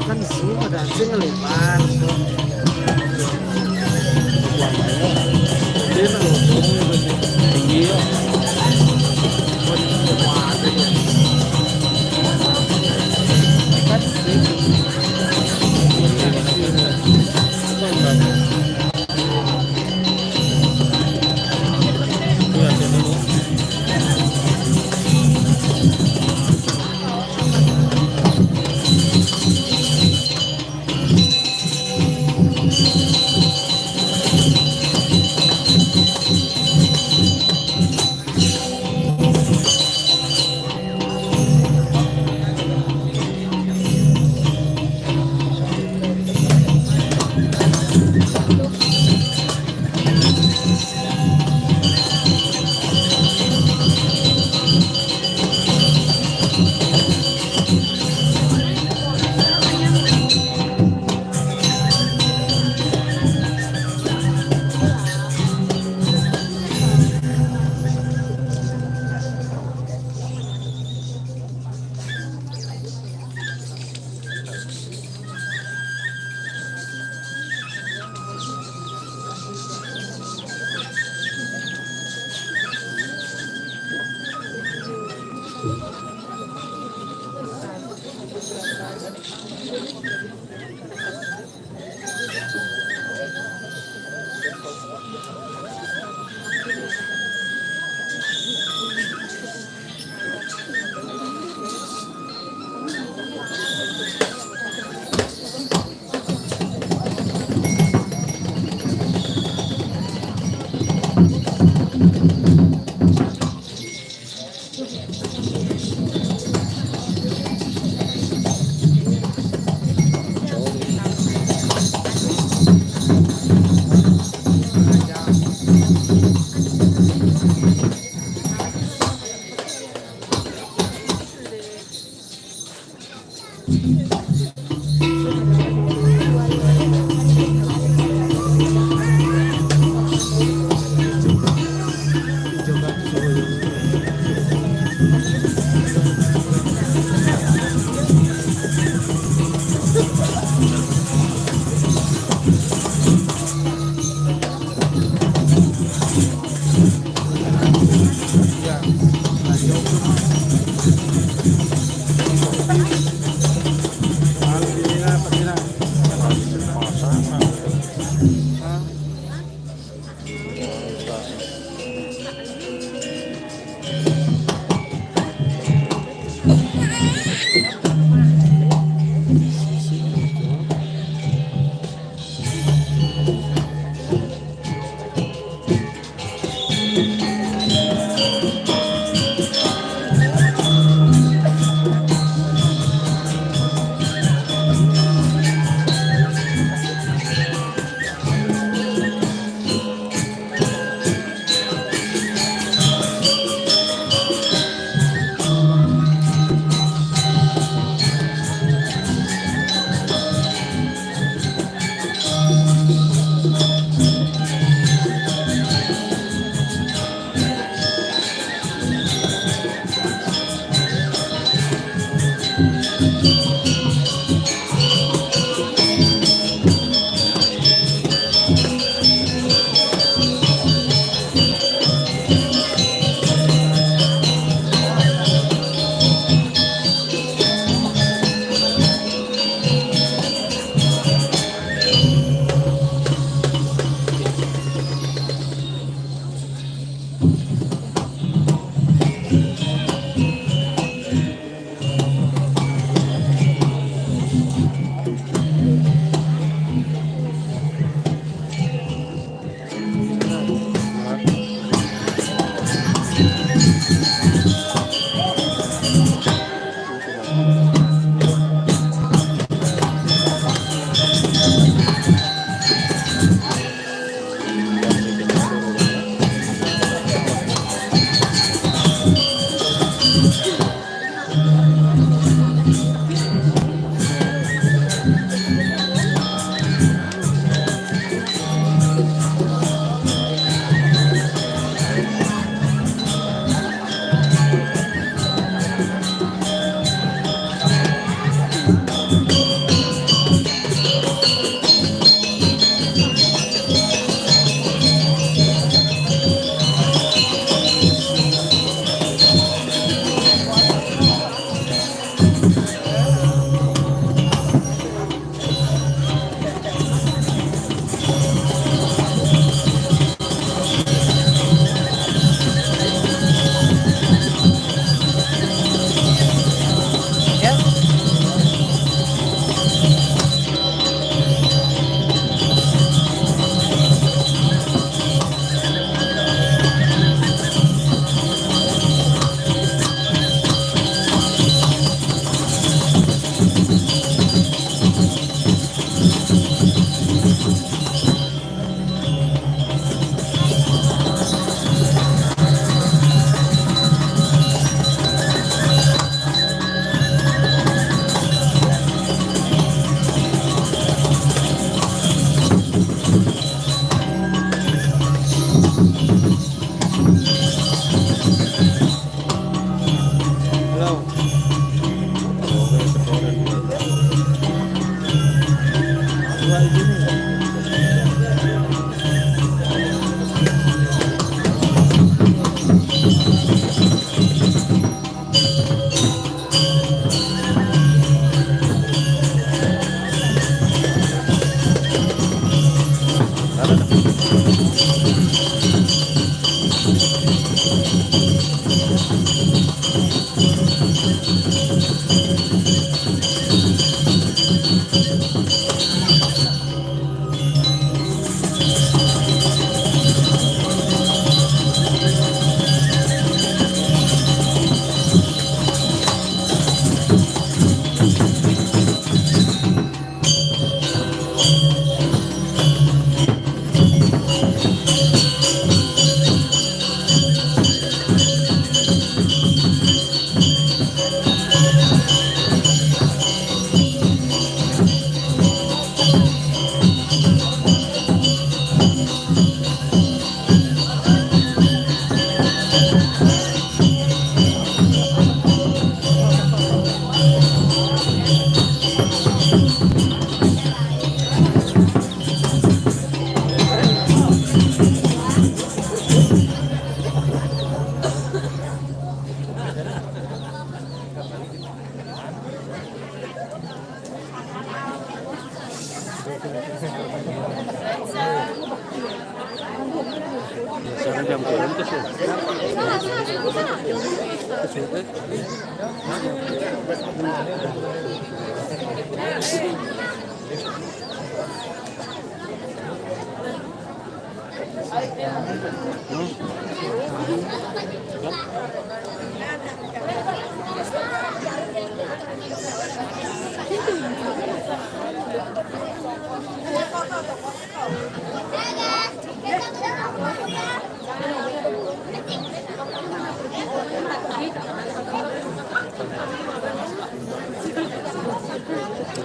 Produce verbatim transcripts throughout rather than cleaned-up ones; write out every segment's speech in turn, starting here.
Kan semua ada sing lebar. Tinggi ya. Kan sih.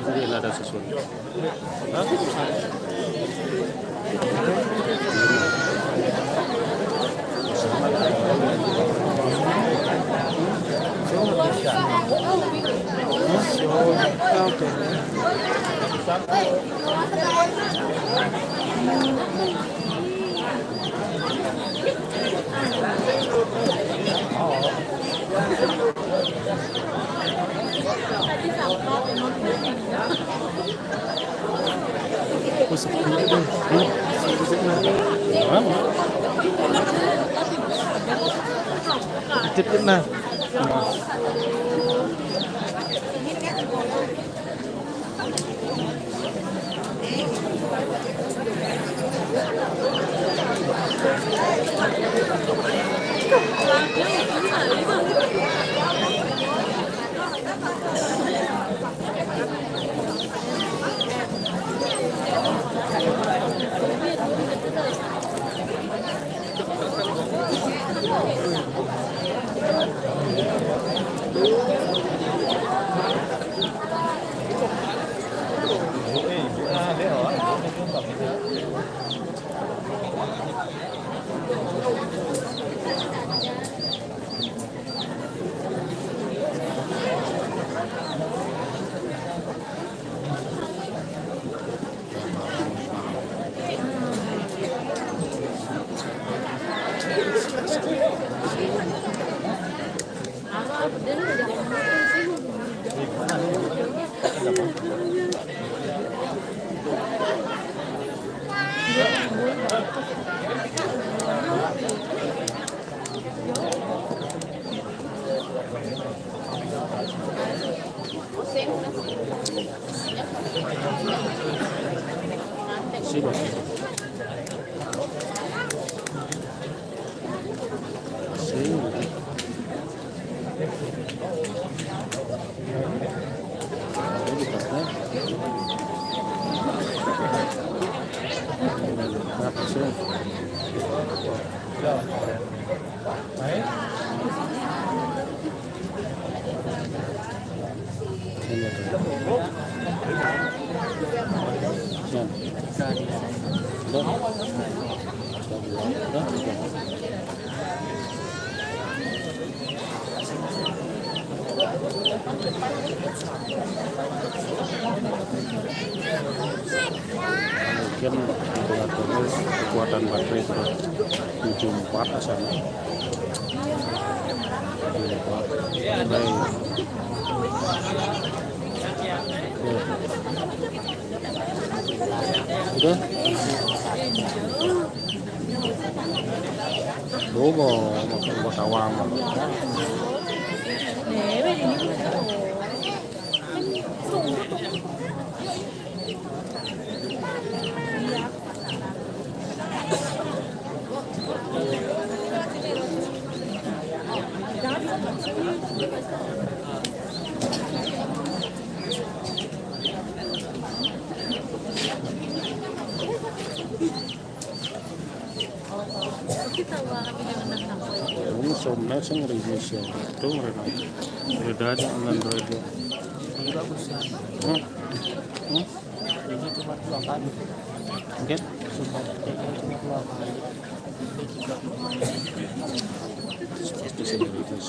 Hindi na sesuatu. Usap dulu deh. Hah? Usap dulu deh. Hah? Titip na. Sino? Sino? Mungkin terus kekuatan baterai sudah tujuh empat asal. Tujuh empat. Baik. Ya. Udah. Loba, makan buat awam. Ini somna sing rilis ya. Itu mereka. Beda aja dengan Android ya. Ini bagus ya. Hmm? Hmm? Ini cuma dua kali. Oke. Sumpah, ini cuma dua kali. Seperti sini rilis.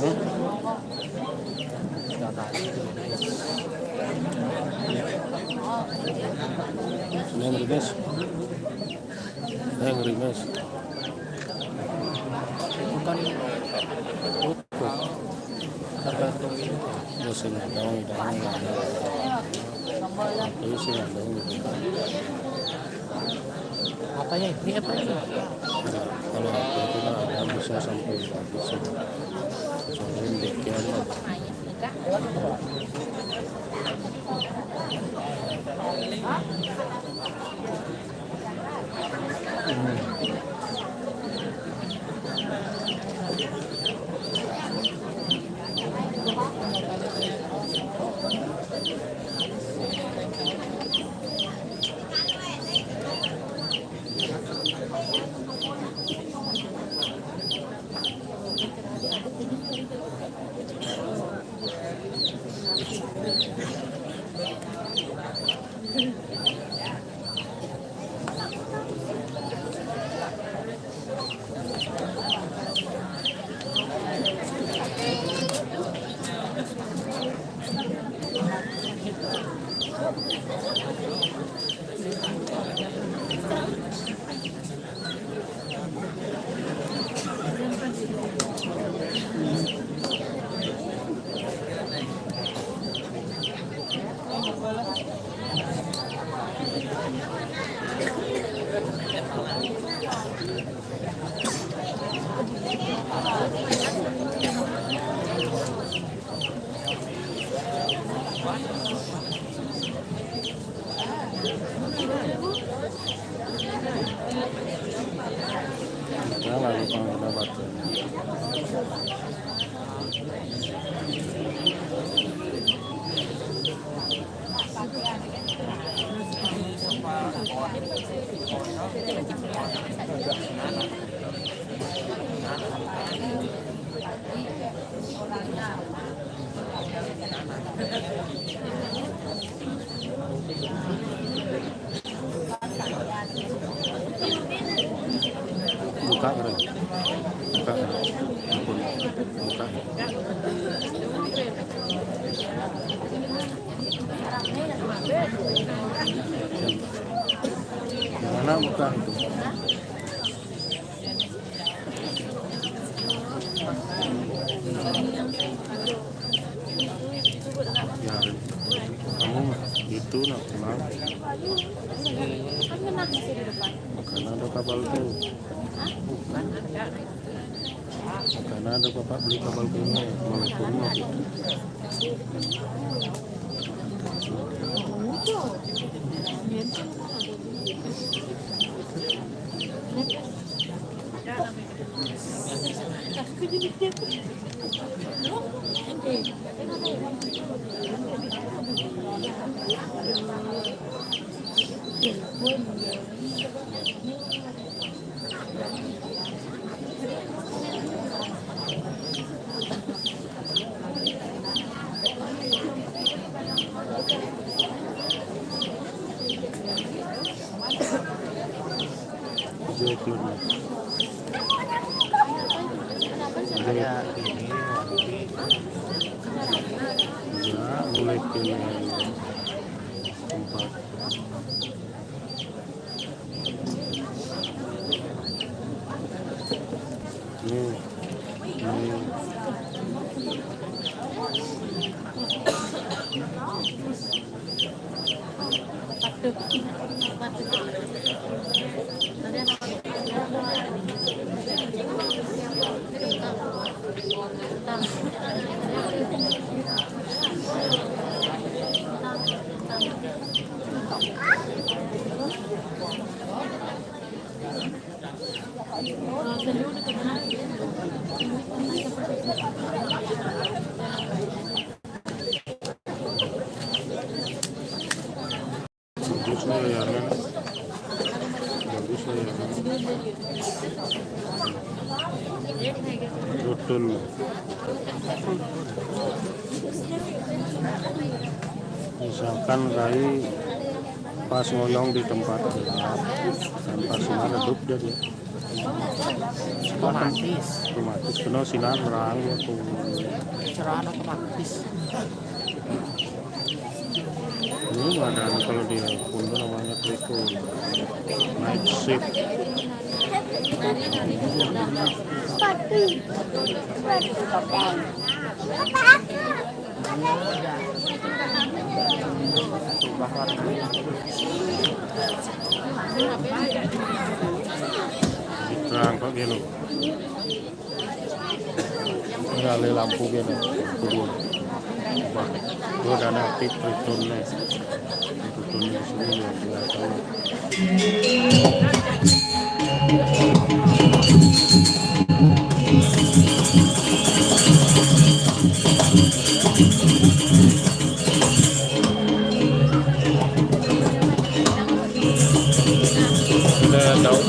Hmm? Yang rimis. Yang rimis. Bukan utuh. Tergantung ini. Ya, sing daun, daun, daun. Itu sih daun gitu. Apanya ini, apa ini? Kalau apa itu, nah, ada bisa sampai, bisa. Sampai demikian lah. Jangan lupa dapat. Buka, Ren. Buka, Ren. Ampun. Buka. Yang mana buka itu? Ya, kamu itu nak kenal. Kan kena masih di depan. Karena ada kabel tuh. Hah? Bukan, ada. Karena ada bapak beli kabel tuh, mau turun lagi. Jahit dulu. Jahit. Ada ini, wangi. Ya, mulai ke tempat. Nih. Nih. Bagus nih layarnya. Bagus layarnya. Betul. Misalkan kayak pas ngoyong di tempat gelap, dan pas redup dia, dia. Otomatis. Otomatis kena sinar nerang ya tuh. Pencerahan otomatis. Ini ada, kalau di Pundun namanya Night shift. Terang kok gini. Ini ada lampu gini. Wah, gua udah aktif ritune. Ritune di sini luar biasa. Udah tahu.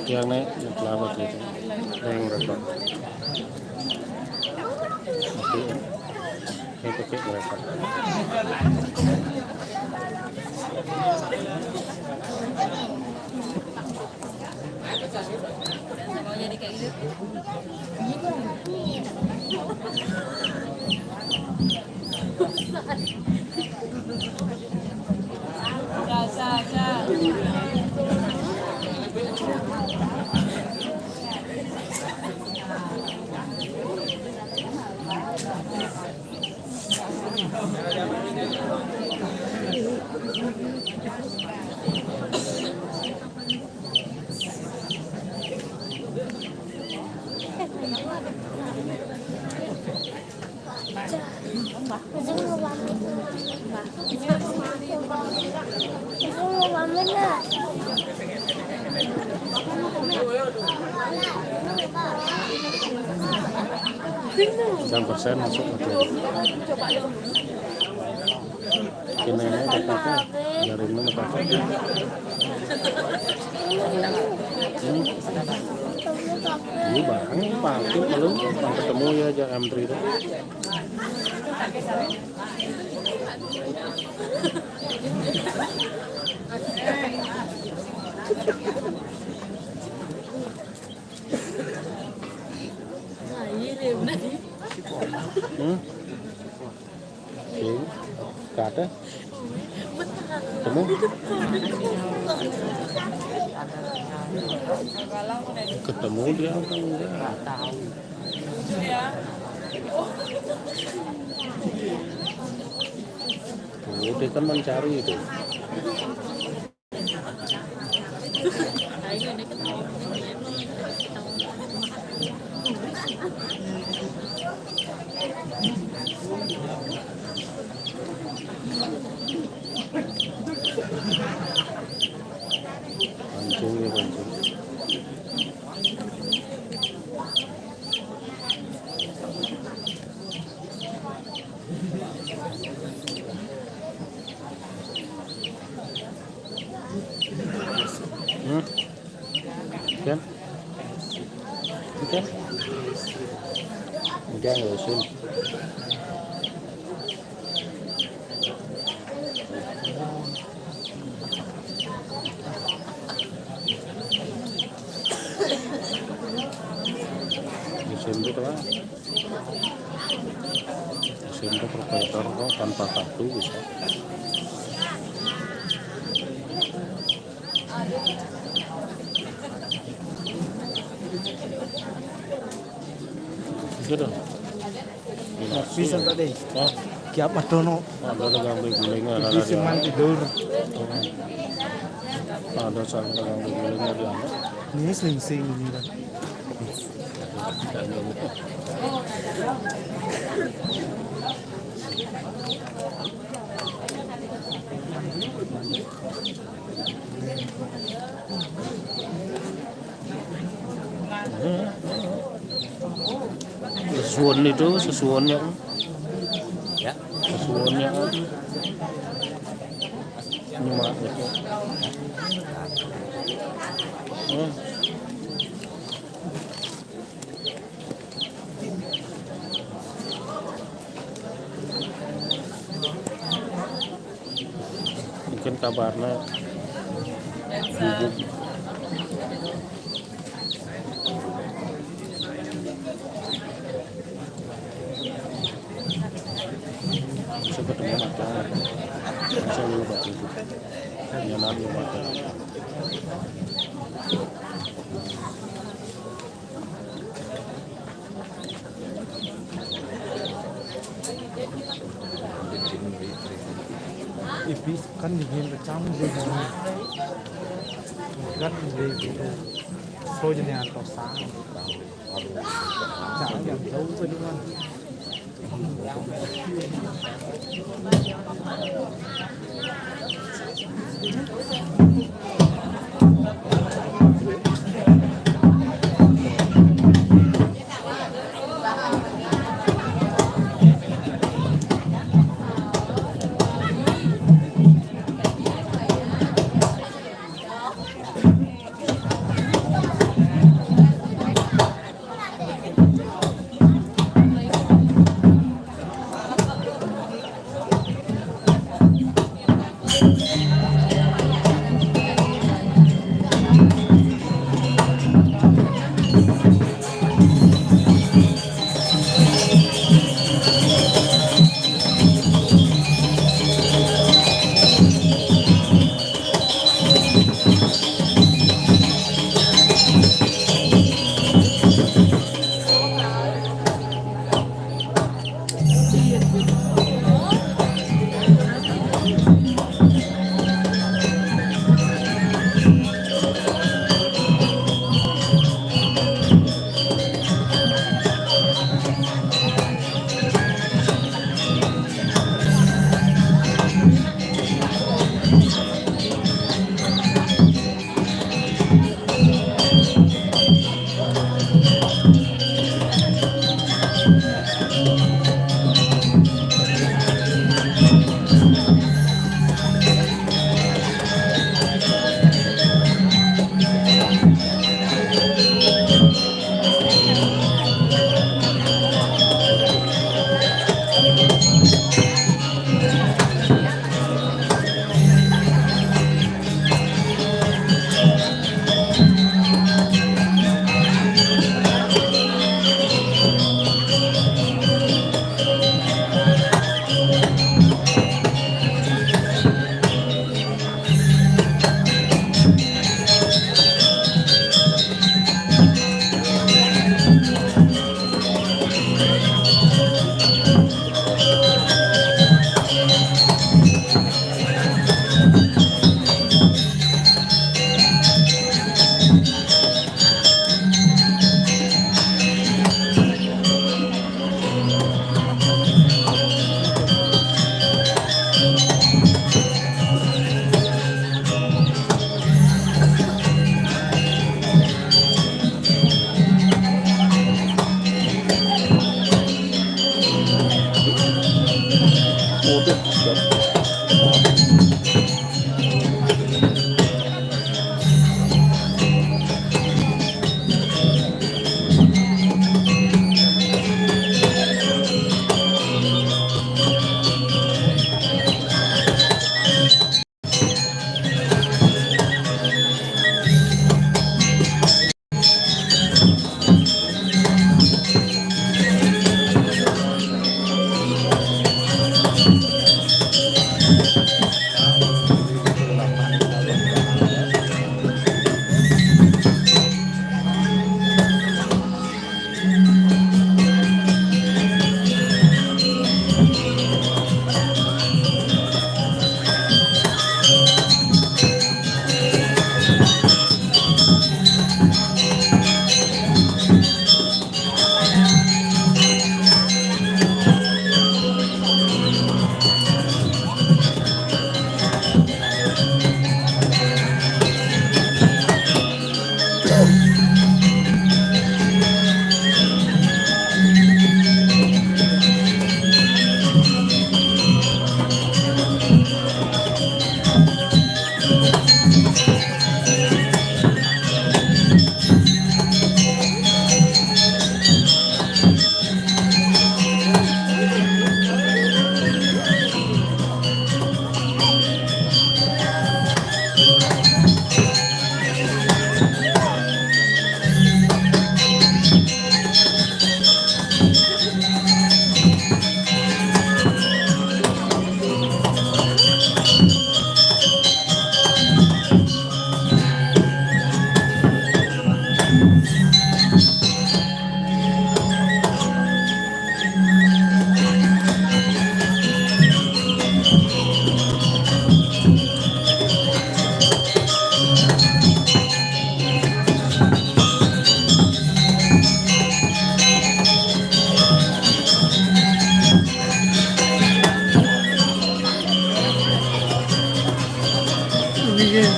Iki yang naik, yang selamat itu. Yang repot. Oke. Ini pakai repot. Seratus persen masuk ke. Kena ini apa? Jaringnya apa? Ini barang pakai kalau ketemu ya, aja M three itu. Hmm? Sing, kata. Ketemu? Ketemu dia apa enggak? Nggak tahu. Tuh, dia kan mencari itu. Pancing ya, pancing. Hmm? Kan? Kan? Enggak, enggak usah. Disuntik lah. Disuntik provider kok tanpa kartu bisa. Gitu. Bisa tadi. Hah? Kiap adono. Ada dagang guling, ada. Iki sing tidur. Ada sang dagang guling, ada. Ini sing-sing ini kan. Sesuwun itu, sesuwunnya. Ya. Sesuwunnya. Ini mah. Hmm. Mungkin kabarnya gugup. Bisa ketemu mata. Bisa dulu, Pak. Iya, nanti mata. Ipis kan di game pecah, di game. Kan di game. So jadi antosan. Jangan yang jauh saja, man.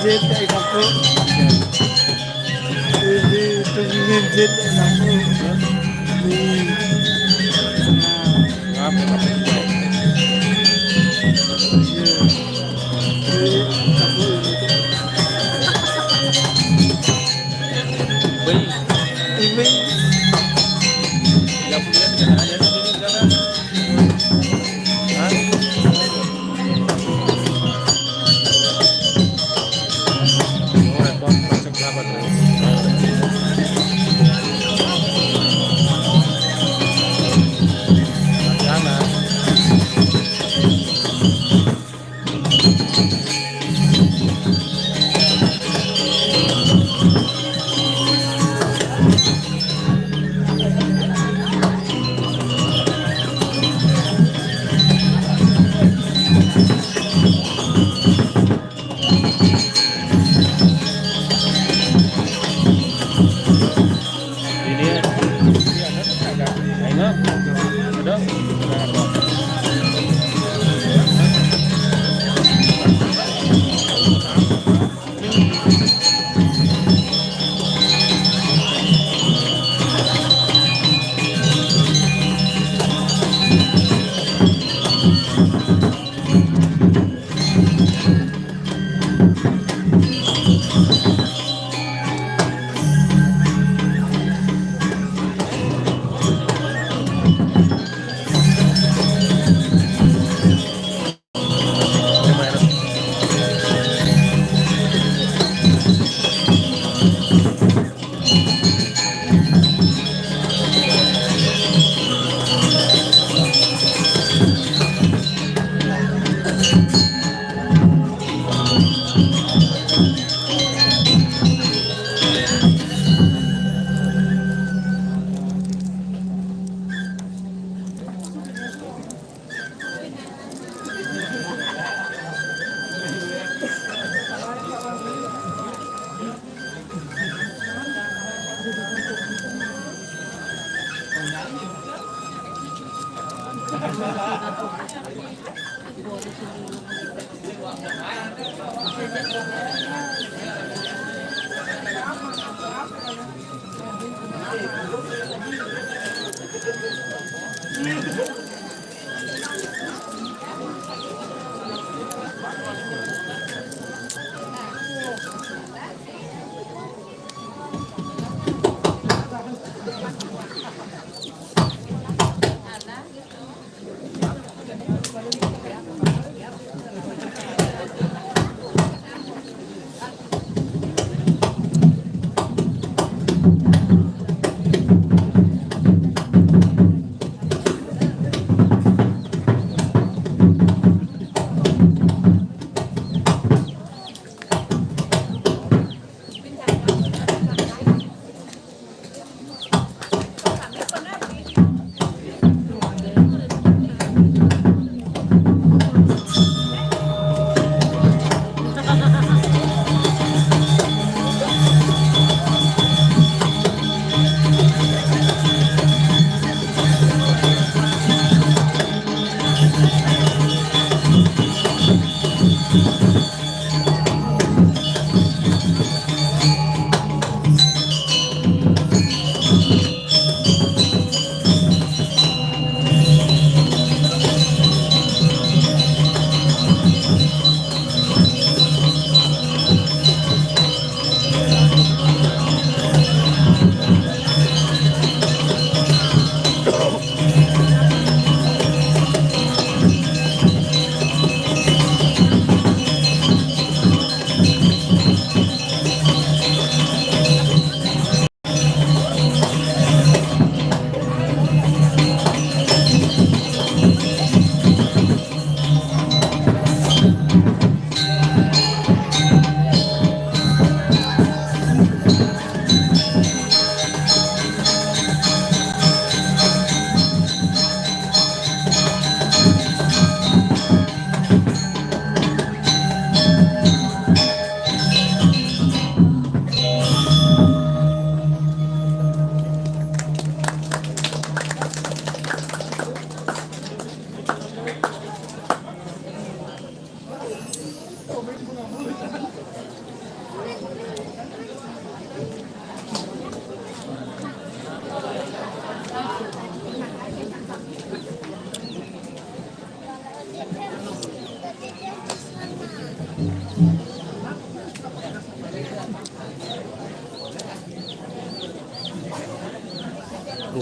Jit, eh, satu. Ini, itu, ini, jit, eh, satu. Ini. Nah. Ngapa, Pak? Iya. Ini, satu, ini. Wih. Ini. Nggak punya, nggak ada, nggak ada. Hah? Oh, repot, masuk berapa tuh? Jangan. Ini ya. Ayo, ada.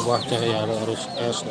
Wah, cah ya, harus es.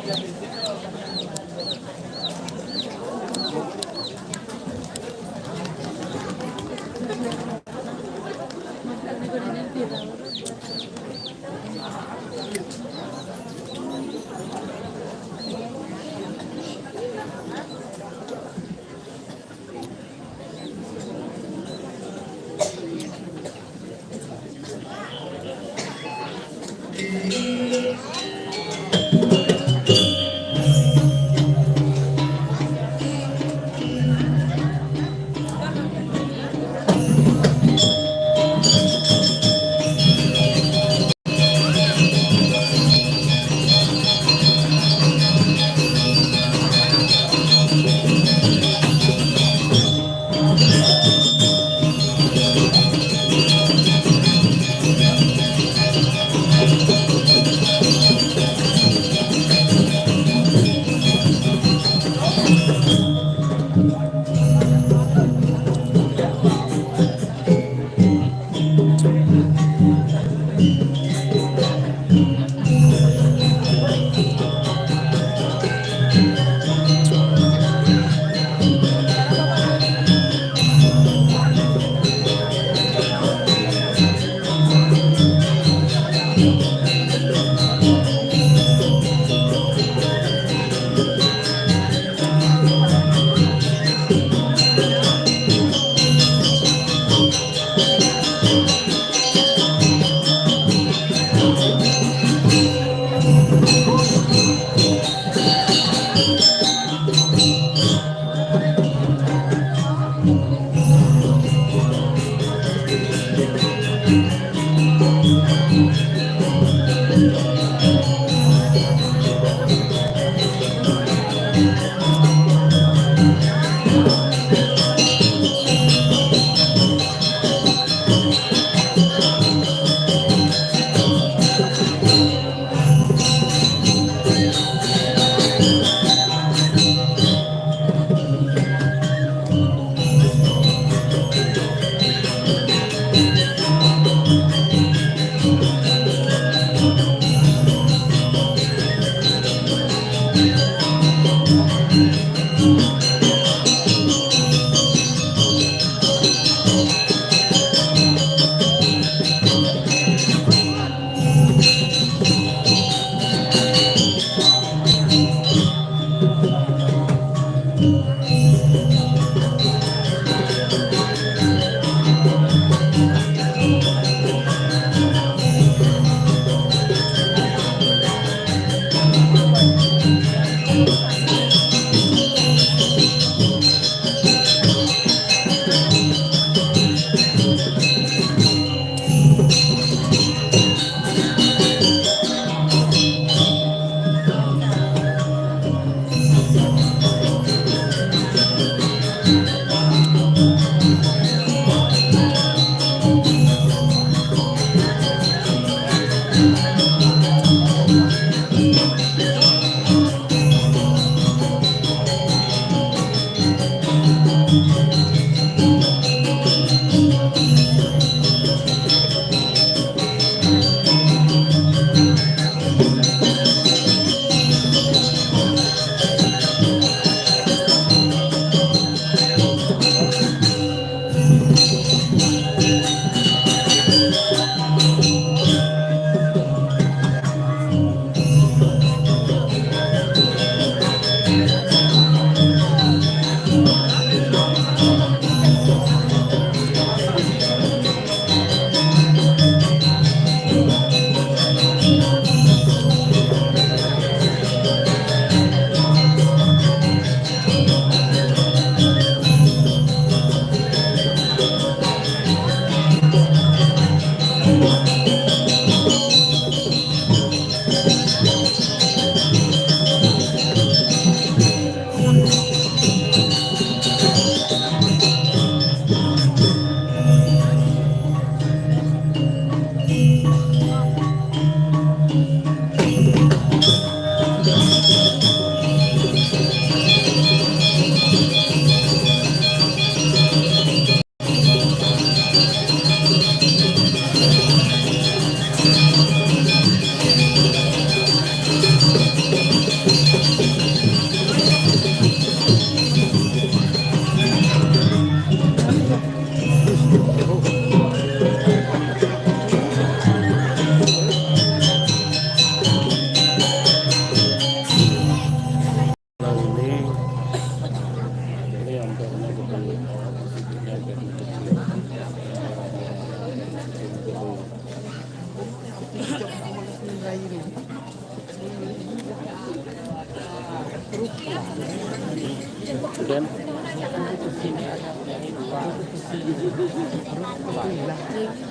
Udah.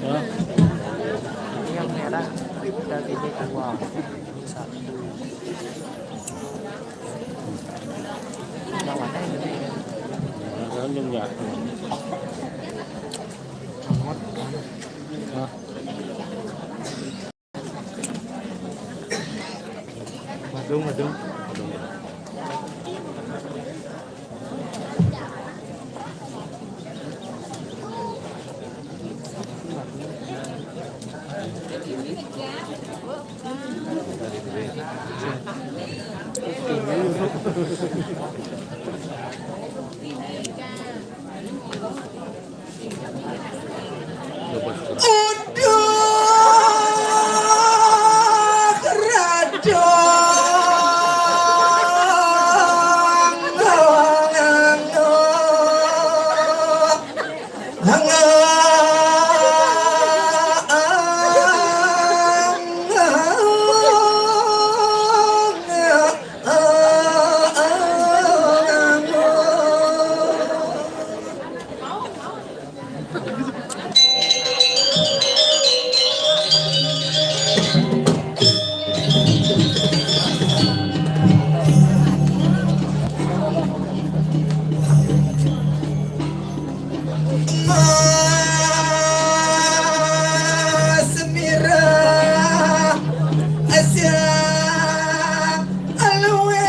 Ya. Ini yang merah, kita pilih dua. Satu. Lawannya ini. Nah, sekarang jam ya. Hah? Madung, madung. Uduh, radong. Mas Mira, Asia, Alwe,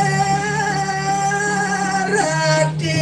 Rati.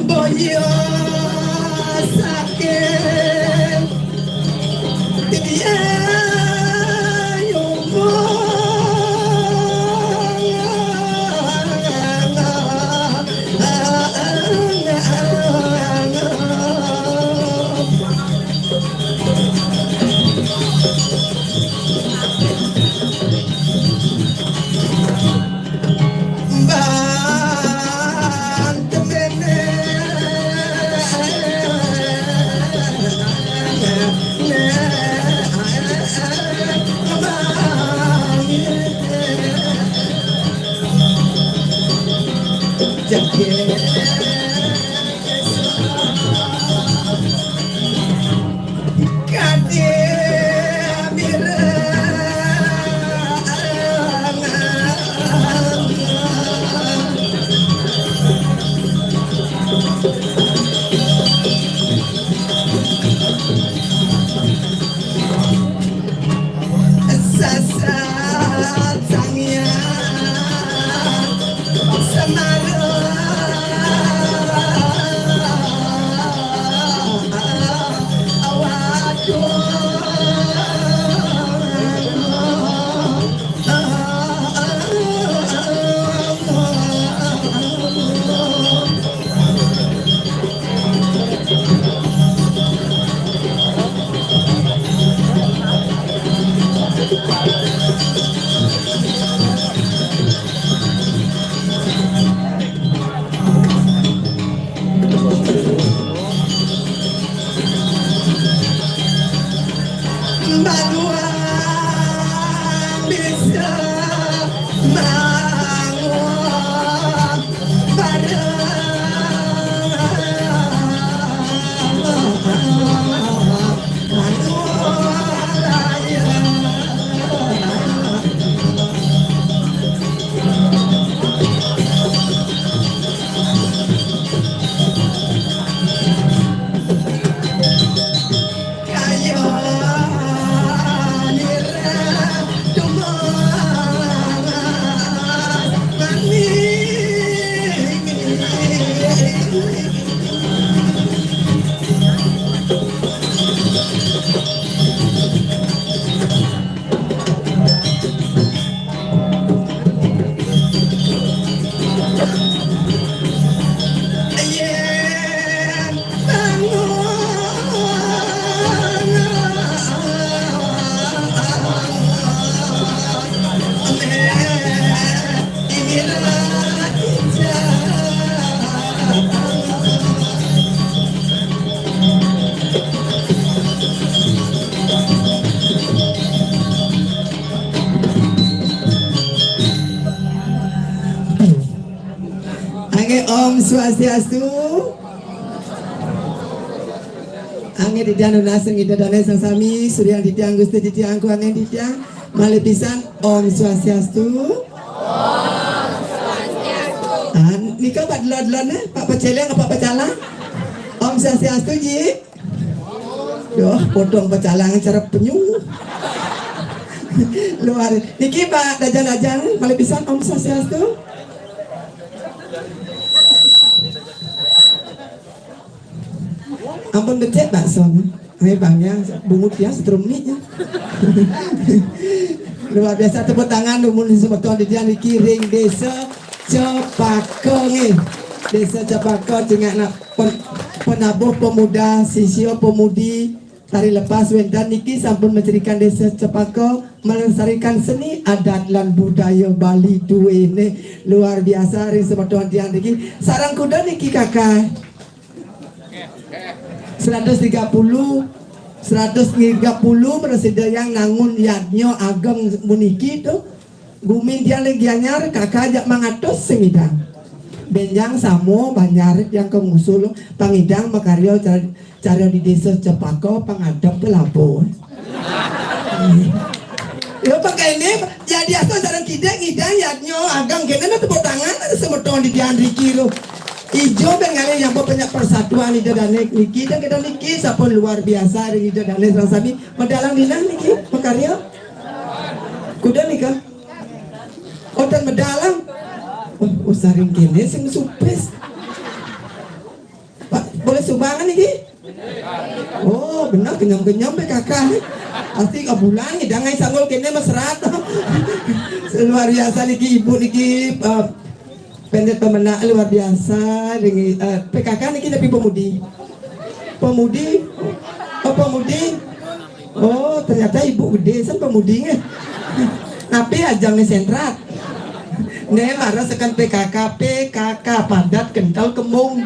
Boyo sakit. Om Swastiastu. Angen titiang nunas ring Ida Dane sareng sami, suryan titiang, gusti titiang, kuangen titiang, malih pisan Om Swastiastu. Ah, nika Pak Delod-delod, eh? Pak Peceleng apa Pecalang? Om Swastiastu, Ji. Duh, potong Pecalang cara penyu. Luar. Niki Pak Dajan-dajan, malih pisan Om Swastiastu. Ampun becik bakso. Ayo Bang ya, bungut ya setrumik ya. Luar biasa, tepuk tangan dumun semeton titiang niki ring Desa Cepaka nggih. Desa Cepaka, cingak nak pen-, penabuh pemuda, sisya pemudi, tari lepas wénten niki sampun mencirikan Desa Cepaka, melestarikan seni adat lan budaya Bali duéné. Luar biasa ring semeton tiang niki. Sareng kuda niki, Kakah? Seratus tiga puluh, seratus tiga puluh prasida yang nangun yadnya ageng puniki tuh. Gumin tiang ring Gianyar, Kakah ajak mangatus sing ngidang. Bénjang sama banjar yang ka ngusul pangidang makarya cara, cara di Desa Cepaka pangadep pelabuhan. Ya, pakai ini, jadi asal sareng kidang, ngidang, yadnya ageng kéné, nah, tepuk tangan, ada semeton di tiang riki lu. Ijo ben ngalih yang banyak persatuan Ida Dane niki, dan kita niki sampun luar biasa ring Ida Dane sareng sami. Medalang dina niki, makarya. Kuda nika. Oh, dan medalang. Oh, usah ring kéné sing supis. Pak, boleh sumbangan niki? Oh, bener, kenyam-kenyam P K K nih. Pasti ka bulan ngidang ai sanggul kéné mesra. Luar biasa niki, Ibu niki, eh, pendet pemenak luar biasa. Niki, eh, P K K niki tapi pemudi. Pemudi. Oh, pemudi. Oh, ternyata Ibu gedé san pemudi nggih. Napi ajang né sentrat? Né mara seken P K K, P K K, padat kentel kembung.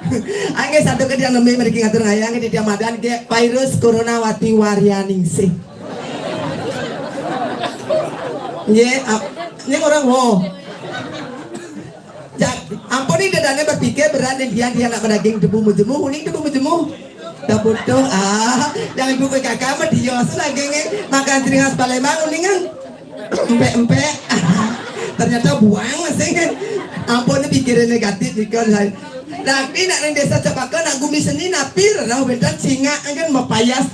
Nggih, santukan tiang nembé mriki ngatur ngayah nggih, titiang madan nggih, virus corona wati waryaningsih. Nggih, ap-, nggih, orang wo. Ja-, ampun, Ida Dane berpikir berat nih, dia, dia nak daging tebu mejemuh, uning tebu mejemuh. Tak butuh, ah, yang ibu P K K mah dia lagi nih, makan teringas Palembang, uningan. Empek-empek. Ternyata buang masih kan. Ampun, pikiran negatif nih kan. Tapi nak ring Desa Cepaka, nak gumi seni, napi rauh bentar cingak kan mapayas.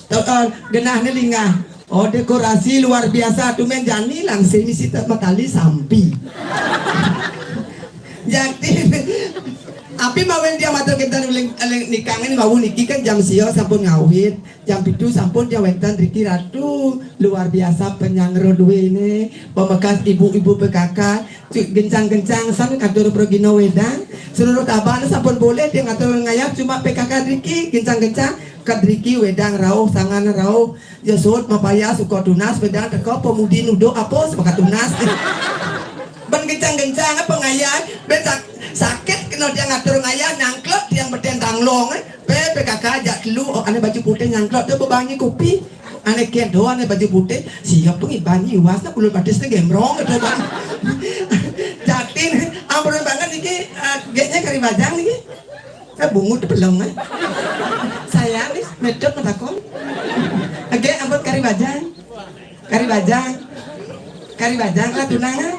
To-, eh, genahné linggah. Oh, dekorasi luar biasa. Tumbén jani langsing misi tet matali sampi. Jadi, api mawen tiang matur kinten uling, uling nikangin wau niki kan jam sia sampun ngawit. Jam pitu sampun tiang wénten riki Ratu. Luar biasa penyanggra duéné. Pamekas ibu-ibu P K K. Gencang-gencang san ngatur pragina wédang. Seluruh tabané sampun boleh tiang ngatur ngayah, cuma P K K riki gencang-gencang. Kadriki wédang rauh, sangan rauh. Ya suud mapayas uka tunas, bédang teka pamudi nuduk apa sebakat tunas. Bén gencang-gencang apa ngayah, bén sak-, sakit kena tiang ngatur ngayah, nyangklek tiang betén tanglong, eh. Pé, P K K ajak telu, oh, ané baju putih nyangklek tu bebangi kopi. Ané kéto, ané baju putih, siap pengiban iwas nak bulu batis tu gembrong gitu, Bang. Jatin, ampun banget niki, eh, géknya kari bajang niki. Eh, bungut belum, eh. Saya nih, medok matakon. Oke, ampun kari bajang. Kari bajang. Kari bajang lah tunangan.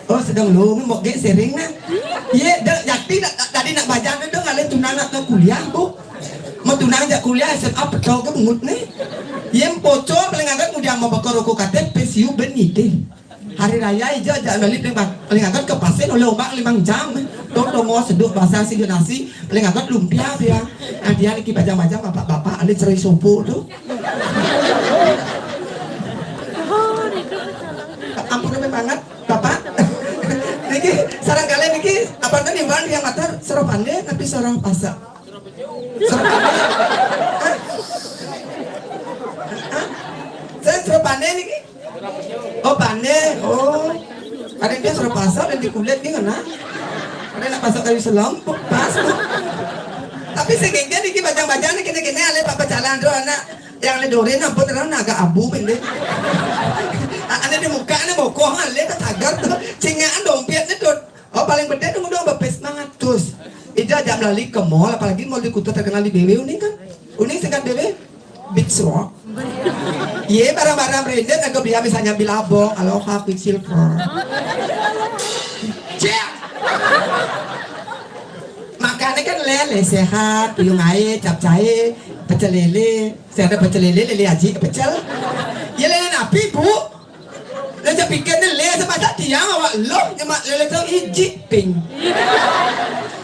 Oh, sedang lu mau gé sering nah. Iya, dah, jadi nak, tadi nak bajang tu ngalih tunangan atau kuliah, Bu. Mau tunangan jak kuliah S M A betul ke bungut nih. Iya, poco paling agak udah mau bakar rokok K T P siu ben ngidih. Hari raya ija ajak balik paling, paling agak ke pasir oleh ombak limang jam. Tong tongo seduk basah sing nasi, paling agak lumpia dia. Nah, dia lagi bajang-bajang bapak-bapak, ada cerai sopo tu. Ampun, banget, Bapak. Niki, sarang kalian niki, apa tadi, Bang, yang ngatur soroh pandé, tapi soroh pasak? Soroh pandé. Hah? Hah? Saya soroh pandé niki. Oh, pandé. Oh. Ada dia soroh pasak dan di kulit ni kena. Ada nak pasak kayu selam, pas. Tapi segengnya niki bajang-bajang ni kena-kena alé Pak Pecalang tu anak. Yang ada dore nampak terang naga abu pendek. Ada di muka ni bokoh alé tagar tu. Cingaan dompet ni tu. Oh, paling penting tu udah bepes Ajak melali ke mall, apalagi mall di Kuta terkenal di B W, uning kan? Uning singkat B W? Beach Walk. Ye, barang-barang branded, aku beli misalnya Billabong, Aloha, Quicksilver. Cek! Makannya kan lele, sehat, puyung air, capcay, pecel lele. Saya ada pecel lele, lele aji, pecel. Ya lele napi, Bu? Lah, saya pikir ni lele semasa tiang awak loh, cuma lele tu hiji ping.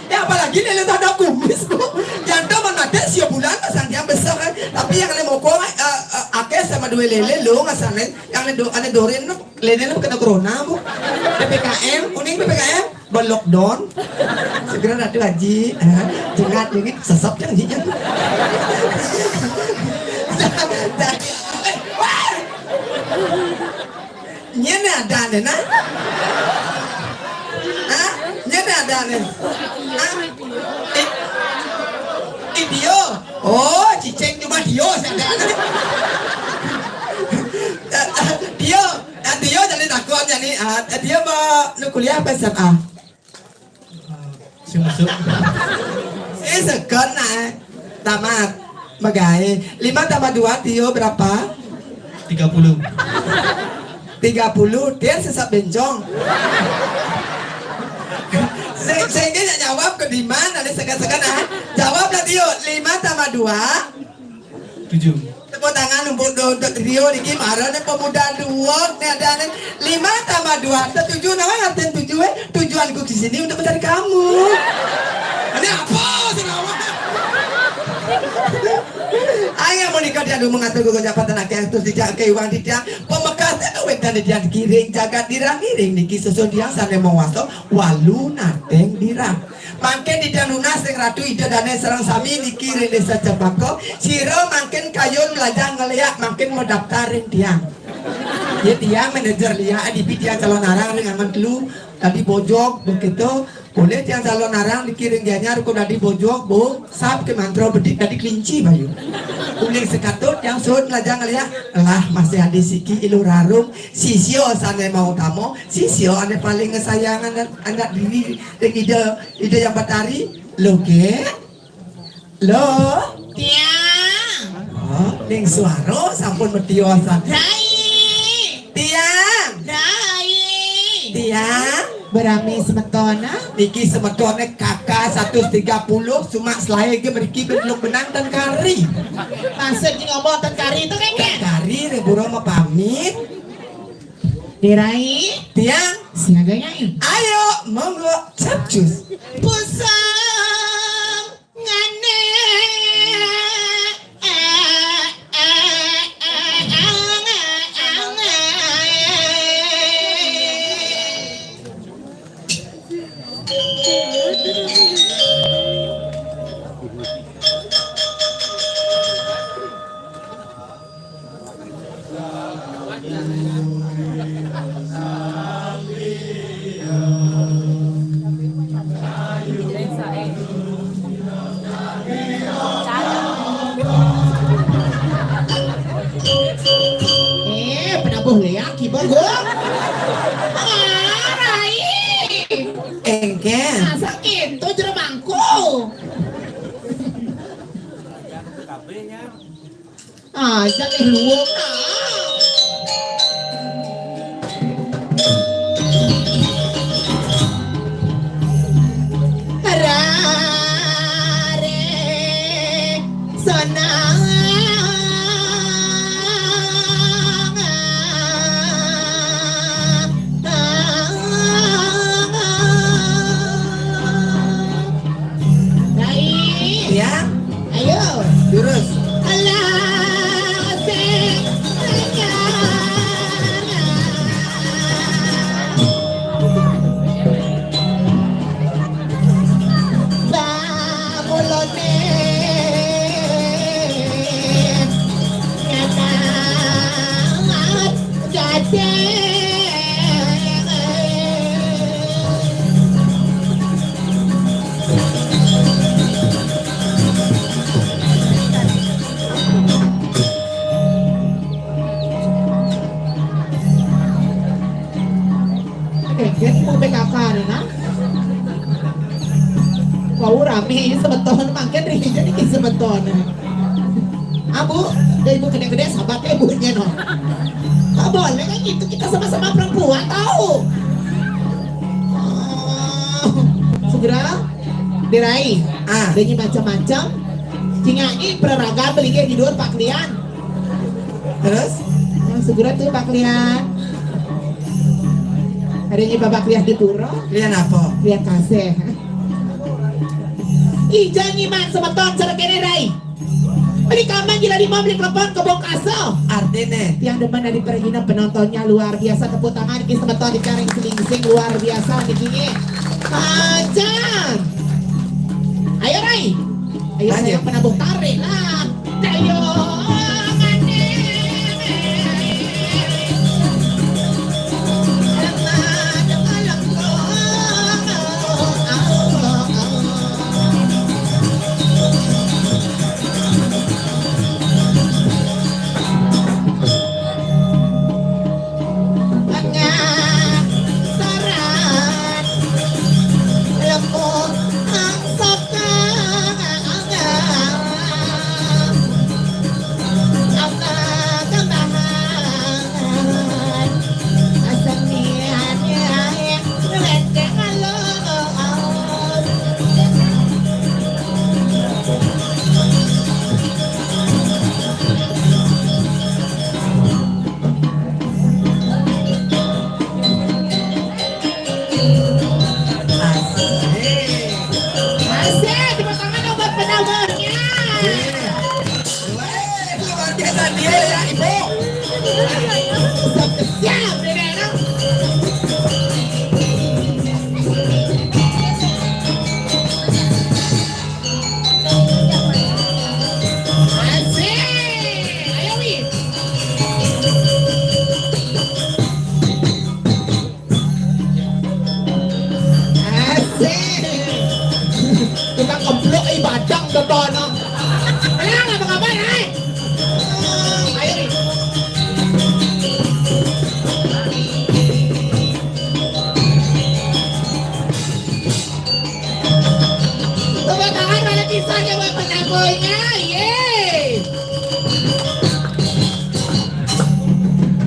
Ya, apalagi lele tu ada kumis, Bu. Jantung mati siap bulan, pasang tiang besar kan. Tapi yang lele mokok, eh, eh, akeh sama dua lele, lo ngasanen. Yang lele do-, ada dorin, lele kena corona, Bu. P P K M, kuning P P K M. Ba-lockdown. Segera ratu haji, eh, jengat dingin, sesep kan hajinya. Dah, dah, eh, wah! Nyene ada ne, nah? Hah? Nyene ada ne? Hah? Eh, eh, Dio. Oh, cicing cuma Dio saja. Dio, ah, Dio jadi takut jadi, ah, Dio mau nu kuliah apa S M A? Sing masuk. Eh, sekon nah, eh. Tamat. Megai. Lima tambah dua, Tio, berapa? Tiga puluh. Tiga puluh, dia sesat bencong. Se-, sehingga nak jawab ke demand, ada sekon-sekon nah. Jawablah, Tio. Lima tambah dua. Tujuh. Tepuk tangan untuk, untuk Rio niki, marane pemuda dua ni ada ni. Lima tambah dua, tujuh. Nama artinya tujuh, eh? Tujuanku ke sini untuk mencari kamu. Ini apa, Sarawak? Ayah menikah dia dulu mengatur gugur jabatan akhir terus dijak ke iwang di dia. Pemekasnya tu wetan dia kiring jagat dirang iring niki susun dia sana mau waso walu nateng dirang. Mangkin Ida nunas ring Ratu Ida dane sareng sami niki ring Desa Cempaka, sira mangkin kayun mlajah ngeliak mangkin mau daftar ring tiang. Ya tiang manajer liak di tiang calon arang ring angan telu dadi bojog begitu. Boleh tiang calon arang niki ring Gianyar ko dadi bojog, Bu, sap ke mantra bedik dadi kelinci bayu. Uling sekatut tiang suud mlajah ngeliak, lah masih ada siki ilu rarung, sisya sane mau utama, sisya ane paling ngesayangan anak diri ring Ida Ida Yang Batari, lo ke? Lo? Tiang. Oh, ning suara sampun metiosan. Rai. Tiang. Rai. Tiang. Berami semeton, ah? Niki semetone K K seratus tiga puluh, cuma selae ge mriki belum benang Tan Kari. Maksud ngomong Tan Kari itu kan, Tan Kari, re burung mau pamit. Dirai. Tiang. Siaga, Nyai. Ayo, monggo, capcus. Pusang ngane. Eh, penabuh leak, kiba, go. Ah, Rai. Engken. Masa kintu jero mangku. Ah, jangan luwung, ah. Rare sanang. Rai. Ya. Ayo. Jurus. Alah, sing. Bamulane. Nyaman. Kaget mau P K K nih, nah. Wau rame, ini semeton, makin rame jadi ke semeton. Abu, ya ibu gede-gede, sahabatnya ibunya, no. Nggak boleh kayak gitu, kita sama-sama perempuan, tahu. Oh, segera dirai. Ah, adanya macam-macam. Cinganyi peraraga beli ke tidur Pak Klian. Terus? Nah, segera tuh Pak Klian. Adanya Bapak Klian di pura. Klian apa? Klian kasih. Ija nyiman semeton cara kene, Rai. Beli kamar gila lima, beli klepon kebong kaso. Artinya? Yang demen dari perhina penontonnya luar biasa, tepuk tangan ke semeton di Kareng Selingsing, luar biasa di sini. Ajan. Ayo, Rai. Ayo, lanjut. Saya pernah tarik lah. Ayo. Asik. Asik, tepuk tangan dong buat penambahnya. Weh, luar biasa dia ya, Ibu. Siap, siap, Dede, no? Asik. Ayo, Wi. Asik. Tukang keblok, eh, badang, dodono. Ayo, ngapa-ngapain, hai? Ayo, Wi. Tepuk tangan pada kisahnya buat penyampainya. Yeay.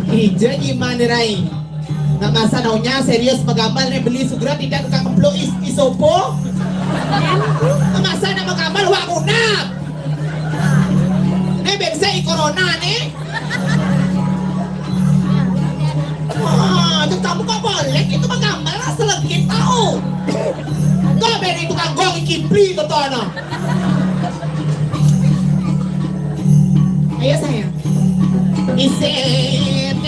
Ija gimana, Rai? Nggak masa naunya serius magambal nih, beli sugra tidak tukang keblok is isopo. Nggak masa nak magambal wak munap. Nih bengse i corona nih. Wah, itu kamu kok boleh itu magambal lah selengkit tahu. Kok beri tukang gong i Kipli ke tono. Ayo sayang. Isip,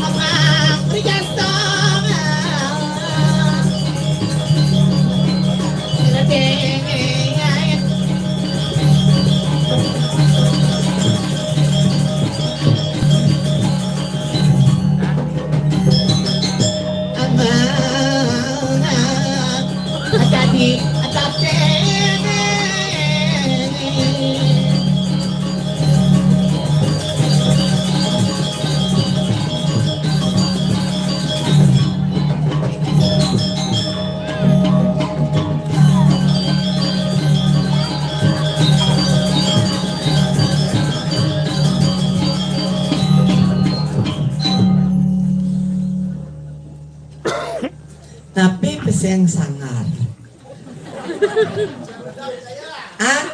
Amang Rijastong. Amang, tadi, tapi Tapi peseng sangar. Ah?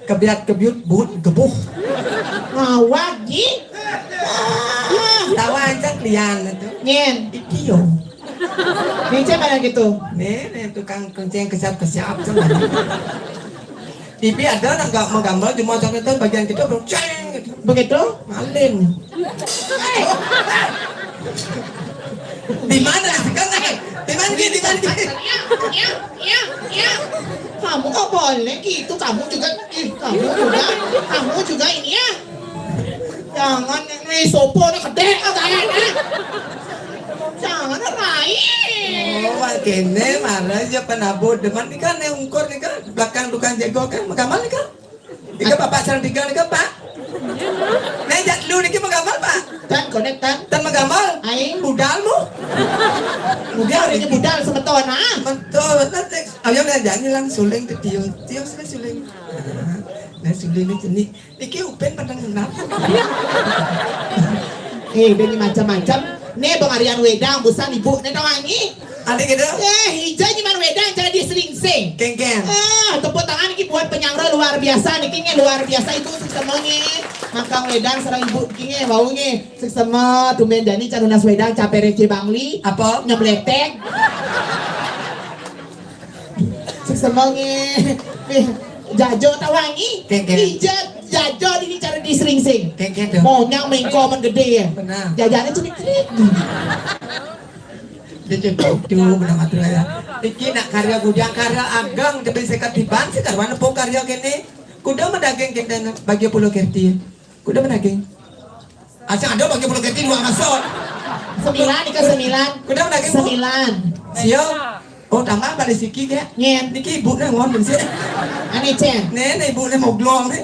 Kebiat kebiut but gebuh. Ngawak, Ji. Ah, tawa aja kalian itu. Nyen. Iki yo. Ini cek mana gitu? Nih, nih tukang kencing kesiap-kesiap tuh. Tapi ada nak nggak mau gambar cuma satu itu bagian kita belum ceng gitu. Begitu? Malin. Di mana sih kan? Di mana, di mana? Ya, ya, ya, ya. Kamu kok boleh gitu? Kamu juga, ih, kamu juga, kamu juga ini ya. Jangan ini sopo nih gede kayaknya. Jangan rai. Oh, wah, kene malah ya penabuh demen nih kan, yang ukur nih kan, belakang tukang jago kan, makamal nih kan. Ini bapak sareng tiga nih kan, Pak. Nah, jak lu niki menggambar, Pak. Tan konek tan. Tan menggambar. Aing budal mu. Budal ini budal semeton ah. Betul, betul. Ayo nah, jangan hilang suling ke Tio. Tio sudah suling. Nah, suling ini jenih. Niki Upen pada ngenap. Eh, udah ini macam-macam. Nih pengarian wedang busan ibu nih tawangi. Ada gitu? Eh, hijau nyiman wedang jadi selingsing. Kengken. Ah, tepuk tangan niki buat penyangro luar biasa niki nge luar biasa ibu sukses nge. Makan wedang serang ibu niki nge bau nge. Sukses tumben jani carunas wedang capere ke Bangli. Apa? Nyemletek. Sukses nge. Nih, jajo tawangi. Kengken. Hijau jajo ini cara di selingsing. Kengken tuh. Monyang mengko men gede ya. Benar. Jajannya cumi krik. Dia cuma itu benar matur ya. Iki nak karya gudang karya agang tapi sekat tiban sekarwan nepung karya kene. Kuda medaging kene bagi pulau kerti. Kuda medaging. Asal ada bagi pulau kerti dua masuk. Sembilan ika sembilan. Kuda medaging. Sembilan. Sio. Oh, tambah balik siki ya. Nyen. Niki ibu nih mohon bensin. Ane cen. Nih, nih ibu nih moglong nih.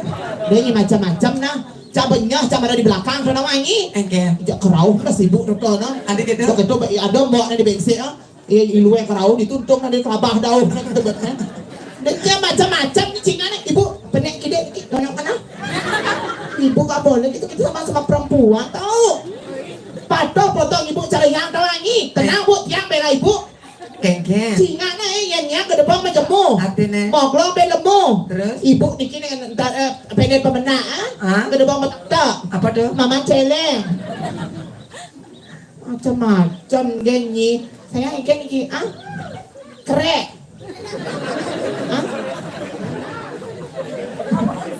Dia ini macam-macam nah. Cabenyah, cabe ada di belakang sana wangi. Engke. Jak kerauh lah sibuk dokter nah. Ada gitu. Dokter tuh ada mbok nih di bensin ah. Iya, iluwe kerauh dituntung nanti kelabah daun nanti tebetnya. Dan dia macam-macam nih cingane. Ibu, penek kide iki banyak mana? Ibu gak boleh gitu, kita sama-sama perempuan tahu. Patuh potong ibu cara yang tahu ini. Tenang bu, tiang bela ibu. Kengken. Cingane yang yang gedebong majemu. Artinya. Moglo belemu. Terus? Ibu niki nih entar eh, pene pemena ah. Hah? Gedebong betek. Apa tuh? Mama celeng. Macam-macam genyi. Saya ikan iki ah. Krek. Ah.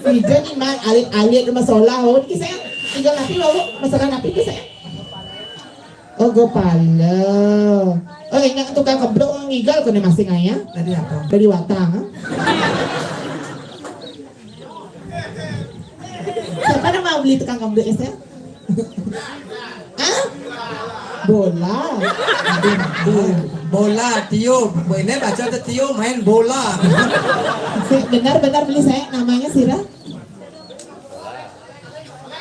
Ija ni man alit-alit rumah solah. Oh, ni saya tinggal napi lalu masalah napi tu saya. Oh, gopala. Oh, ingat tukang keblok orang ngigal kena masing ayah. Dari apa? Dari watang. Ah? Siapa nama beli tukang keblok ya, saya? Ah? Bola. Bola, Tio. Ini baca tuh Tio main bola. Benar-benar beli saya namanya Sira.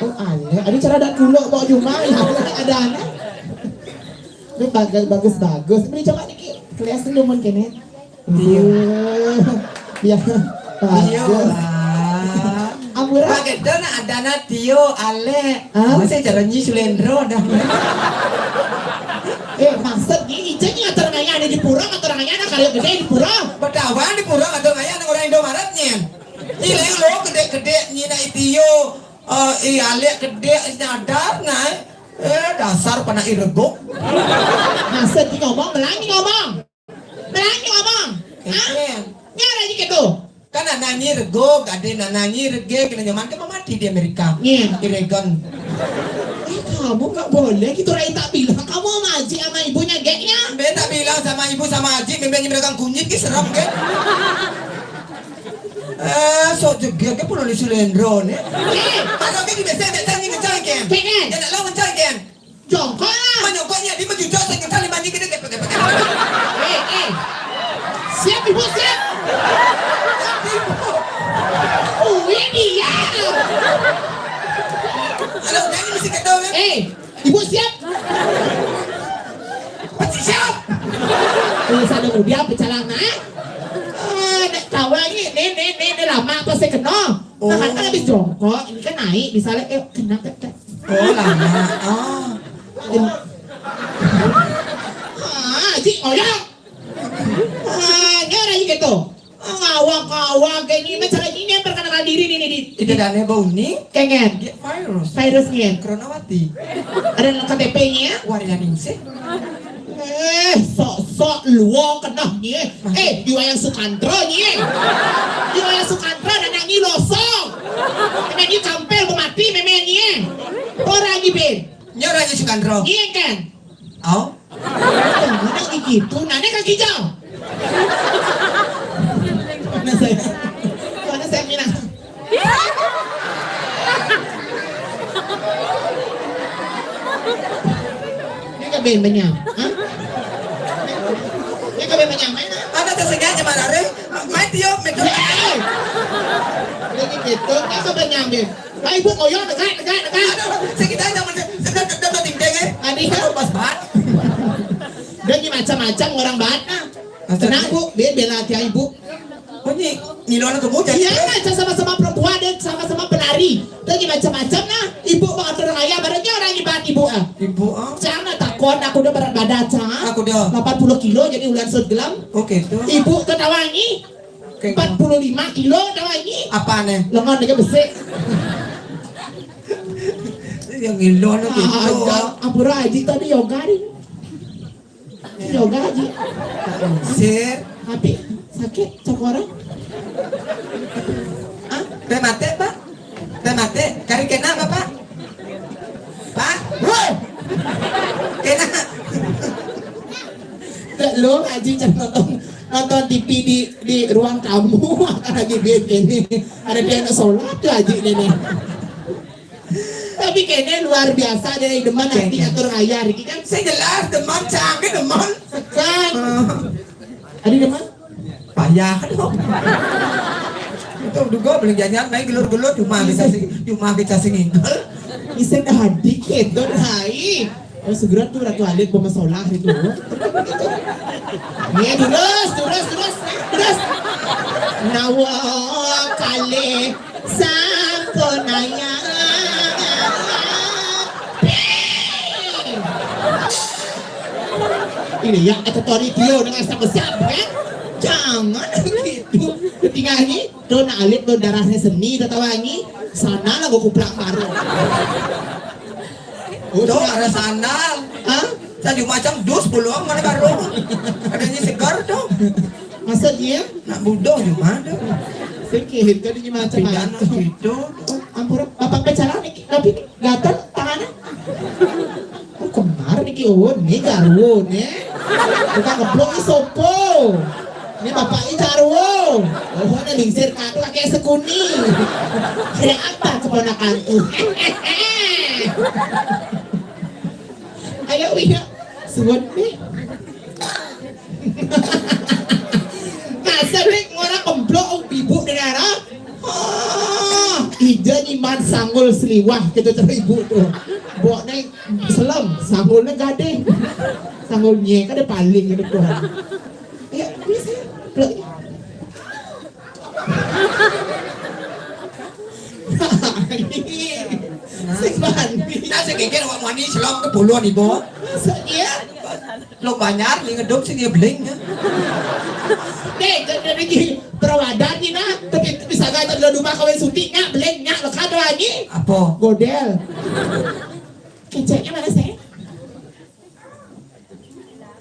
Oh, ada. Ada cara ada kuluk bawa cuma ya. Ada anak. Ini bagus bagus bagus. Beli coba dikit. Kelihatan dulu mungkin ya. Tio. Ya. Tio. Bagus. Ah. Amura. Pakai dona ada na Tio ale. Hah? Masih cara nyi sulendro dah. Eh, maksud gini, jadi ngatur ngaya ada di pura, ngatur ngaya ada kali gede di pura. Betawan di pura ngatur ngaya ada orang Indomaret nyen. Ini lo gede-gede nyi na Tio. Eh, iya lek gede nyadar nah. Eh, dasar pada iregok. Maksud di ngomong, melangi ngomong. Melangi ngomong. Hah? Iya. Nyara aja gitu. Kan anak nyi regok, ada anak nyi rege, kena nyaman kan mati di Amerika. Iya. Di Reagan. Eh, kamu nggak boleh gitu, Rai tak bilang. Kamu sama Aji sama ibunya geknya. Mbak tak bilang sama ibu sama Aji, mbak mereka kunyit ki serem kan. Eh, sok jegek ke pulau di Sulendro nih. Eh, atau kayak di biasa biasa ini ngencang kan? Kan? Jangan lo ngencang kan? Jongkok lah. Menyongkoknya di mejujo saya ngencang lima jik ini. Eh, eh. Siap ibu siap. Wih dia. Kalau udah ini mesti ketawa kan? Eh, ibu siap. Pasti siap. Ini sana muda pecalang nak. Ah, nak tawa ini, ini, ini, ini lama apa saya kenal? Oh. Nah, kan habis jongkok, ini kan naik, misalnya, eh, kena, kena. Oh, lama. Oh. Ah, cik, oh ya. Ah, ini orang gitu. Ah, ngawak, ngawak, kayak gini, cara ini yang perkenalkan diri nih, nih, di. Kita dane bau nih. Kengen. Dia virus. Virus nih. Coronawati. Ada K T P-nya? Waryaningsih. Eh, sok-sok luong kenah nye. Eh, di wayang Sukantro nye. Di wayang Sukantro anak nyi losong. Kena nyi kampel bemati meme nye. Orang nyi ben. Nye orang nyi Sukantro. Nye kan? Au. Mana nyi gitu, nane kaki jauh. Mana saya? Mana saya minang? Ini keben banyak. Hah? Ini keben banyak main. Ada tersengaja marah, Re. Main tiup, main tiup. Ini gitu, ini keben nyambil. Ayo, Ibu, ngoyo, tegak, tegak, tegak. Aduh, saya kita aja, saya, saya, saya, saya, saya, saya, eh. Adi, ya. Aduh, pas banget. Dia ni macam-macam orang banget, ah. Maksudnya? Tenang, Bu. Biar bela hati Ibu. Oh, ni, ni lawan kamu, jadi. Iya, kan, sama-sama perempuan dan sama-sama penari. Dia ni macam-macam, nah. Ibu mau atur ayah, barunya orang ibarat Ibu, ah. Ibu, ah. Jangan takut, aku dah berat badan, Cang. Aku dah. Lapan puluh kilo, jadi ulan sud gelam. Oh, gitu. Ibu ketawa ni. Oke. Empat puluh lima kilo, tahu lagi? Apa nih? Lengan aja besar. Yang ngilon gitu. Ah, ampura Aji tadi yoga nih. Yoga Aji. Sir. Tapi sakit, cokora. Ah, teh mate, Pak? Teh mate? Kari kena, Bapak? Pak? Woi! Kena. Lo Aji, jangan nonton, nonton T V di, di ruang tamu. Lagi bikin ini. Ada dia nak sholat tuh Aji ini nih. Tapi kayaknya luar biasa dia, demen hati ngatur ayah, Riki kan. Saya jelas demen, canggih demen. Kan. Ada demen? Payah dong. Itu juga beli jajan, naik gelur-gelur, cuma bisa sing, cuma bisa sing ngingkel. Bisa dah dikit, don hai. Oh, segera tuh Ratu Alit bemasalah itu. Nih, terus, terus, terus, terus. Nawa kali sakonaya. Ini ya, atau Tori Tio dengan siapa-siapa, kan? Jangan gitu. Tinggal ini, tuh nak alit tuh darahnya seni, tetawa ini. Sana lah gua kuplak baru. Oh, tuh, ada sandal. Hah? Saya cuma macam dus pulang mana baru. Adanya segar tuh. Masa dia? Nak bodoh cuma ada. Sikit tadi macam mana? Gitu. Oh, ampura. Bapak pacaran ni, tapi gatal tangannya. Oh, kemar ni ki, oh, ni garu ni. Bukan geblok ni sopo. Ni bapak ni garu. Oh, ni lingsir katu kaki sekuni. Ada apa keponakan tu? Ayo, iya. Suwun ni. Masa dek ngora kemplok ibu dengan arah. Ah, ija nyiman sanggul seliwah kita cara ibu tu. Bok naik selem, sanggulnya gading. Sanggulnya kan ada paling ada Tuhan. Ya, bisa. Plek. Sing mandi. Nah, sing kikir awak mandi selem ke puluhan ibu. Masa iya? Lo banyak, ni ngeduk sini beling ya. Dek, jadi lagi perawadan ni nah, tapi bisa ngajar lo rumah kawin suti nyak beling nyak lekat lagi. Apa? Godel. Keceknya mana sih?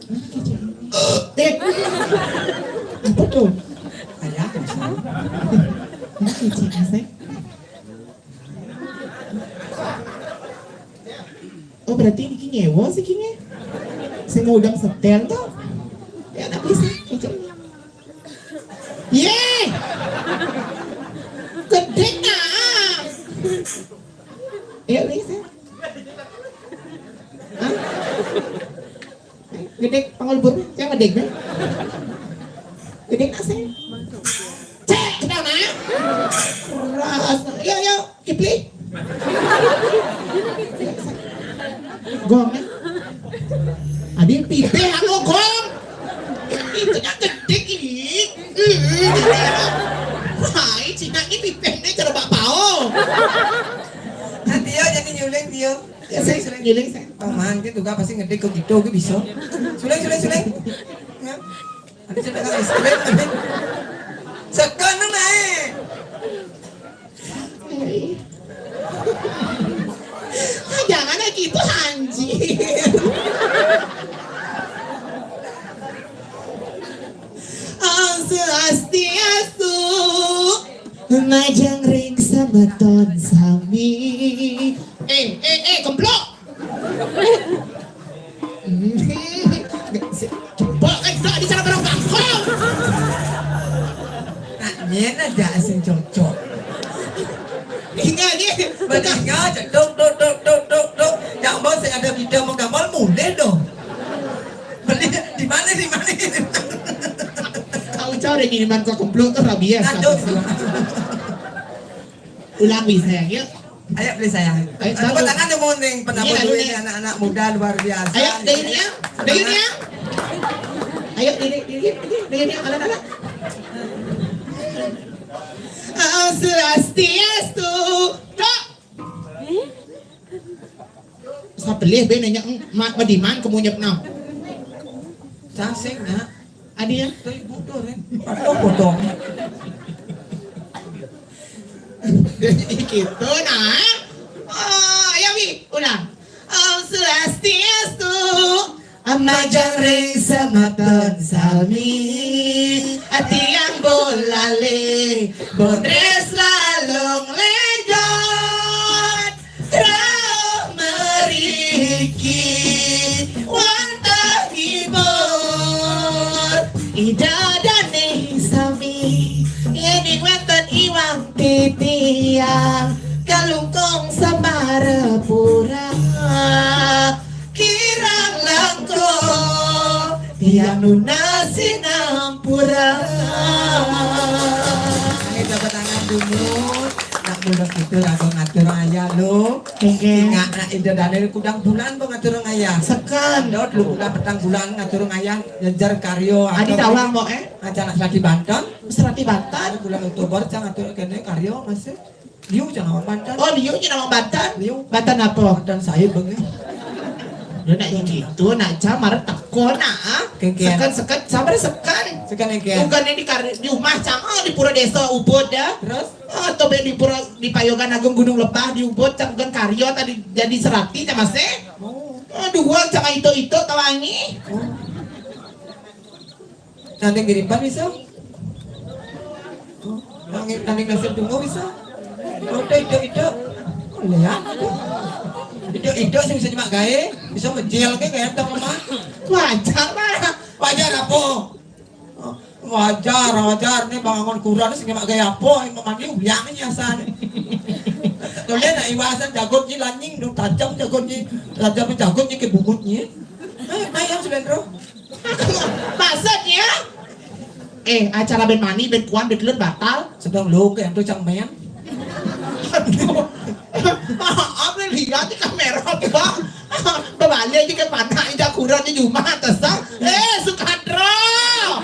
Mana kecek? Eh, apa tuh? Ayah, mana kecek sih? Oh, berarti ini nyewa sih kini. Saya mau udang setel tuh. Ya, tapi sih, kecek. Ye! Gedhe nah. Ya wis. Hah? Gedhe pangulbur, sing gedhe, Bang. Gedhe kasih. Cek, kenal nah. Ras. Yo, yo, Kipli. Gong, eh. Adi pipe aku gong. Itu kan gedhe ini. Hai, Cina ini pipene cara bapao. Nah, Tio jadi nyuling, Tio. Ya, saya suling, nyuling, saya. Paman, gitu, gak pasti ngedek kok gitu, gue bisa. Suling, suling, suling. Ya. Ada cerita kan es krim, tapi sekarang naik. Ah, jangan kayak gitu, anjir. Om Swastiastu. Majeng ring semeton sami. Eh, eh, eh, kemplok. Coba kan tak bicara barang bangkong. Nak nyen aja sing cocok. Ingat ni. Betul, ingat. Dok, dok, dok, dok, dok, dok. Yang bos saya ada video mau gambar mulai dong. Beli di mana, di mana? Kau cari minuman kau kemplung tu rabies. Aduh. Ulang wis, sayang, yuk. Ayo beli saya. Ayo, tepuk tangan dulu, Moning. Pernah, iya, duit ini anak-anak muda luar biasa. Ayo, deh ini ya. Deh ini ya. Ayo, deh, deh, deh, deh ini ya. Anak-anak. Swastiastu. Dok. Sapelih be nanya, "Mat madiman kemunyep nang?" Sasing, nak. Adi ya? Tuh ibu tuh, Ren. Aduh, potong. Gitu, nah. Oh, ayo, Wi, ulang. Om Swastiastu. Majeng ring semeton sami, tiang bolale, bondres lalung lenjot, rauh meriki, wantah hibur, ida dane sami, yening wenten iwang titiang, kalungkung samarapura. Kirang langkung, tiang nunas sinampura. Ayo, tepuk tangan dulu. Nak budak itu ragu ngatur ayah lo. Inggih. Ingat nak ida dane kudang bulan ba ngatur ayah. Seken. Dot lu bulan petang bulan ngatur ayah, jejer karyo. Adi tawang mo, eh? Aja nak serati Banten. Serati Banten. Bulan Oktober, cang ngatur kene karyo masih. Liu cang awak Banten. Oh, liu cang awak Banten. Liu. Banten apa? Banten sahib bang. Dia nak ini tu, nak cang marah teko nak, ah. Kengken. Seken, seken, sabar seken. Seken kengken. Bukan ini kar-, di rumah cang, ah, di Pura Desa Ubud dah. Terus? Ah, atau be di Pura, di Payogan Agung Gunung Lebah di Ubud, cang bukan karyo tadi jadi serati cang masih. Oh. Aduh, uang cang itu-itu tawangi. Oh. Nanding giripan bisa? Nanding, nanding nasib tunggu bisa? Udah, itu, itu. Lihat. Itu, itu sih bisa cuma gae, bisa menjel ke kayak teman. Wajar, Pak. Wajar apa? Wajar, wajar. Nih bangun kurang sih cuma gae apa? Yang mandi uyang ini asal. Tuh lihat nak iwasan jagot ni lanying, dong tajam jagot ni, tajam jagot ni ke bungut ni. Eh, bayang sebentar. Maksudnya? Eh, acara ben mani, ben kuan, ben telun batal. Sedang lo ke yang tu cang main. Aduh. Maaf ni, lihat di kamera tu, Pak. Bebalik je ke panak ida kurang di rumah atas, ah. Eh, Sukadro.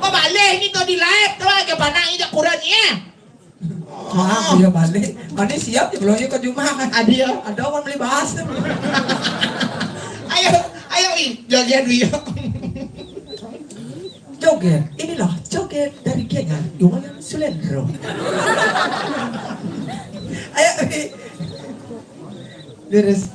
Bebalik ni tu di live tu ke panak ida kurang ni, eh. Ah, iya balik. Mani siap ya, belum ke rumah. Ada ya? Ada orang beli bahas tu. Ayo, ayo, Wi, joget, Wi. Joget, inilah joget dari gengan Iwayan Sulendro. Ayo, Wi. Lurus.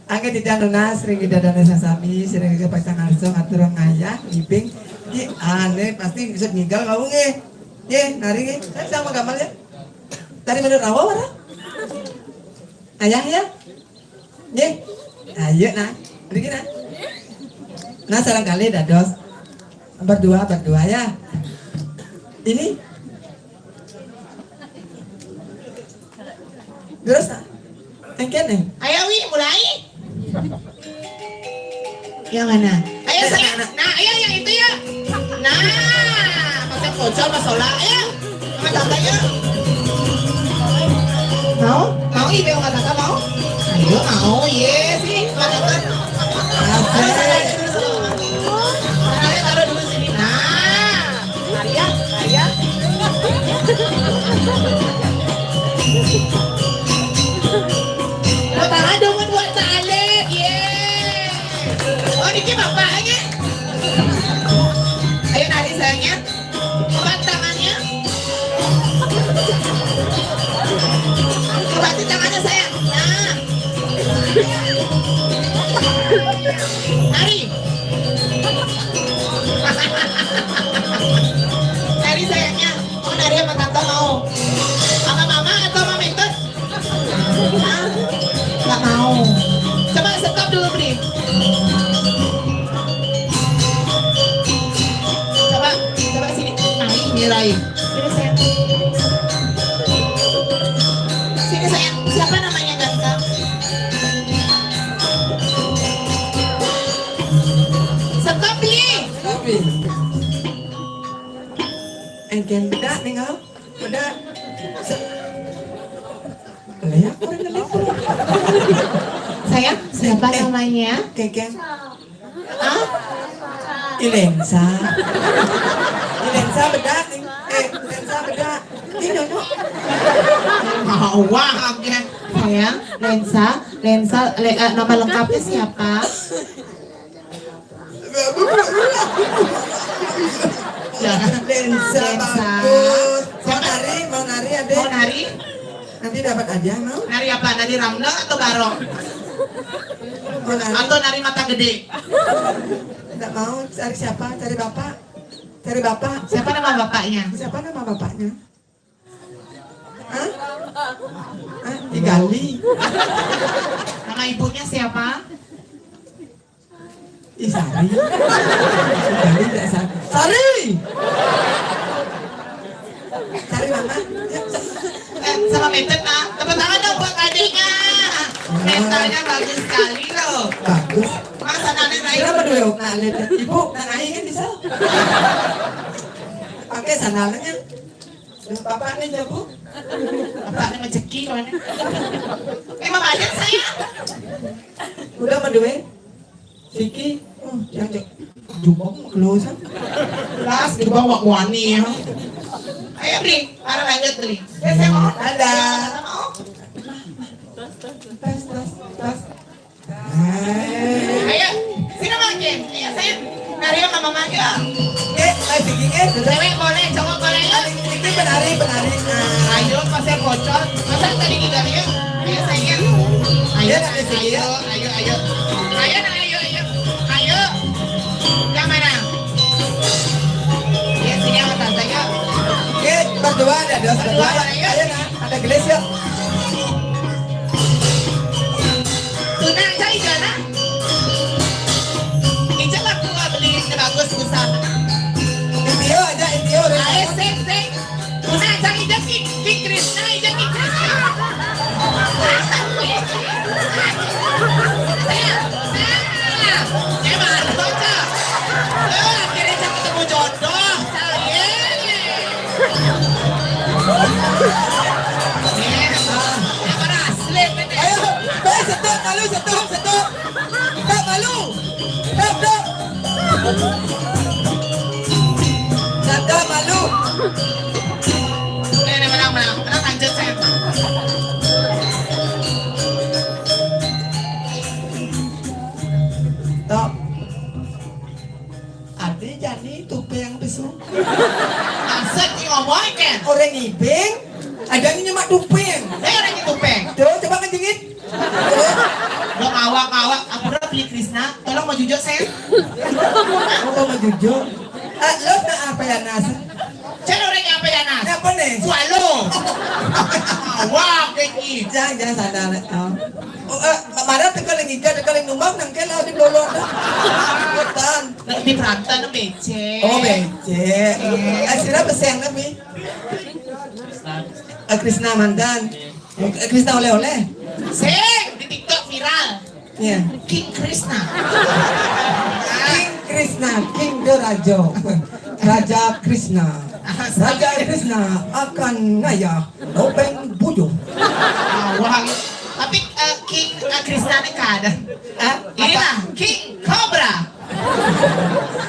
Angge titiang nunas ring ida dane sasami, sira nggih pacang ngarsa ngatur ngayah, ngibing. Ki ane pasti bisa ngigal kau nggih. Nggih, nari nggih. Saya sama gamal ya. Tari menurut rawa wara? Ayah ya? Nggih. Ayo nah. Mriki nah. Nah, salam kali dados. Berdua, berdua ya. Ini. Terus nah. Engken nih. Ayo Wi, mulai. Yang mana? Ayo saya. Nah, ayo yang itu ya. Nah, pakai pocong masalah. Ayo. Sama tante ya. Mau? Mau ibu sama tante mau? Ayo mau, yes. Ih, sama tante. Ayo, sana dulu, sana. Sana, taruh dulu sini. Nah. Maria, Maria. Bapak dong buat Talib, ye. Oh, niki bapaknya. Ayo nari sayangnya. Buat tangannya. Buat tangannya sayang. Nah. Nari. Nari sayangnya. Mau nari sama tante mau? Sama mama atau sama Mintut? Hah? Nggak mau. Coba stop dulu, Bri. Coba, coba sini. Nari, nilai. Sini, sayang. Sini, sayang. Siapa namanya ganteng? Stop, Bri. Stop, Bri. Engken bedak nih kau. Bedak. Se- Sayang, siapa namanya? Keke. Hah? Ilensa. Ilensa bedak nih. Eh, Lensa bedak. Ini nyonyok. Mawar aja. Sayang, Lensa, Lensa, le- eh, nama lengkapnya siapa? Ya. Lensa. Lensa. Bagus. Mau nari, mau nari, adek? Mau nari? Nanti dapat aja, mau? Nari apa? Nari ramle atau barong? Mau nari? Atau nari mata gede? Tidak mau. Cari siapa? Cari bapak. Cari bapak. Siapa nama bapaknya? Siapa nama bapaknya? Hah? Hah? Digali. Nama ibunya siapa? Ih, Sari. Digali tidak Sari. Sari! Sari mana? Eh, sama Meten, ah. Tepuk tangan dong buat adiknya. Mentalnya bagus sekali loh. Bagus. Masa nanti saya Kenapa dulu? Nah, lihat, lihat. Ibu, nang air kan bisa. Pakai sandalnya. Bapak nih, ya, Bu. Bapak nih rezeki, kawan. Emang banyak saya. Udah, Madue. Siki, oh, jangan cek. Jubong kelusan. Las, jubong wak wani, ya. Ayo, Bli. Para lanjut, Bli. Ya, saya mau. Ada. Tas, tas, tas. Ayo, sini makin. Ayo, saya. Nari sama Mama, yuk. Eh, eh, Siki, eh, sudah. Cewek boleh, cowok boleh, yuk. Ini penari, penari. Nah. Ayo, pasnya bocor. Masa tadi kita, yuk. Ayo, sayang. Ayo, Ya, nak, Siki, ya. ayo, ayo, ayo. Ayo, nak, ayo, ayo. Ayo. Yang mana? Ya, sini sama tante, yuk. Oke, berdua ada, ada Berdua, berdua. boleh, yuk. Ayo, nak, ada gelas, yuk. Tunang, cari jalan. Ijal aku beli ini bagus, susah. Intio aja, Intio, Ren. Ayo, sing, sing. Tunang, cari ijal, Ki, Ki Krisna, ijal, Ki Krisna. Saya, saya, saya baru baca. Eh, akhirnya saya ketemu jodoh. Saya. Eh, apa dah? Slip ini. Ayo, eh, stop, malu, stop, stop. Stop, malu. Stop, stop. Stop, malu. Eh, ini menang, menang. Menang, lanjut, saya. Stop. Ade jani tupeng besu. Maksud ni ngomong kan? Orang ibing, ada ni nyemak tupeng. Eh, orang ni tupeng. Tuh, coba ngejengit. Tuh. Lo ngawak-ngawak, ampura beli Krisna, tolong mau jujur, saya. Oh, mau jujur? Ah, lo nak apa ya, Nas? Cek orang apa ya, Nas? Apa nih? Swallow. Ngawak, kayak gitu. Jangan, jangan sadar. Oh. Oh, eh, marah tekan lagi, jangan tekan lagi numbang, nangkel lah di dolor. Betul. Nek di Branten becek. Oh, becek. Eh, sira beseng nabi. Eh, Krisna mantan. Eh, Krisna oleh-oleh. Sing di TikTok viral. Iya. King Krisna. King Krisna, King Dorajo. Raja Krisna. Raja Krisna akan ngayah topeng bujuk. Awal. Tapi eh, King eh, Krisna ini kada. Hah? Inilah King Cobra.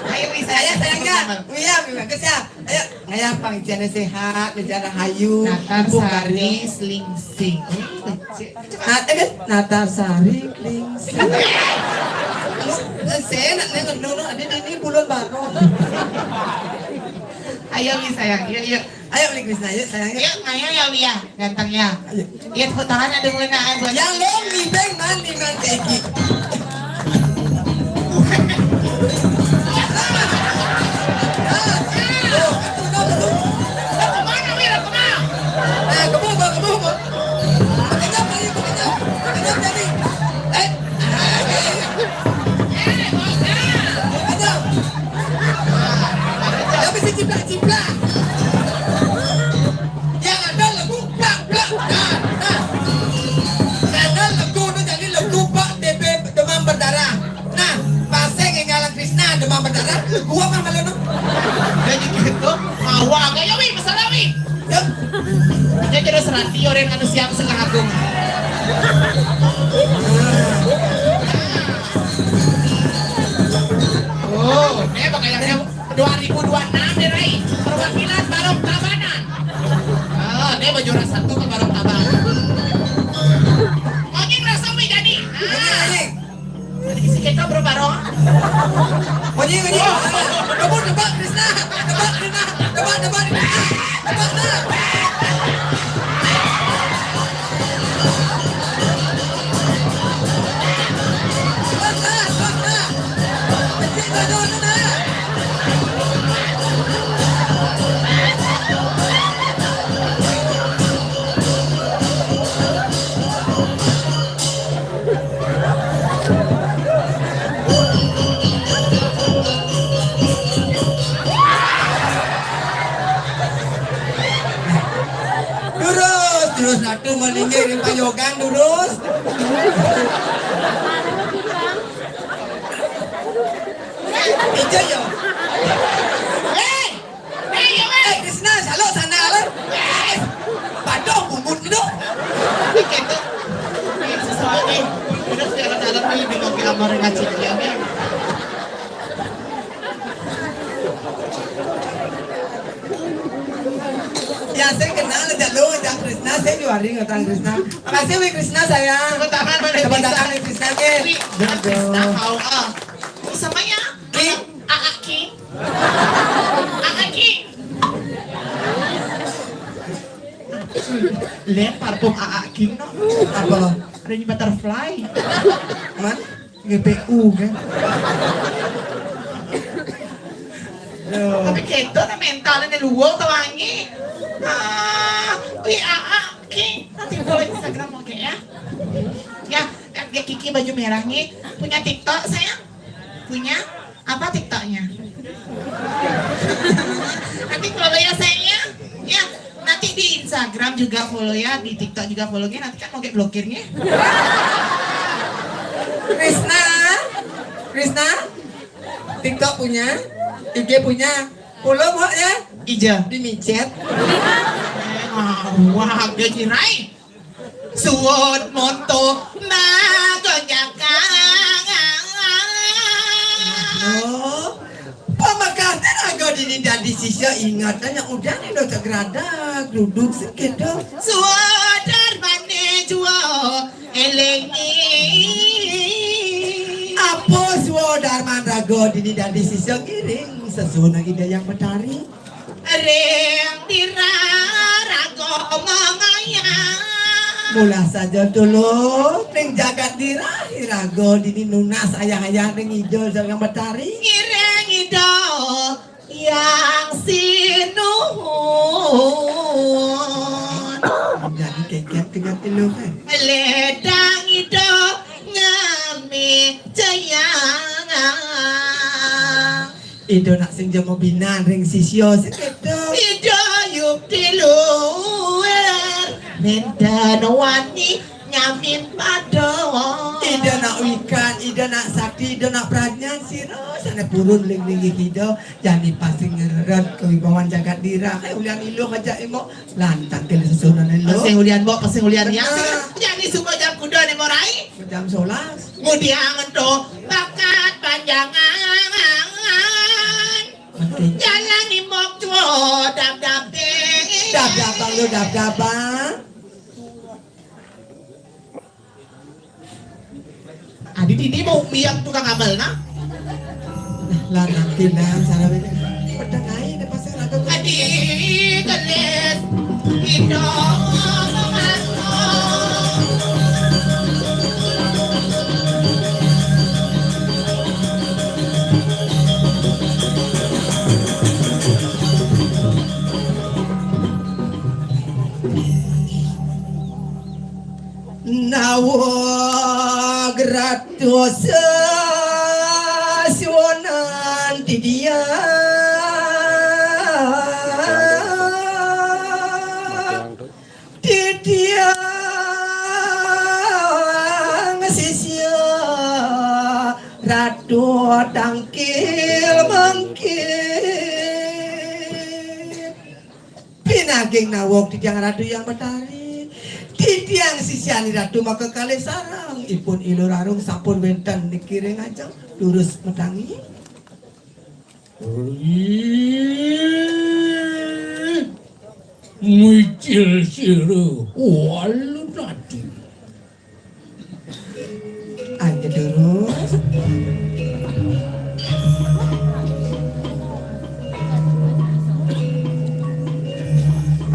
Ayo bisa Saya sayangnya. Iya, iya, kesiap. Ayo, ngayah pangiciannya sehat, bicara hayu. Natar Bung Sari Karyo. Slingsing. Nat, eh, Natar Sari Klingsing. Saya nak nengok dulu, ada di ini bulan baru. Ayo, Wi, sayang. Yuk, yuk. Ayo, Wi Krisna, yuk, sayang, yuk. Yuk, ngayah ya, Wi, ya. Ganteng, ya. Ayo. Iya, tepuk tangan ada mana, buat Yang lo ngibeng man, ngibeng kayak gitu. Nah, kebun, kebun, kebun. Pakai jam, pakai jam, pakai jam tadi. Eh, pakai jam. Tapi si ciplak-ciplak. Yang ada lagu plak-plak. Nah, nah. Karena lagu tu jadi lagu bak T B demam berdarah. Nah, pasal yang jalan Krisna demam berdarah, gua mah malu tu. Jadi gitu, awak kayak Wi, masalah Wi. Ya. Dia jadi serati orang anu siap Sengkang Agung. Kayaknya dua ribu dua enam deh, Rai. Perwakilan Barong Tabanan. Oh, dia mau juara satu ke Barong Tabanan. Monyet rasa mie jadi. Nah. Anjing, anjing. Jadi si kita berbarong. Anjing, anjing. Coba tebak, Krisna. Tebak, Krisna. Tebak, tebak, Krisna. Tebak, nah. Durus, durus, ratu malinggih ring payogan, durus. Ija ya. Hei! Hei, ya, weh! Eh, Krisna, saluk sana, lah. Weh! Padong bubut gitu. Gitu. Sesuai nih. Udah siaran dalam nih, di kopi amar ngaji dia nih. Ya, saya kenal aja lu, Jang Krisna, saya juari ngutang Krisna. Makasih, Wi Krisna, sayang. Tepuk tangan, Mbak Tepuk tangan, Wi Krisna, ke. Wi, Mbak Krisna, kau, ah. Sama ya? King. Aa King. Aa King. Lihat parfum Aa King, no? Apa? Ada yang butterfly. Man? G P U kan. Tapi kita na mentalnya luar ke wangi. Ah, wi, ah, ah, oke. Nanti follow Instagram, oke, ya. Ya, ya, Kiki baju merah nih. Punya TikTok, sayang? Punya? Apa TikToknya? Nanti follow ya, sayang, ya. Ya, nanti di Instagram juga follow ya, di TikTok juga follow ya. Nanti kan mau kayak blokirnya. Krisna, Krisna, TikTok punya, I G punya, follow, Mbok, ya. Ija. Dimicet. Eh, wah, wah, gaji rai. Suwon monto magonjakan. Oh, pamekate raga dini dadi sisya, ingetang yang udah nih, do tak geradak, duduk sedikit dong. Suwon darmane juwa elingi. Apa suwon darman raga dini dadi sisya, ngiring sesuunan Ida Hyang Betari. Ring dirah raga mangayah. Mula saja dulu ning jagat dirah iraga dini nunas ayah-ayah ning Ida Hyang Betari. Ngiring Ida Hyang Sinuhun. Jadi kengkeng kenyang telu kan. Ledang Ida ngami jayang. Ida nak sing jama binan ring sisya sing keto. Ida yukti luwir, nenten wani nyamin pada. Ida nak wikan, Ida nak sakti, Ida nak pradnyan, sira sane purun ling linggih Ida, jani pasti ngrereh kawibawan jagat dirah. Eh, ulian iluh aja, Imo. Lantang kene sesuunan lo. Sing ulian, Mbok, sing ulian ya. Bener. Jani suba jam kuda nih, Mbok Rai. Jam sebelas. Ngudiang ento bakat panjangan. Penting. Jalan imok tuo dap-dape. Dap-dapan lo, dap-dapan. Adi didi mau biang tukang amal, nah. Lah, nanti lah, salah beda. Pedang ae, dia pasang lagu. Adi gelis, kita mengantuk. Nawag ratus suanan tidiang, tidiang sisia ratu tangkil mangkil. Pinaging nawag titiang Ratu Hyang Betari. Titiang sisian Ratu maka kalih sareng ipun Ilo Rarung sampun wenten niki ring ajeng, durus matangi. Ih, micil sira walu tadi. Aja terus.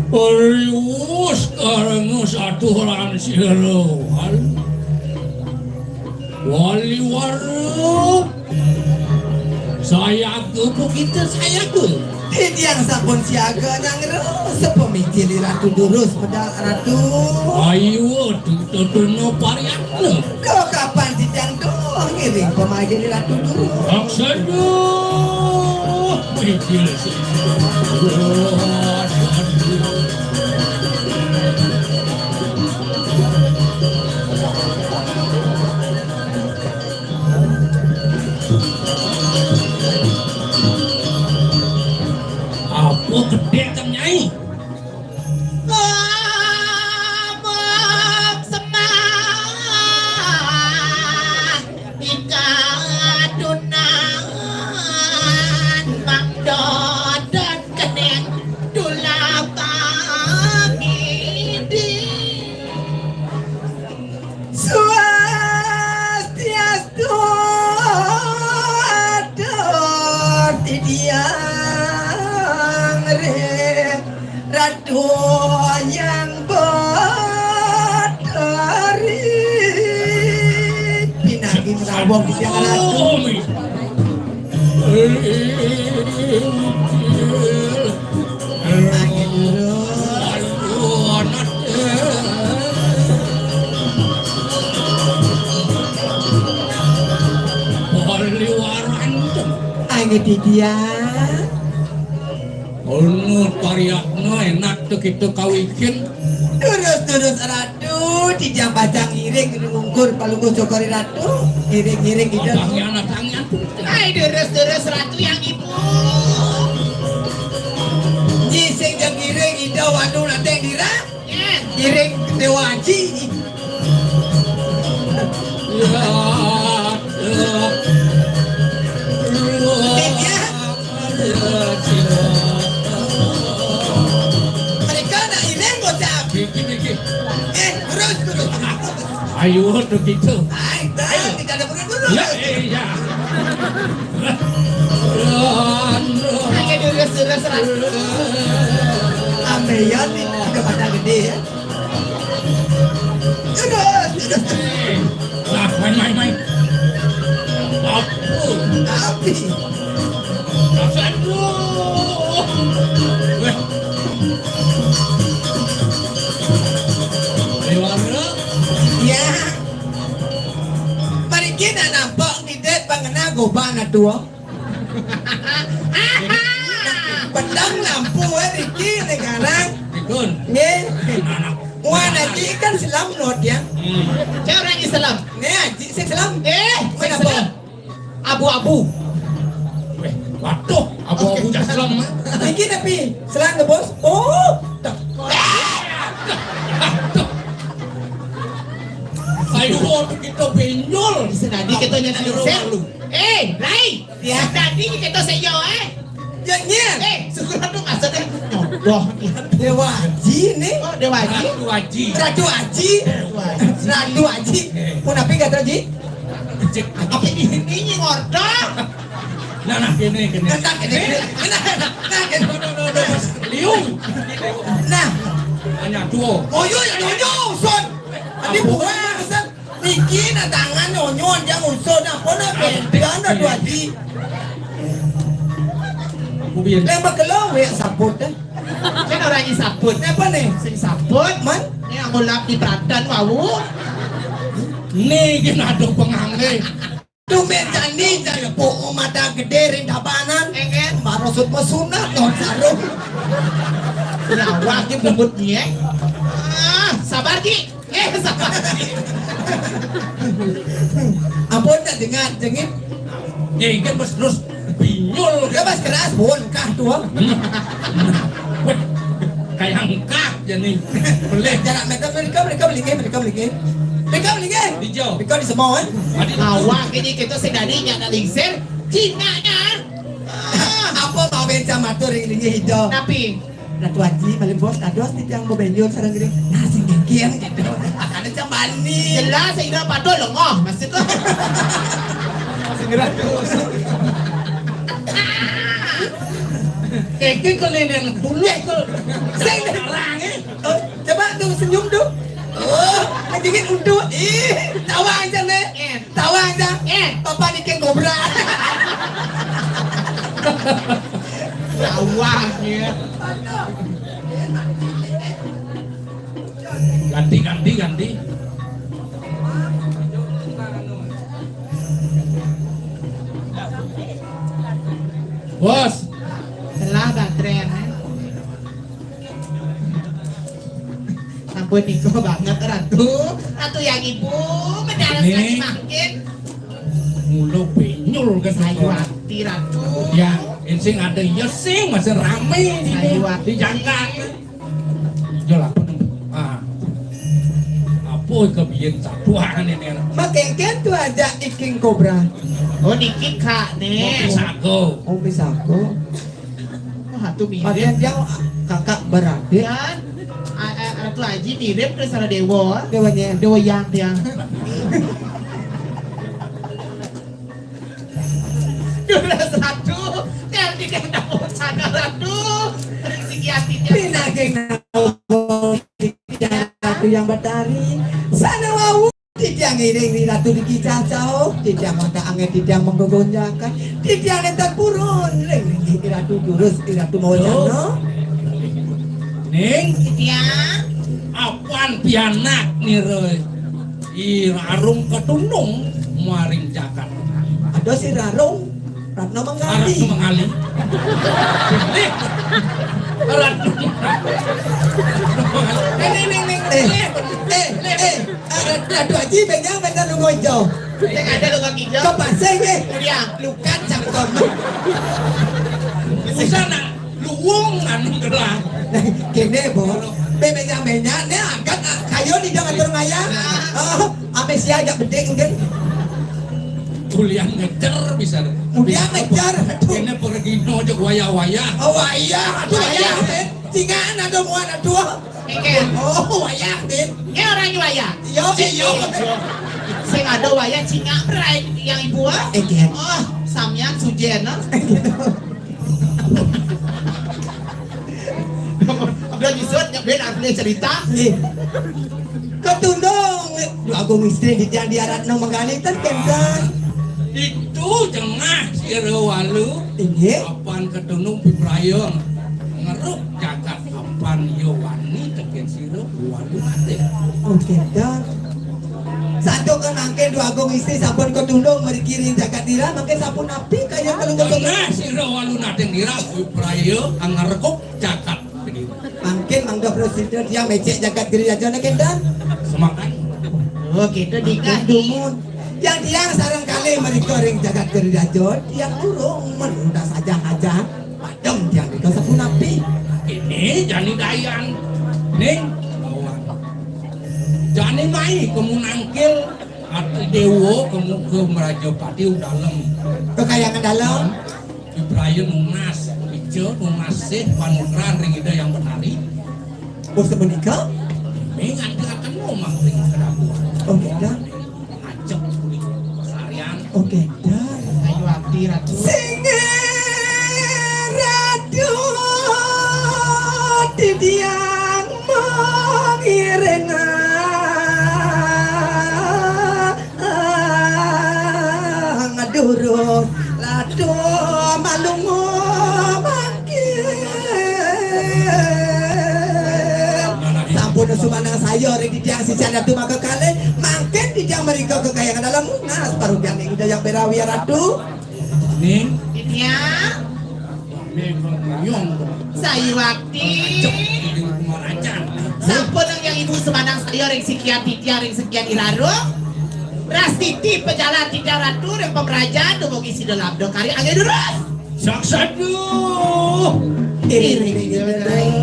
Riwus karena satu lan sira wali. Wali waru. Sayaga, bu kita sayaga. Titiang sampun siaga nyangro. Sepemicil Ratu durus pedal Ratu. Ayo, tututuna pariatna. Kok kapan titiang doh ngiring pemajin Ratu durus. Aksana. Micil. Apa gedhe ten, Nyai? Ngomong sembah ika dunan Mang Dodot keneng tulak pangidi. Swastiastu, atur titiang ring Ratu Hyang Betari. Pinanggih rawuh titiang Ratu. Ayo titiang. Ono pariatna enak to kita kawikin. Durus-durus Ratu, titiang pacang ngiring ngungkur palungguh cokor Ratu. Ngiring-ngiring kita. Abang ya, abang ya. Hai, durus-durus Ratu yang ibu. Nyi sing jeng ngiring Ida Wanu Nateng Dira. Ngiring Dewa Aji. Ya, ya. Mereka nak ngiring bocah. Niki, niki. Eh, terus, terus. Ayo, tu kita. Hai, dah, tidak ada perlu dulu. Ya, eh, ya. Ayo, terus, terus, terus. Ambeyan ni, udah pada gede ya. Terus, terus. Nah, main, main, main. Apa? Tapi. Aduh. Weh. Lewat. Ya. Mari kita nampak di det pangena goban atua. Petang lampu, eh, Riki, sekarang. Dikun. Nggih. Anak. Wan Aji kan Islam, Lord, ya. Hmm. Saya orang Islam. Nih, Aji, sing Islam. Eh, sing Islam. Abu-abu. Eh, waduh, abu-abu. Oke. Dah Islam, eh. Niki tapi Islam, Bos. Oh, tak. Ayo, waktu kita benyol. Bisa tadi kita nyari Islam. Eh, Rai. Ya. Tadi kita seyo, eh. Ya, nyen. Eh, syukur aku maksudnya nyodoh. Dewa Aji nih. Oh, Dewa Aji. Ratu Aji. Ratu Aji. Dewa Aji. Ratu Aji. Eh. Mau napi gak Aji? Cek. Apa ini, ini ngordo? Nah, nah, kene, kene. Nah, kene, kene. Nah, nah, nah, kene. No, no, no, no. Liu. Nah. Hanya dua. Oh, iya, ya, iya, iya, son. Tadi bukan, pesan. Niki na tangan nyonyo aja ngusut apa na beda na dua ji. Aku biyen. Lembek kelo wek sabut deh. Kan orang ini sabut. Apa nih? Sing sabut. Man? Ini yang ngulap di peratan wau. Nih gini ada pengangge. Tumben jani jaya po mata gede ring tabanan. Engen. Marosut mesunat non sarung. Nyawa ki bungut nyek. Ah, sabar ki. Eh, sabar. Ampun, tak dengar, jengit. Ya, ikan bos terus binyol. Ya, bos keras, pun kah tuh. Hmm. Weh, kayak engkah jadi. Boleh. Jarak mereka, mereka, mereka melingkih, mereka melingkih. Mereka melingkih. Hijau. Mereka di semua, eh. Awak ini kita sedari nyak nak lingsir. Cina kan? Ah, Cang matur ring linggih Ida. Napi? Ratu Aji, malih bos kados titiang mabenjur sareng gering. Nah, sing kéngkén gitu. Ada cang bani. Jelas, Ida pada lengoh, maksud. Sing ratu. Kéngkén kok nénéng bulu kok. Sing larang, eh. Oh, coba tuh senyum tuh. Oh, ngejigit untuk. Ih, tawa aja nih. Eh. Tawa aja. Eh. Papa nih king kobra. Tawa ya. Ganti, ganti, ganti. Bos. Telah batren. Sampun nika banget, Ratu. Ratu yang ibu, mendaras lagi makin. Mula benyul ke sayu ati, Ratu. Ya, sing ada ya sing masih rame di, sayu ati. Di Jakarta. Ya lah, apa nang, ah. Apa kebiyen satuan ini? Makin kan tu aja iking kobra. Oh, niki kak nih. Oh, pisako. Oh, pisako. Wah, tuh mirip. Pakaian dia kakak beradik. Kan? A- a- Ratu Aji mirip ke Sara Dewa. Dewanya. Dewa yang dia. Dua belas Ratu. Yang tidak tahu sana Ratu. Rezeki hatinya. Pinaging Ratu yang batari. Sana wau. Titiang ngiring ri Ratu niki cacau, titiang wantah angin, titiang menggogonjakan, titiang nenten purun ring ri Ratu jurus, ri Ratu mawacana. Ning, titiang, apan pianak nira I Rarung Ketunung maring jagat. Ada si Rarung. Ratna Menggali. Ratna Menggali. Eh, Ratna Menggali. Eh, ning, ning, ning. Eh, eh, eh, eh, Ratu Aji, benjang, benjang, nunggu aja. Sing ada lu kaki jauh. Kok pasang, eh? Kemudian. Lukan, cangkem. Usah nak luwung, anu, gelang. Kene, Bo. Be, benjang, benjang, ne angkat, ah, kayu di dalam atur ngayah. Oh. Ame sia ajak beding mungkin. Ulian ngecer bisa. Ulian ngecer, aduh. Ini pergino aja wayah-wayah. Oh, wayah, aduh, wayah, Din. Cingaan ada muan, aduh. Oke. Oh, wayah, Din. Ini orang wayah. Yo, yo. Sing ada wayah cinga berai yang ibu, ah. Eh, Din. Oh, sampeyan sujen, ah. Abang Yusuf, nyebut aku ni cerita. Nggih. Ketundung, Dwagung Istri di tiang diarat nang menggali ten kenten. Itu jengah sira walu. Inggih. Apan ketundung pipraya ngeruk jagat apan ya wani teken sira walu mati. Oh, kenten. Santukan mangkin Dwagung Istri sampun ketundung mriki ring jagat nira, mangkin sampun napi kaya kelungkung. Nah, sira walu nating nira, praya angarekuk jagat nira. Mangkin mangga prasida tiang mecek jagat Giri Raja niki, Dan. Semangat. Oh, gitu, Dika. Dumun. Yang tiang sareng kalih mrika ring jagat Giri Raja, tiang durung mentas aja-aja. Padem tiang nika sapunapi? Ini jani dayan. Ning, lawan. Jani mai kemu nangkil ati dewa kemu ke Mrajapati Dalem. Kekayangan dalem. Ibrahim nunas, ijo nunas sih panugrahan ring Ida Yang Betari. Oh, semenika? Ning nganti akan ngomong ring kedabuan. Oh, gitu. Ajep kulit sarian. Oke, dah. Ayu ati, Ratu. Sing Ratu titiang mengiring ngedurung Ratu malungu mangkin. Sampun sumanang saya ring titiang sisian Ratu maka kalih. Mangkin titiang mrika kekayangan dalem. Nah, separuh tiang ing Ida Yang Berawi, ya, Ratu. Ning. Titiang. Ning, ngomong. Sayuwakti. Sampun yang ibu semanang saya ring sikian titiang ring sikian iraro. Rastiti pejalan titiang Ratu ring pemerajan dumugi sida labda kari angge durus. Saksadu. Iring, iring, iring.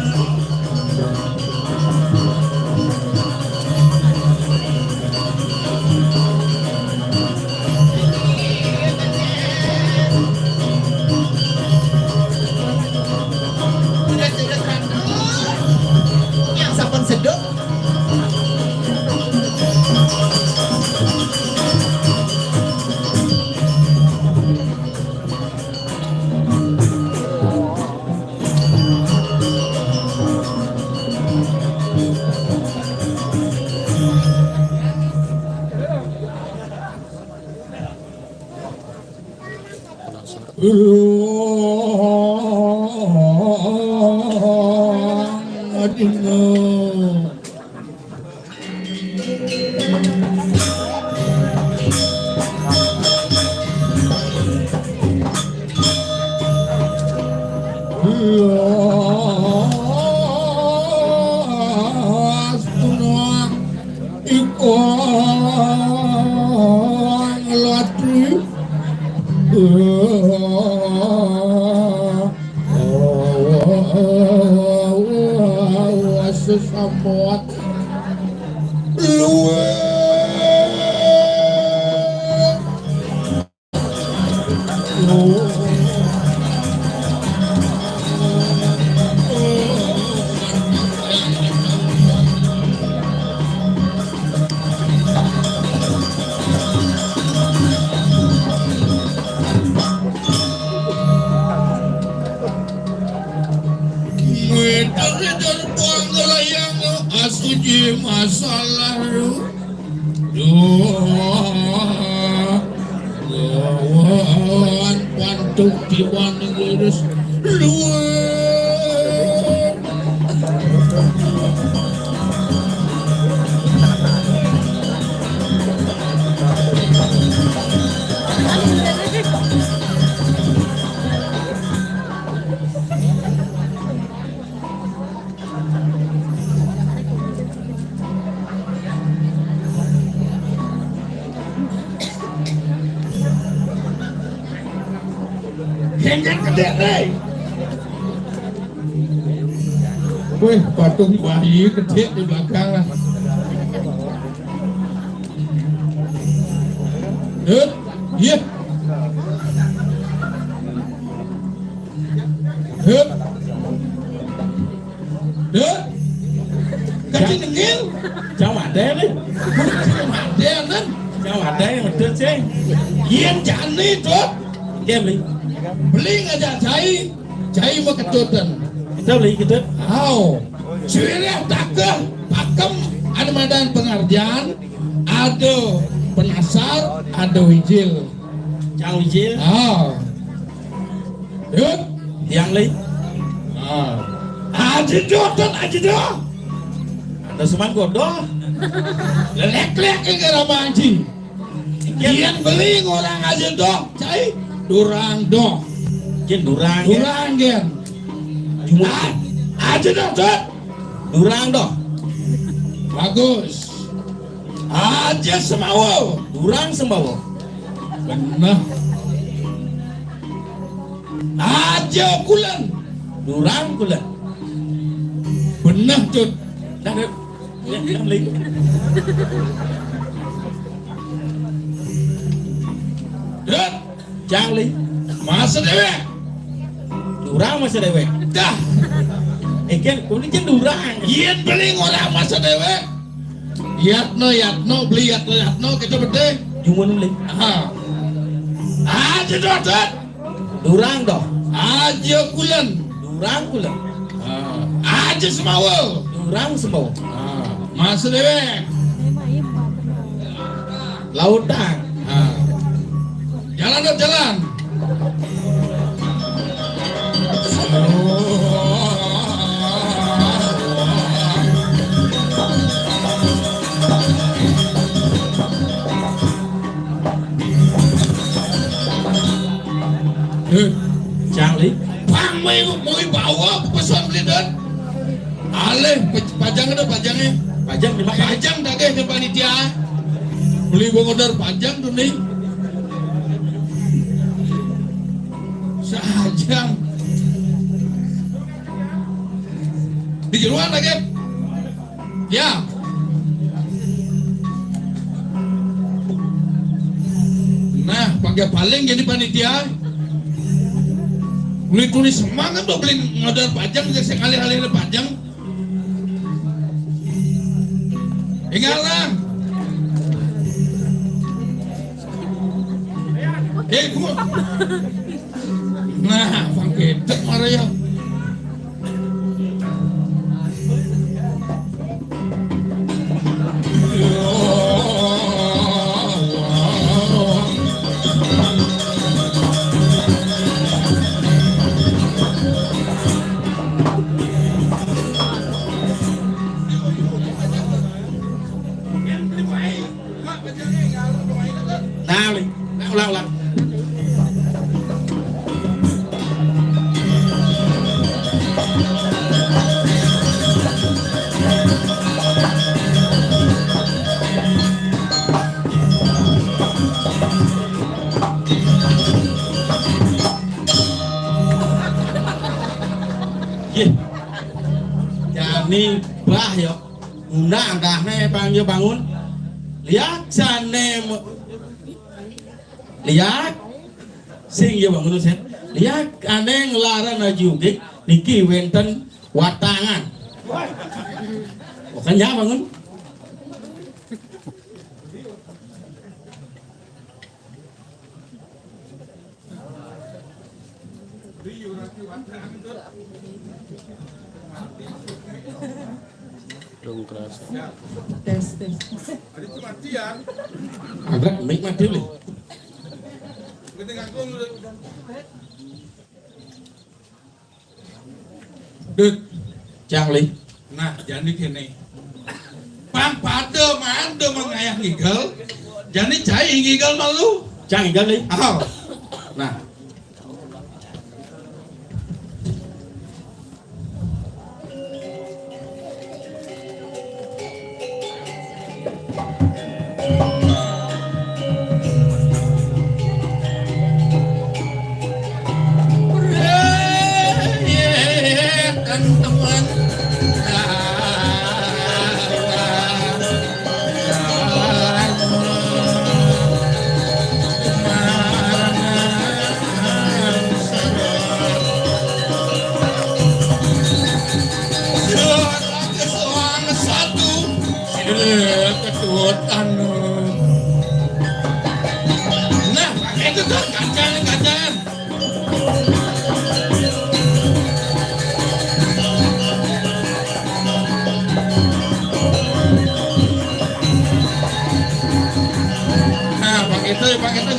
Adina. Lastuna iko ngelatri. Sesambot luwih. Ngedar-ngedar buang gelayang asuji masalah lu. Duh, lawan pantuk tiban ngurus luar. Hengkang gedé, Rey. Wih, patung bayi gedé di belakang lah. Hut, iya. Hut. Hut. Kacil nengil. Cang madé nih. Cang madé, Nan. Cang madé yang ngedut, Cing. Yén jani, Dut. Nggih, Beli. Beli ngajak cai, cai mah kedutan. Kita Beli, gedut. Aw. Suwirah takeh pakem, ada madan pengerjaan, ada penasar, ada wijil. Cang wijil. Aw. Yuk. Tiang Beli. Aw. Aja doh, Dut, aja doh. Ada seman godoh. Lelek-lelek ke Rama Haji. Yén Beli ngorang aja doh, cai. Durang doh. Yén durang, ya. Durang, yén. Jumur. A-, aja doh, Dut. Durang doh. Bagus. Aja semawa. Durang semawa. Beneh. Aja kulen. Durang kulen. Beneh, Dut. Dah, Dut. Ya, ya, Beli. Dut. Cang Beli. Masa déwék. Durang masa déwék. Dah. Eh, kan, kuwi kan durang. Yén Beli ngorang masa déwék. Yatno, Yatno, Beli Yatno, Yatno, kita bedé. Jumun Beli. Aha. Aja doh, Dut. Durang doh. Aja kulen. Durang kulen. Ah. Aja semawa. Durang semawa. Ah. Masa déwék. Lautang. Ah. Jalan, Dut, jalan. Eh, Cang Beli. Pang, mau, mau bawa pesan Beli, Dut. Alih, pe-, pajang ada pajangnya. Pajang di mana? Pajang daging ke panitia. Beli bongodar pajang tuh nih. Sajang. Di jeroan lagi. Ya. Nah, pakai paling jadi panitia. Beli tulis semangat tuh beli modal pajang, sekali-kali ada pajang. Ingatlah. Eh, gua. Nah, pangketek maraya. Nggih. Jani bah ya. Undang dahné pang ya bangun. Liak sané me-, liak sing ya bangun sih. Liak ané nglarang aji ugig niki wénten watangan. Makanya bangun. Dong kerasa. Tes, tes. Agak mic mati nih. Dut. Cang, Li. Nah, jani kéné. Pang pada mada mangayah ngigel. Jani cai ngigel malu. Cang ngigel, Li. Oh. Nah. Sila keturutan. Nah, pakai itu tuh, kancang, kancang. Nah, pakai itu, pakai itu.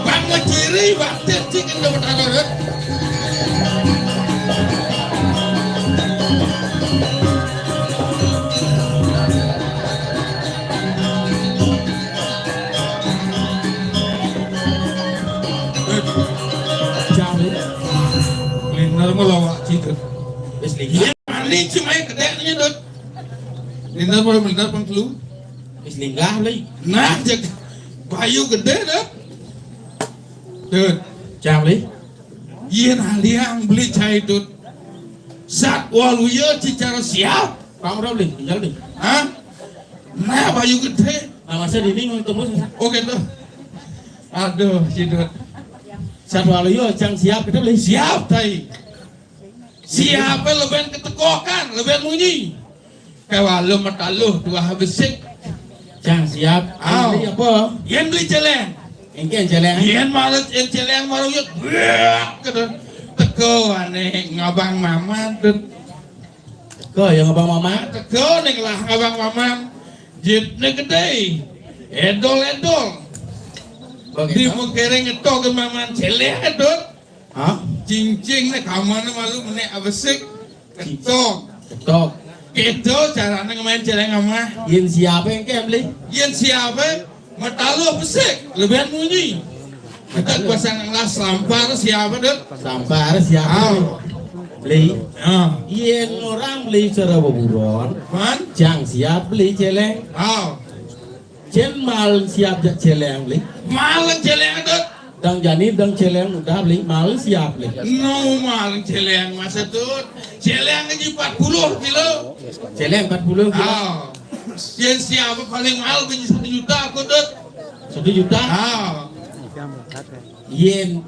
Bang ngeciri, Bang Tit, sih, kan dapat adoran. Jam. Liner melawak cita. Wis liner. Mani cuma gedenya, Dut. Liner boleh liner pang telu. Wis linggah, Li. Nah, jeg bayu gedé, Dut. Dut. Jam, Li. Yén aliang beli cai, Dut. Sat waluya cicara siap. Pamro, Li, tinggal, Li. Hah? Nah, bayu gedé. Nah, masa dini mau tembus, masa? Oke, tuh. Aduh, cidut. Sat waluya cang siap, kita beli. Siap, tai. Siapé lebén ketekokan, lebén munyi. Kéwala mataluh tuah besik. Cang siap. Aw. Beli apa? Yén beli céléng. Engké céléng. Yén males, yén céléng maruyut. Wéak, gitu. Teka ané ngabang maman, Dut. Teka ya ngabang maman. Teka ning lah ngabang maman. Jitné gedé. Édol-édol. Begitu. Di mengkering ngetok maman céléng, Dut. Hah? Cingcing né kamané malu menék abesik. Ketok. Ketok. Kéto carané ngemain céléng amah. Yén siapé engké, Bli? Yén siapé mataluh besik, lebén munyi. Kita pasang ngelas sampar siapé, Dut? Sampar siapé? Aw. Bli. Ah. Yén orang beli cara beburon. Man? Cang siap beli céléng. Aw. Cén mal siap jak céléng, Bli. Mal céléng, Dut. Dang jani, dang céléng udah, Bli. Mal siap, Bli. No, mal céléng masa, Dut. Céléng aja empat puluh kilo. Céléng empat puluh kilo. Ah. Yén siap paling mahal beli satu juta aku, Dut. Satu juta? Ah. Yén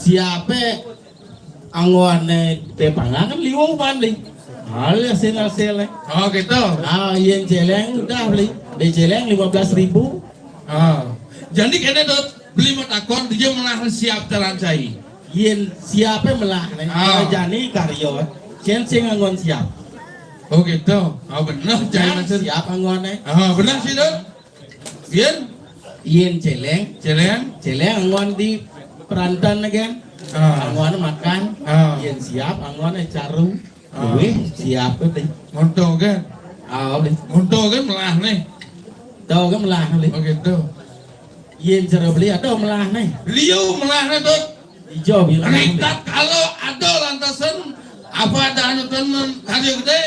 siapé anggoné tepangan kan liwuh pan, Bli. Hasil hasilé. Oh, gitu. Ah, yén céléng udah, Bli. Dé céléng lima belas ribu. Ah. Jadi kéné, Dut, beli matakon dia melah siap terancai. Yén siapé melah né. Ah. Kalau jani karyo, cén sing anggon siap. Oh, gitu. Oh, bener. Cang siap anggoné. Ah, bener sih, Dut. Yén? Yén céléng. Céléng? Céléng anggon di perantan kan. Ah. Anggon makan. Ah. Yén siap anggon caru. Ah. Wih, siap tuh, Bli. Monto kan? Ah, Bli. Monto kan melah né. Tahu kan melah, Bli? Oh, gitu. Yén cara beli ada melah né. Liu melah né, Dut. Ijo bilang. Ritat kalau ada lantasan apa ada anu ten karyo gedé.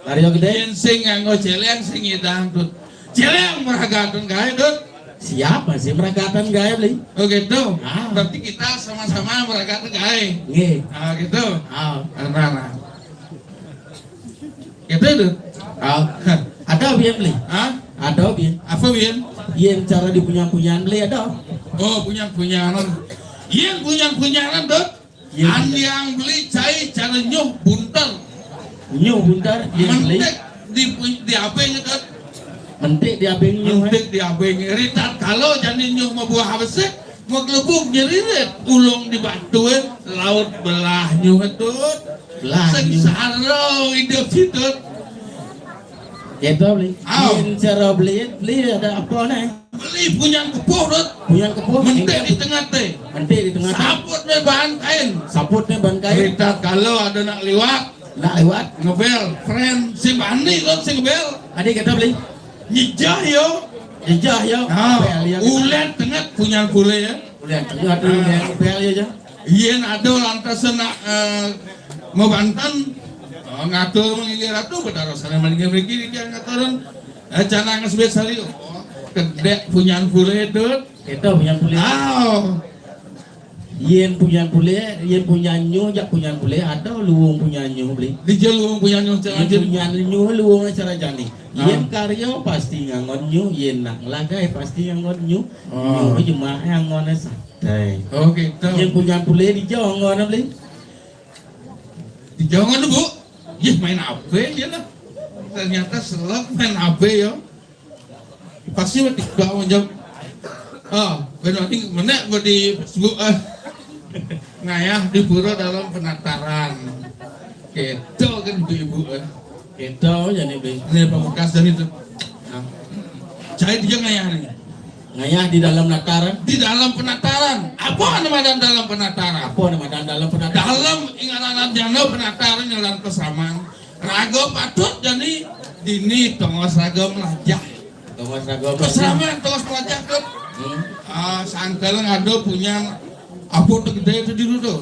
Karyo gedé. Yén sing nganggo céléng sing idang, Dut. Céléng meragaten kaé, Dut. Siap, masih meragatan gaé, Bli. Oh gitu. Ah. Berarti kita sama-sama meragatan gaé. Nggih. Ah gitu. Ah. Nah, nah. Gitu tuh. Ah. Ada biyen, Bli? Hah? Ada biyen. Apa biyen? Yén cara dipunyan-punyan, Bli, ada. Oh, punyan-punyanan. Yén punyan-punyanan tuh. Yén. An yang beli cai cara nyuh bunter. Nyuh bunter, yén beli. Mentik di, di abéng tuh. Mentik di abéng nyuh, eh. Mentik di abéng. Ritat kalau jani nyuh mabuah besik, maglebug nyeririt, ulung di batuin, laut belah nyuh tuh. Belah nyuh. Sengsara hidup situ. Gitu, Bli. Aw. Yén cara beli, beli ada apa nih? Beli punyan kepuh, Dut. Punyan kepuh. Mentik di tengah téh. Mentik di tengah téh. Saput né bahan kain. Saput né bahan kain. Ritat kalau ada nak liwat. Nak liwat. Ngebel. Friend, sing bani, Dut, sing ngebel. Adi kita, Bli. Nyejah, yo. Nyejah, yo. Ah, bel, ya. Ulet tengah punyan pulé, ya. Ulet tengah tuh, ah. Bel, bel, ya, ya. Yén ada lantas nak, eh, mabanten, oh, ngatur manginggih ratu, Betara sané manginggih mriki, niki ngaturan, eh, canang sebet sari, oh, kedék punyan pulé, Dut. Kita punyan pulé. Ah. Yén punyan pulé, yén punyan nyuh, jak punyan pulé, ada luung punyan nyuh, Bli. Dija luung punyan nyuh, cara. Yén punyan nyuh, luung cara jani. Ah. Yén karya pasti nganggon nyuh, yén nak nglagai pasti nganggon nyuh. Oh. Nyuh jemah nganggon santai. Oh, gitu. Yén punyan pulé dija nganggon, Bli. Di jangan, Bu. Yéh, main apa dia lah? Ternyata seleb main apa ya? Pasti mah tiba macam, ah, benar ni menek buat di Facebook, ah. Ngayah di pura dalam penataran. Gitu kan ibu-ibu, eh. Gitu jadi, Bli. Ini pamungkas dari itu. Nah. Saya dia ngayah nih. Ngayah di dalam nataran. Di dalam penataran. Apa nama dan dalam penataran? Apa nama dan dalam penataran? Dalam ingatan jana penataran yang dalam kesamaan. Raga patut jani dini tongos raga melajah. Tongos raga melajah. Kesamaan tongos melajah, Dut. Hmm. Ah, sangkal ada punyan apa tu gedé tu dulu tu.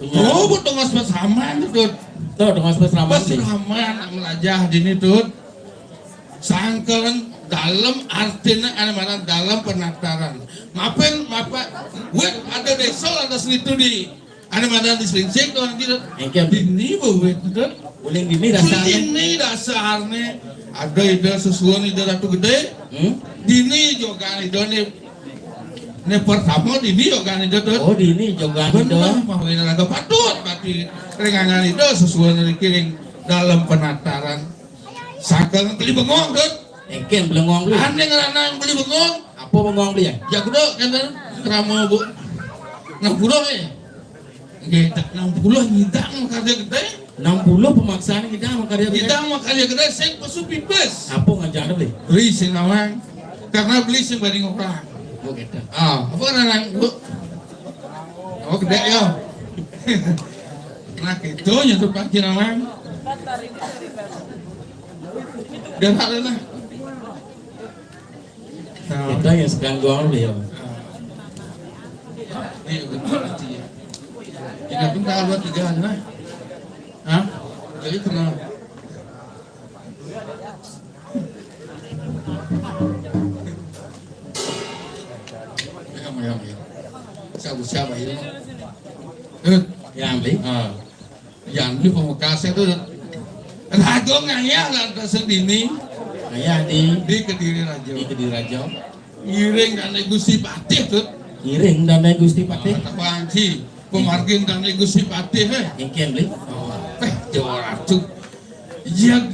Punyan. Oh, bu tongos pasaman tu, Dut. Tu, tongos pasaman ni. Pasaman melajah dini, Dut. Sangkal dalam artinya, anu mana dalam penataran. Mapan, mapan, wit ada désa, ada selitu di, anu mana di Selingsing, tuh, gitu. Engke. Dini, bu, wit, Dut. Uling dini dasarné. Dini dasarné. Ada ida sesuan ida Ratu Gedé. Hmm? Dini jogan ida né. Né pertama dini jogan ida, Dut. Oh, dini jogan ida. Bener, mah wéna raga patut, pati ringangan ida sesuan riki ring dalam penataran. Sangkal beli bengong, Dut. Engken beli bengong, Bli. Ané ngranang beli bengong. Apa bengong, Bli, ya? Ya kudu kan, Dut. Krama, Bu. Nah, kudu, eh. Nggih, tak enam puluh nyidang makarya gedé. Enam puluh pemaksaan nyidang makarya gedé. Nyidang makarya gedé sing pesu pipis. Apa ngajarné, Bli? Beli sing nawang. Karena beli sing banding orang. Oh, gitu. Ah, apa ngaran, Bu? Oh, gedé ya. Nah, gitu nya tuh Pak Nawang. Dia tak ada lah. Nah. Kita yang sekarang doang dulu ya. Ini udah mati ya. Tiga bentar, dua, tiga, nah. Hah? Jadi tenang. Ya, ya, ya. Siapa, siapa ini? Eh, ya, Bli. Ah. Yan di pamekasé to. Raja ngayah lantas dini. Ngayah di, di Kediri Raja. Di Kediri Raja. Ngiring dané Gusti Patih, Dut. Ngiring dané Gusti Patih. Ah, tak panci. Pemargin dané Gusti Patih, eh. Engken, Bli. Oh, eh, Jawa Ratu. Yén,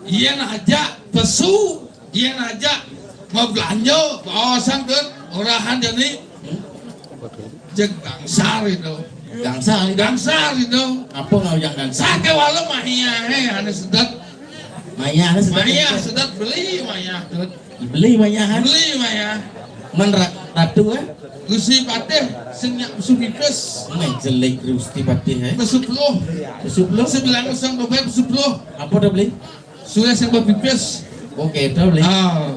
yén aja pesu Yén aja mau belanja, baosan, Dut, orahan jani. Hmm? Jeg gangsal itu. Gangsal itu. Gangsal itu. Apa ngau yang gangsal? Sakéwala mayahé, ané sedot. Mayah ané sedot. Mayah sedot, beli mayah, Dut. Beli mayah, kan? Beli mayah. Man ra-, ratu, eh? Gusti Patih, sing nyak pesu pipis. Meh, jelék Gusti Patih, eh? Pesu peluh. Pesu peluh? Sebilang kosong dompét pesu peluh. Apa dah beli? Suwé sing pepipis. Oh, gitu, Bli. Ah,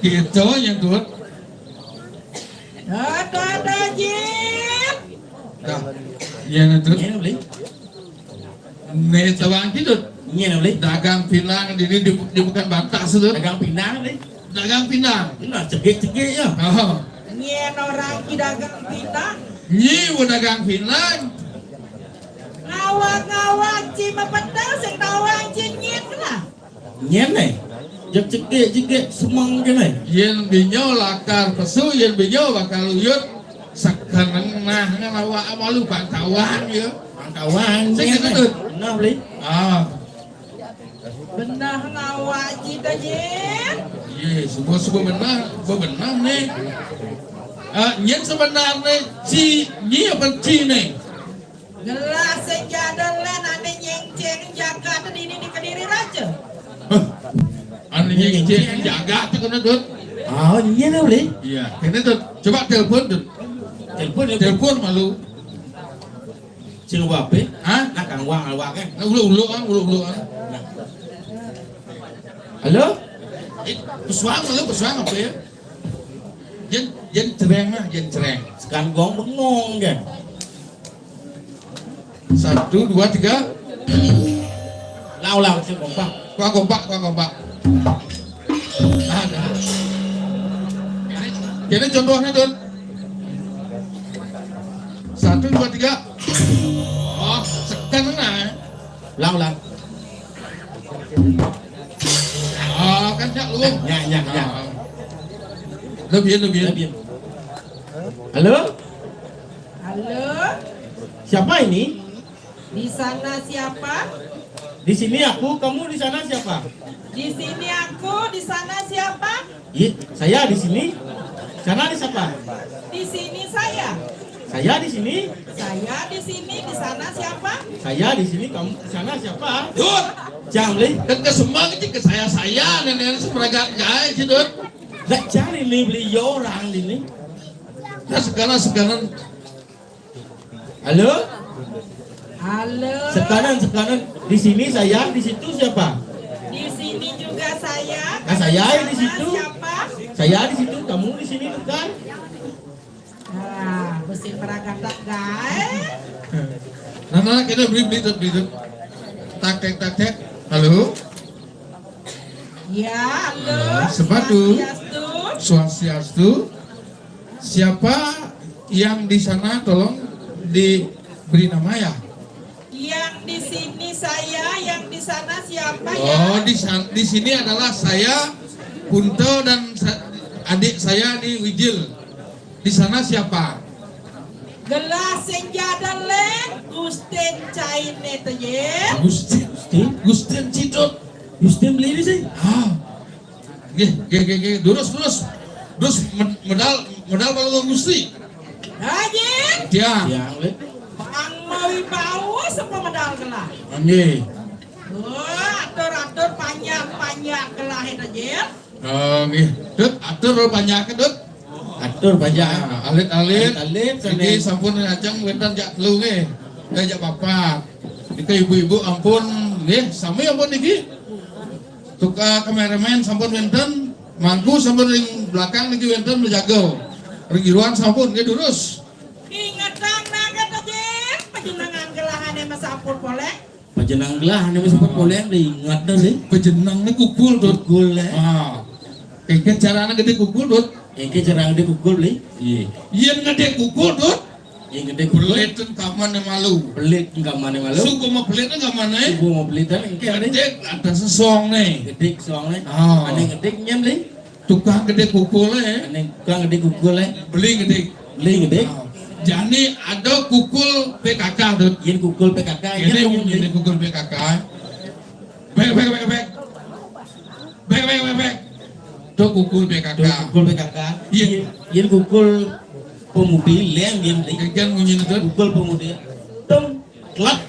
gitu ya, Dut. Ada, ada, Jin. Dah. Iya, nah, Dut. Iya, Bli. Né tawang ki, Dut. Iya, Bli. Dagang pinang di, di, di bukan batas, Dut. Dagang pinang, Bli. Dagang pindang. Nah, cegik-cegik ya. Oh. Nyén orang ci dagang pindang. Nyi wé dagang pindang. Ngawag-ngawag ci mapétel sing tawang ci nyén lah. Nyén né. Jeg cegik-cegik semeng kéné. Yén binyo lakar pesu, yén binyo bakal uyut. Sekeneng nah ngawak malu bangkawan ya. Bangkawan. Sing nyén kéné né. Tuh. Nah, beli. Ah. Benah ngawak ci ta, Jin? Yé, suba-suba benah, suba benah né. Ah, nyén sebenarné ci, nyi apa ci né? Gelah sing jadel lén ané nyéngcéng jagat dini di Kediri Raja. Hah? Ané nyéngcéng jagat tuh kéné, Dut. Oh, iya dah, Bli. Iya, kéné, Dut. Coba telepon, Dut. Telepon ya, Bli. Telepon malu. Sing apa? Hah? Nah, Kang Wang awak kan. Nah, uluk-uluk kan, uluk-uluk kan. Nah. Halo? Eh, pesuang, halo, pesuang apa ya? Jén, jén cereng lah, jén cereng. Sekan gong bengong kan. Satu, dua, tiga. Lau, lau, sing kompak. Kuah kompak, kuah kompak. Ada. Jadi contohnya, Dut. Satu, dua, tiga. Oh, sekan lah. Ulang, ulang. Oh, kan jak lu. Ya, ya, ya. Ah. Lebih, lebih. Lebih. Halo? Halo? Siapa ini? Di sana siapa? Di sini aku, kamu di sana siapa? Di sini aku, di sana siapa? Iya, saya di sini. Sana di siapa? Di sini saya. Saya di sini. Saya di sini, di sana siapa? Saya di sini, kamu di sana siapa? Dut! Cang, Bli. Kan kesemang ci ke saya-saya, nenek semeragat gaé ci, Dut. Lah, cang ini beli orang ini. Nah, sekarang, sekarang. Halo? Halo. Sekanan, sekanan. Di sini saya, di situ siapa? Di sini juga saya. Nah, saya di sana situ. Siapa? Saya di situ, kamu di sini bukan? Ah, besi peragatak gaé. Nah, nah, kita beli, beli, beli. Tak, tek, tak, tek. Halo? Ya, halo. Halo, sepatu. Swastiastu. Swastiastu. Siapa yang di sana, tolong diberi nama ya? Yang di sini saya, yang di sana siapa ya? Oh, di san-, di sini adalah saya, Kunto, dan sa-, adik saya di Wijil. Di sana siapa? Gelah sing jadel lén, Gustin cainé to, Jin. Gustin. Gustin? Gustin Cidot. Gustin beli ini sih. Ah. Nggih, nggih, nggih, nggih. Durus, durus. Durus med-, medal, medal kalau Gusti. Hajin. Tiang. Tiang, Lé. Pang mawi bau sepa medal gelah. Nggih. Wah, atur-atur panjak-panjak gelah itu, Jin. Oh, nggih. Dut, atur panjak, Dut. Atur panjak. Nah, alit-alit. Alit-alit, niki sané. Sampun ngajeng wénten jak telu nggih. Nggih, jak papat. Niki ibu-ibu ampun nggih, sami ampun niki. Tukang kameramen sampun wénten, mangku sampun ring belakang niki wénten menjaga. Ring jeroan sampun nggih durus. Ingetang naga to, Jin, panjenengan gelahané masampun polé. Panjenengan gelahané masampun polé, inget to, Lé. Panjenengan né kukul, Dut. Kukul, Lé. Ah. Engké carané gedé kukul, Dut. Engké carané gedé kukul, Lé. Iya. Yén gedé kukul, Dut. Yén gedé kukul. Pelit kamané malu. Pelit kamané malu. Suku mau pelit kamané. Suku mau pelit kan engké ané. Gedé ada sesongné. Gedé sesongné. Ah. Ané gedé nyén, Lé. Tukang gedé kukulé. Ané tukang gedé kukulé. Beli gedé. Beli gedé. Ah. Jani ada kukul P K K, Dut. Yén kukul P K K, gedé nyén, Lé. Kukul P K K. Bek, bek, bek, bek. Bek, bek, bek, bek. To kukul P K K. To kukul P K K. Iya. Yén, yén kukul pemudi, lé, yén, Lé. Kan munyi itu. Kukul pemudi. Tung, klak.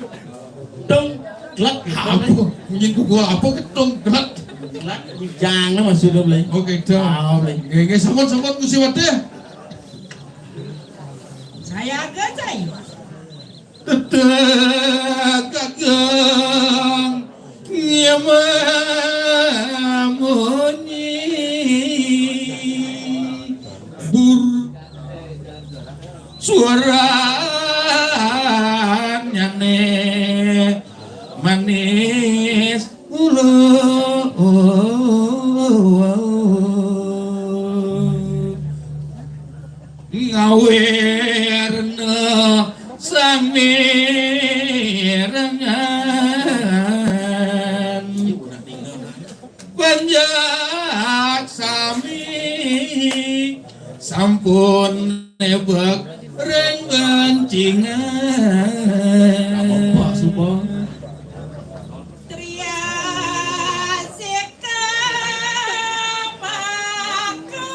Tung, klak. Apa? Munyi kukul apa ké tung, klak? Klak, jangan maksudnya, Lé. Oké, tung. Ah, Lé. Nggih, nggih, sampun, sampun, Gusti Wadih. Saya aja, saya. Tetek kakang nyamamunyi bur suaranya né manis ulo. mirengan. Panjak sami sampun nebak ring bancingan. Apa, Suba? Triasika pakorangan.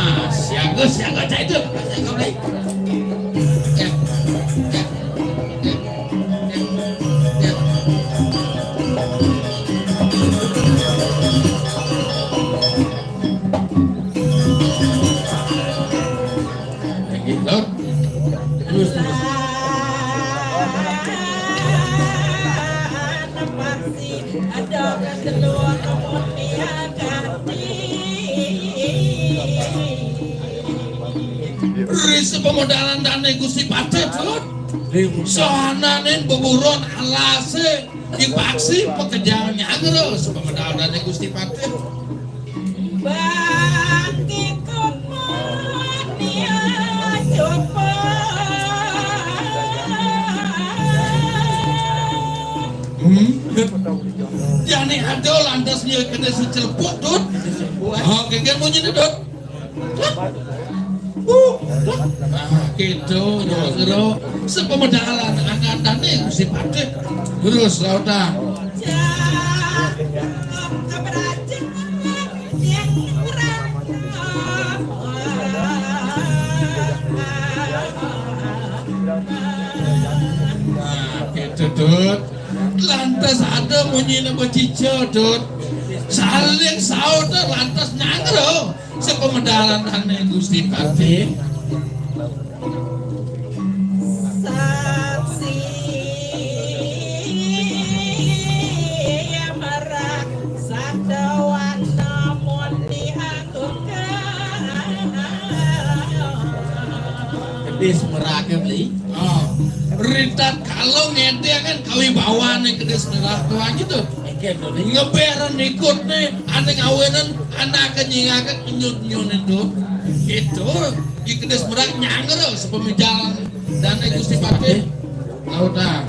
Ah, siaga, siaga, cai tu. Siaga, Blai. Lagi, Lor. Terus, terus. Ri sapamedalan dane Gusti Patih, Dut. Sahananing beburon alase dipaksi pakejang nyagra sapamedalan dane Gusti Patih. Bangki kumania coba. Hmm? Jani ada lantas nyekel kena secelepuk, Dut. Oh, geger munyiné, Dut. Nah, gitu, nyagra. Sepemedalan angatane Gusti Patih. Terus, Lauta. Nah, gitu, Dut. Lantas ada munyiné becica, Dut. Saling sauta lantas nyagra. Sapamedalan dane Gusti Patih. Saksi merak sadawana mun diaturkan. Kedis merake beli. Oh, ritat kala ngedeng kan kawibawane kedis merak tuan gitu. Ngeber nikut nih, ane ngawenen, anake nyingake nyut-nyut itu. Itu, di kedis merak nyanger, sepemejalan dane Gusti Patih. Lauta.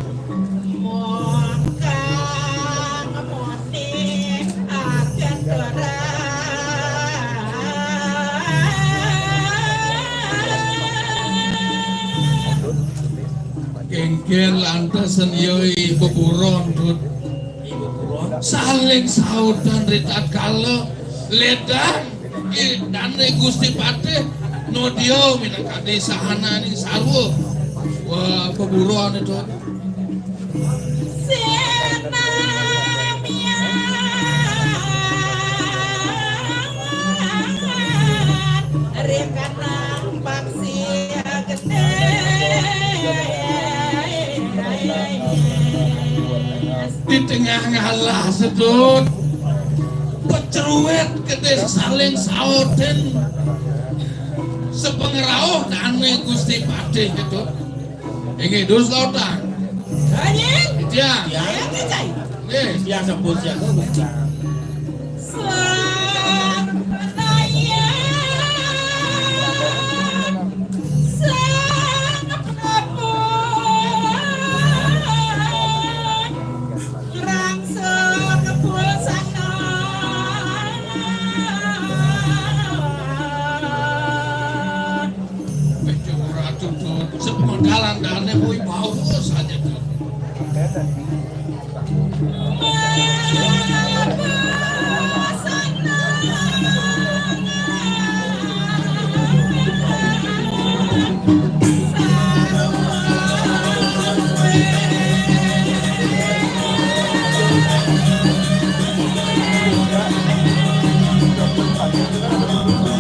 Kengken lantasan yoi beburon, Dut. Saling sautan ritatkala ledang, eh, dane Gusti Patih nodia minangka desahananing sarwa. Wah, beburon itu. Senamian rekanang baksi gedé. Di tengah ngalah sedut, pecruwet gedé saling sautin. Sepengerauh dane Gusti Patih itu. Inggih, dus lautang. Anjing. Iya. Iya, Cai. Nggih. Iya, sampun siaga, Gusti. Sang Hyang, Sang Prabu, ngrangsang kepulsana. Bejo Ratu, Dut. Sepengalan dane kuwi bau saja, Dut.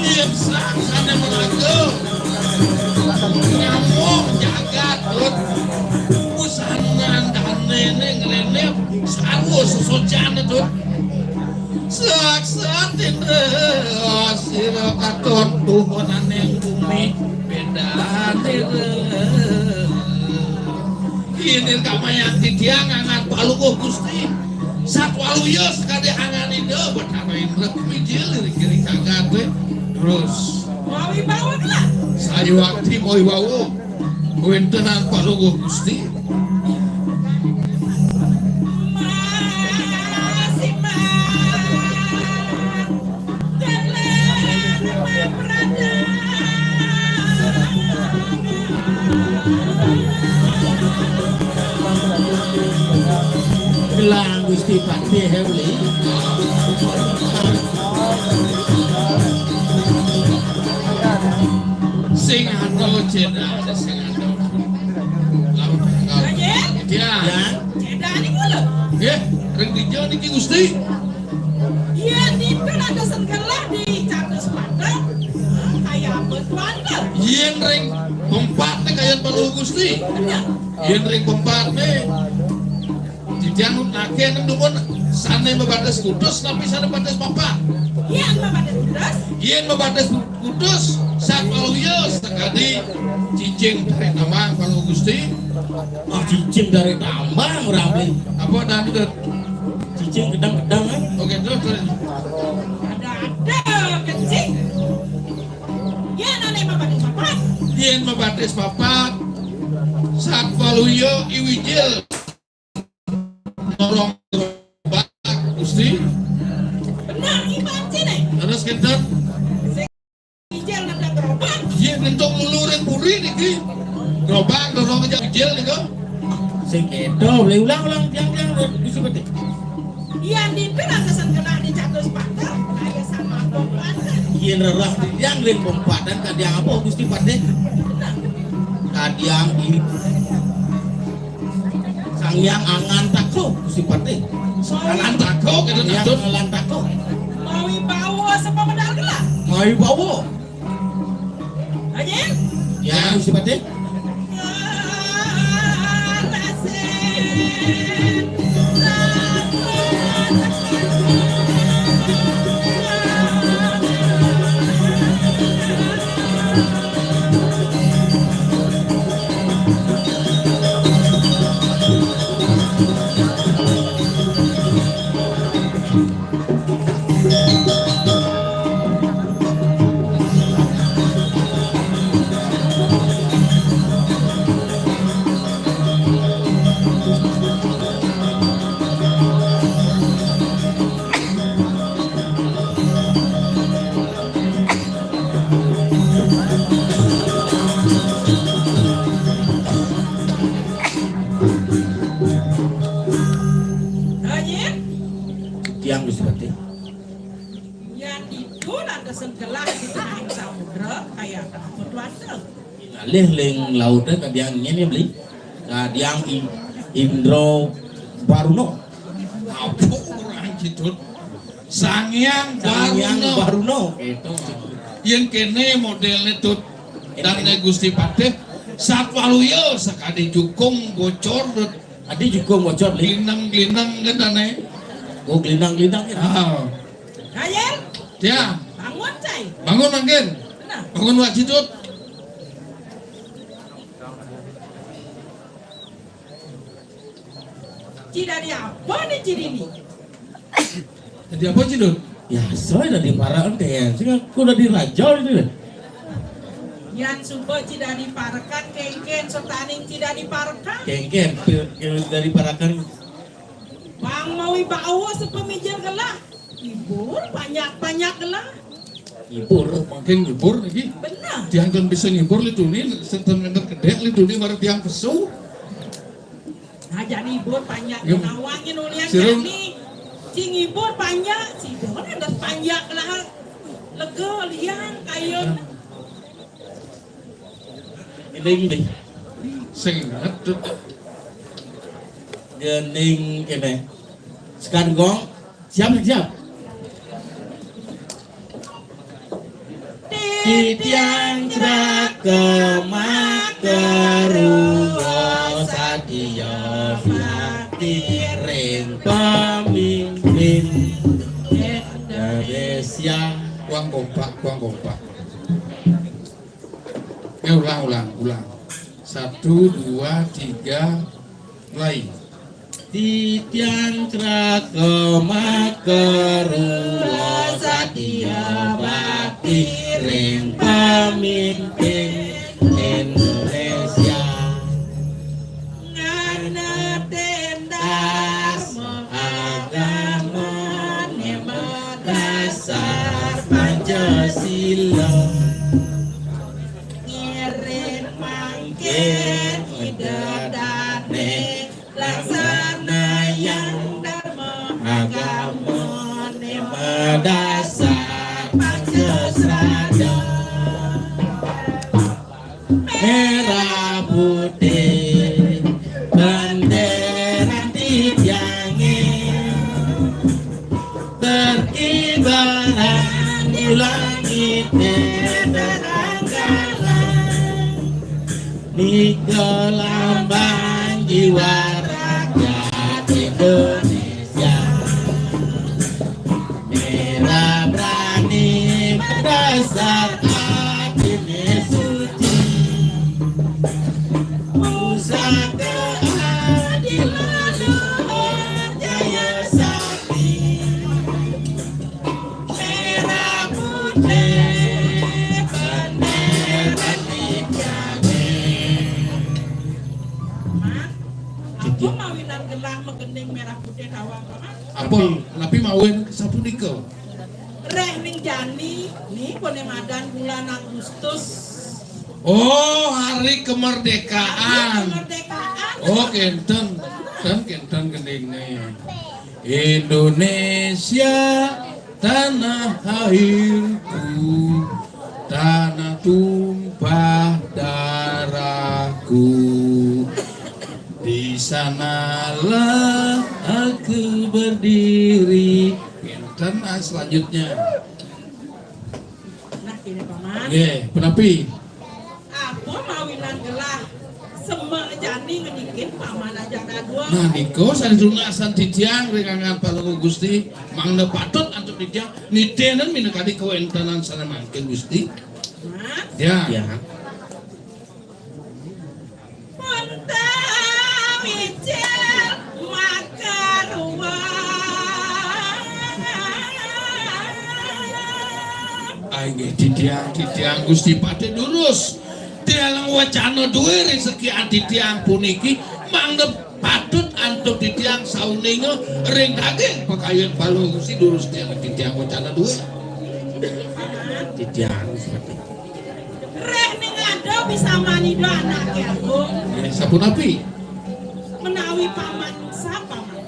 Yen sangsane mlaku. Nyamuk jagat, Dut. Usaha ngandhane ning rene sarwa sesojan, Dut. Saksatindra sira katon tuhunaning bumi bedane. Inir kamayan titiang angan Palungguh Gusti. Satwaluya sakadi angan Ida Batara Indra kumijil ring kiri kagate. Terus. Mawibawa kelak. Sayuwakti mawibawa. Kawentenan Palungguh Gusti. Gelang Gusti Patih, ya, beli. Sing ada, cedera, ada sing ada. Lalu, lalu. Raden? Ya. Ya. Cedera ni kula. Nggih, ring dija niki, Gusti? Yén ditu lantasan gelah di Catus Patra, kaya apa tuan tu? Yén ring pempatné kayun Palungguh Gusti. Bener. Yén ring pempatné, titiang nun akeh nem dumun sané mabatis kutus, tapi sané batis papat. Yén mabatis kutus? Yén mabatis kutus, satwaluya sakadi cicing tarik tambang, Palungguh Gusti. Ah, cicing tarik tambang, Ramli. Apa, Dangdut? Cicing gedang-gedang, eh? Oke, terus, terus. Ada-ada, kencing. Yén ané mabatis papat. Yén mabatis papat, satwaluya iwijil dorong gerobak, Gusti. Bener, iban sini. Terus kinten. Ijil nendang gerobak. Iya, nentuk lulu ring puri niki. Gerobak dorong aja ijil nika. Sing kéto, boleh ulang-ulang tiang-tiang, Gusti Patih. Yén ditu lantasan gelah di Catus Patra, kaya sama pempatné. Yén rereh tiang ring pempatné kadiang apa, Gusti Patih? Kadiang i-, Sang Hyang Angantaka, Gusti Patih. Angantaka, kéto. Sang Hyang Angantaka. Mawibawa sapa medal gelah? Mawibawa. Raden? Ya, Gusti Patih. Tiang Gusti Patih. Yan ditu lantasan gelah di tengahing samudra, kaya apa tuan tu? Ngalih ring lauté kadiang nyén ya, Bli? Kadiang I-, Indra Baruna. Apa orang Cidut? Sang Hyang Baruna. Sang Hyang Baruna. Kéto. Yén kéné modélné, Tut. Dangdé Gusti Patih, satwaluya sakadi jukung bocor, Tut. Adi jukung bocor, Bli. Glinang-glinang kan ané. Oh, glinang-glinang ya. Ah. Kayel. Ya. Bangun, cai. Bangun mangkin. Nah. Bangun, Wak Cidut. Ci dadi apa né, ci dini? Dadi apa, Cidut? Ya, saya dadi parekan, sing aku dadi raja itu. Yan suba ci dadi parekan, kénkén, sotaning ci dadi parekan. Kénkén, pi-, pi-, dadi parekan. Pang mawibawa sapamijil gelah. Ngibur, panjak-panjak gelah. Ngibur, mangkin ngibur lagi. Bener. Tiang kan bisa ngibur, Li Tuni, senten ngenter kedék, Li Tuni, mara tiang pesu. Nah, jani ngibur panjak. Nawangin ulian jani. Ci ngibur panjak, ci doang ada panjak gelah. Lega liang kayun. Ini, ini. Sing ngedet. Gening kéné. Sekan gong. Siap, siap. Titiang jraka makarua satia bakti ring pamimpin. Dari siang. Kuang kompak, kuang kompak. Ya, ulang, ulang, ulang. Satu, dua, tiga. Lain. Titiang Kraka makarua satia bakti ring pamimpin Indonesia. Ngana tindas agama ne madasar Pancasila. Ngiring mangkin Ida dane, laksanayang dharma agama ne madasar Pancasrada. Merah putih bendera titiange, berkibaran di langit terang-terang. Nika lambang jiwa rakyat Indonesia. Merah berani berdasar hati suci. Pusaka keadilan luhur jaya sakti. Merah putih bendera titiange. Mak, apa mawinan gelah magending merah putih tawang, Paman? Apa? Napi mawinan sapunika? Reh ning jani, ni kone madan bulan Agustus. Oh, hari kemerdekaan. Hari kemerdekaan. Oh, kenten. Ten kenten gendingne. Indonesia, tanah airku, tanah tumpah darahku. Di sanalah aku berdiri. Kenten, ah, selanjutnya. Nah, kene, Paman. Nggih, punapi? Apa mawinan gelah semak jani ngenikin Paman ajak dadua? Nah, nika sane tunas titiang ring anggan Palungguh Gusti, mangda patut antuk titiang nitenen minakadi kawentenan sane mangkin, Gusti. Nah. Ya. Ya. Punta wicil makarua. Ai nggih, titiang, titiang Gusti Patih durus. Tiang wacana duwe ring sekian titiang puniki mangda patut antuk titiang sauninga ring daging pakayun Palungguh Gusti, durus tiang, titiang wacana duwe. Titiang seperti Reh ning ada bisa manida anake agung. Nggih, sapunapi? Menawi Paman sapa, Paman?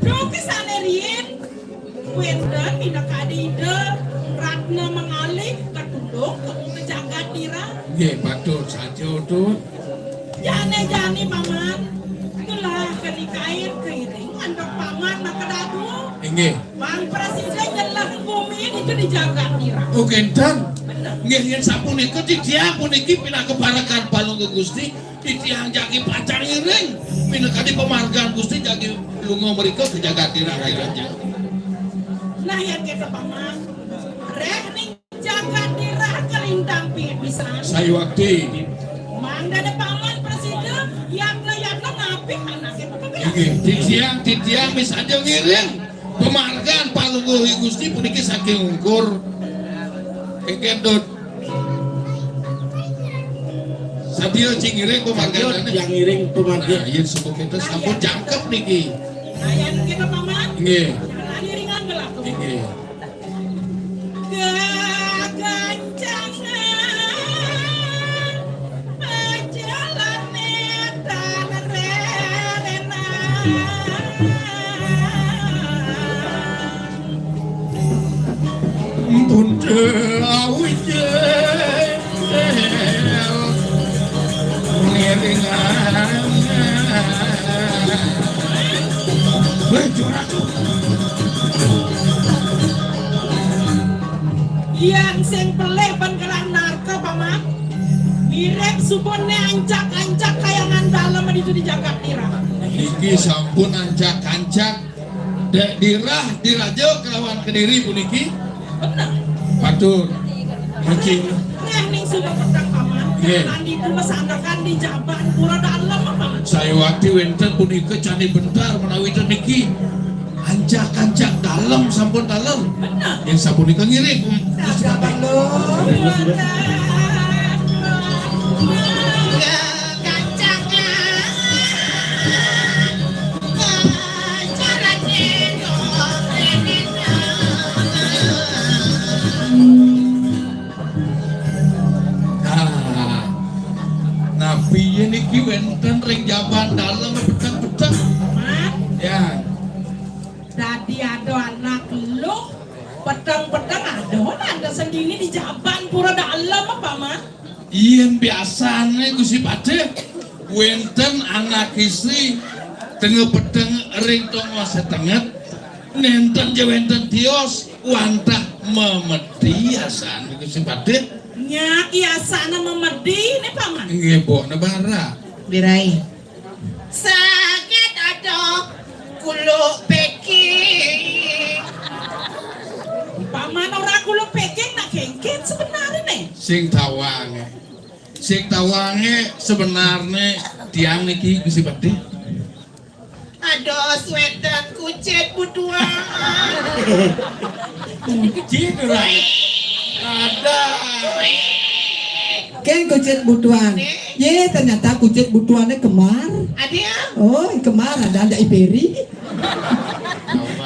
Duh, kesane riin wenten minakadi Ida Ratna Mangalih katulung ka jagat nira. Nggih, patut saja, Tut. Jane jani, Paman. Itulah kenikain keiring antuk Paman makadadua. Inggih. Bang Presiden nyelah bumi itu di jagat nira. Oh, kenten. Bener. Nggih, yen sapunika titiang puniki pinaka parekan Palungguh Gusti, titiang jagi pacang ngiring. Minakadi pamargan Gusti jagi lunga mrika ka jagat nira. Nah, yen kita, Paman. Reh ning jagat nira kalintang pisan. Sayuwakti. Mangdane Paman prasida, yatna-yatna ngapih anake. Inggih, titiang, titiang misaja ngiring pamargan Palungguh Gusti puniki saking ungkur. Kengken, Dut. Sadia cing ngiring pamargan. Sadia cing ngiring pamargan. Nah, yen sampun kita sampun jangkep niki. Nah, yen kita, Paman. Nggih. Nah, ngiringan gelah. Nggih. Kegancangan pajalane tan rerenan. Punta awijel ngiringan. Weh, juara tuh. Yang sing pelih ban kelah narka, Paman. Mirip subune ancak-ancak kayangan dalem ditu di jagat nira. Niki sampun ancak-ancak. Dek dirah diraja kelawan Kediri puniki. Bener. Patut. Niki. Nah, ning suba petang, Paman. Nggih. Lan ditu masandekan di jaban pura dalem, Paman. Saya Waktu wénten punika candi bentar menawi ten niki. Ancak-ancak dalem sampun dalem. Bener. Yang sapunika ngiring. Nah, Gusti Patih. Nah, napi niki wénten ring jaban dalem peteng-peteng. Ya. Dadi ada anak luh, peteng-peteng ada, ada sendiri di jaban pura dalem apa, Mat? Yén biasané Gusti Patih, wénten anak istri tengah peteng ring tongos setenget, nénten ja wénten tios wantah memedi asané Gusti Patih. Nyak, asané memedi né, Paman. Nggih, Mbok, né bara. Birai. Sagét ada kuluk péking. Paman ora kuluk péking nak kéngkén sebenarné né. Sing tawangé. Sing tawangé sebenarné tiang niki Gusti Patih. Ada swedan kucit butuan. Kucit ora. Ada. Kén kucit butuan. Yé, ternyata kucit butuannya kembar. Ada ya? Oh, kembar ada, ada Iperi.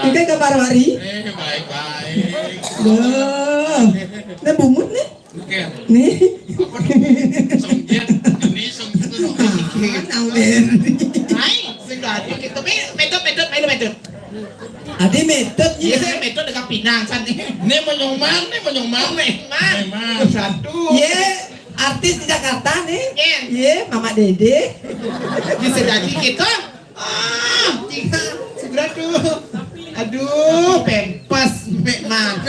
Ini kan kembar wari. Eh, baik-baik. Loh, ini bungut nih. Oke. Nih. Apa nih? Songjet. Ini songjet tuh. Ah, tahu deh. Hai, sing dadi kita me-, metode, metode, metode, metode. Adi metode. Iya, saya metode dengan pinang, san. Ini menyong man, ini menyong man. Menyong man. Menyong man. Satu. Iya, artis di Jakarta nih. Iya. Iya, Mama Dede. Bisa jadi gitu. Ah, tiga, segera tuh. Aduh, pempes, mek man.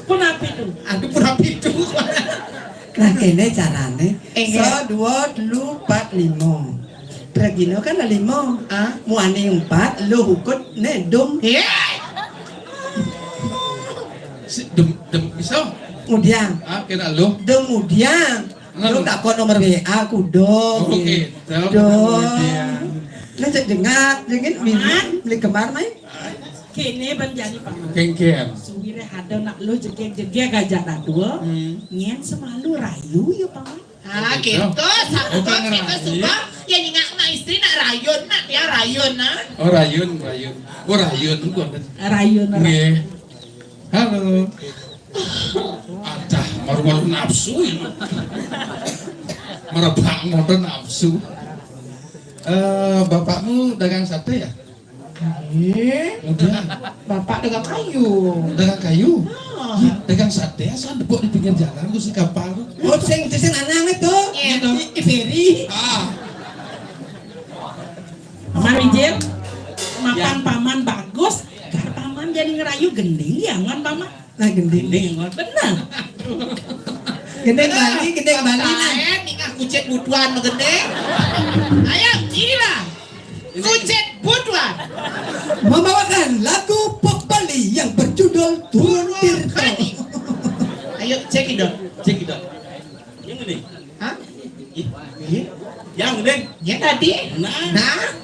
Pun apa itu? Aduh, pun apa itu? Nah, kéné carané. Énggal. Sa, dua, telu, pat, lima. Regina kan ada lima. Ah? Muani empat, lo hukut, né, dum. Éh! Si-, dem, dem, iso? Kemudian. Ah, kira lo. Kemudian. Lo takon nomor W A, kudu. Oh, gitu. Kemudian. Nah, cek jengat, jengat, mili, mili kembar, mai. Kéné ban jani, Pak. Kéngkén. Suwiré ada nak lo jegég-jegég aja nak dua. Hmm. Nyén semalu rayu ya, Pak. Ah, gitu. Sama kita suka. Ya, nyingak nak istri nak rayun, nak dia rayun, nah. Oh, rayun, rayun. Oh, rayun, gua. Rayun, rayun. Nggih. Halo. Adah, maru-maru nafsu ini. Merebak motor nafsu. Eh, bapakmu dagang sate ya? Iya. Udah. Bapak dagang kayu. Dagang kayu? Ah. Ya, dagang sate, asal depok di pinggir jalan, ku si kapal. Oh, sing, sing anang itu. Iya. Gitu. I, I Ferry. Ah. Paman Wijil, mapan paman bagus, gar paman jadi ngerayu gending ya, ngan paman. Nah, gending. Gending, ngan. Bener. Gending Bali, gending Bali, nah. Saya ningah kucit butuan mah gending. Ayo, inilah. Kucit butuan. Membawakan lagu pop Bali yang berjudul Turun Tirta. Ayo, cekidot. Cekidot. Yang ini. Hah? Ih, iya. Yang ini. Ya tadi. Nah. Nah.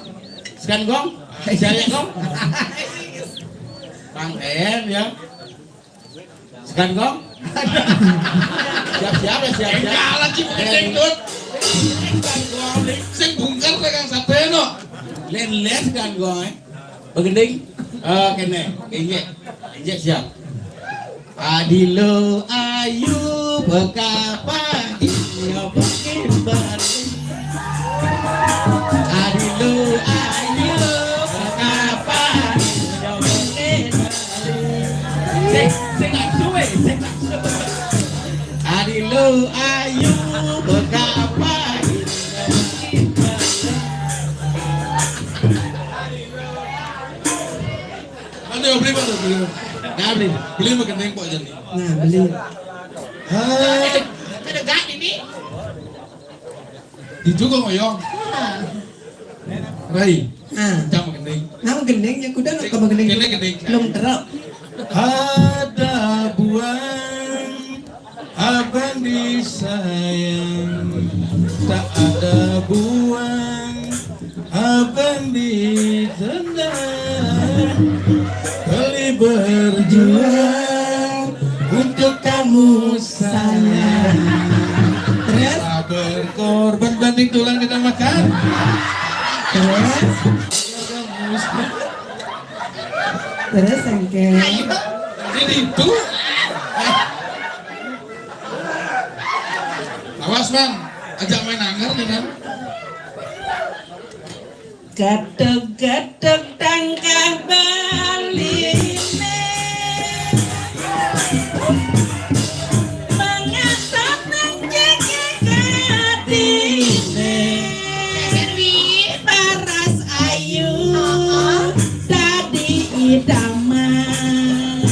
Sekan gong. Siapa gong? Bang En ya. Sekan gong. Siap-siap ya, siap-siap. Enggak lagi, bukan dangdut. Sekan gong. Sing bungkar dagang sate no. Len-len sekan gong, eh. Begending. Eh, kéné. Injek. Injek siap. Adi lo ayu bekapa iya bukit bali. Adi lo ayu bekapa iya bukit bali. Sing, sing nafsu, wéh, sing nafsu. Adi lo ayu bekapa iya bukit bali. Aduh, beli mana, beli mana? Nah, beli. Beli mah gending, Pok, jadi. Nah, beli. Hai. Ada gak ini? Itu kok ngoyong. Rai. Ah. Jam gending. Nah, gending ya kuda nak ke gending. Kena gending. Belum terap. Ada buang Abang disayang, tak ada Buang abang di sana, beli berjuang untuk kamu sayang. Terus? Berkorban banding tulang kita makan. Terus? Terus, Engke. Ini itu. Awas, Bang. Ajak main anggar nih, Bang. Gatuk-gatuk tangkah baline, mengatok nang jege kadine. Paras ayu tadi idaman,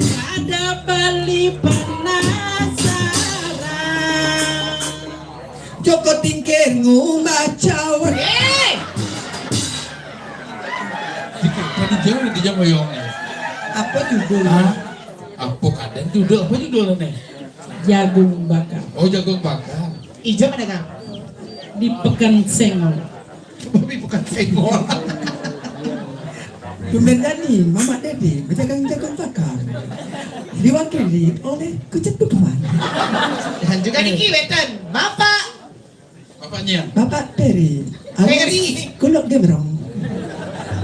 kada beli penasaran. Joko Tingkir ngumah caur. Eh! Tadi jauh di jam oyongnya. Apa judul? Hah? Apa kadang judul? Apa judulnya nih? Jagung bakar. Oh, jagung bakar. Ijo mana, Kang? Di Pekan Senggol. Tapi bukan senggol. Tumben Dani, Mamak Dede, berjagang jagung bakar. Diwakili oleh Kucet Buduan. Dan juga niki weten, Bapak. Bapaknya. Bapak Peri. Awas, Peri. Kuluk gemrong.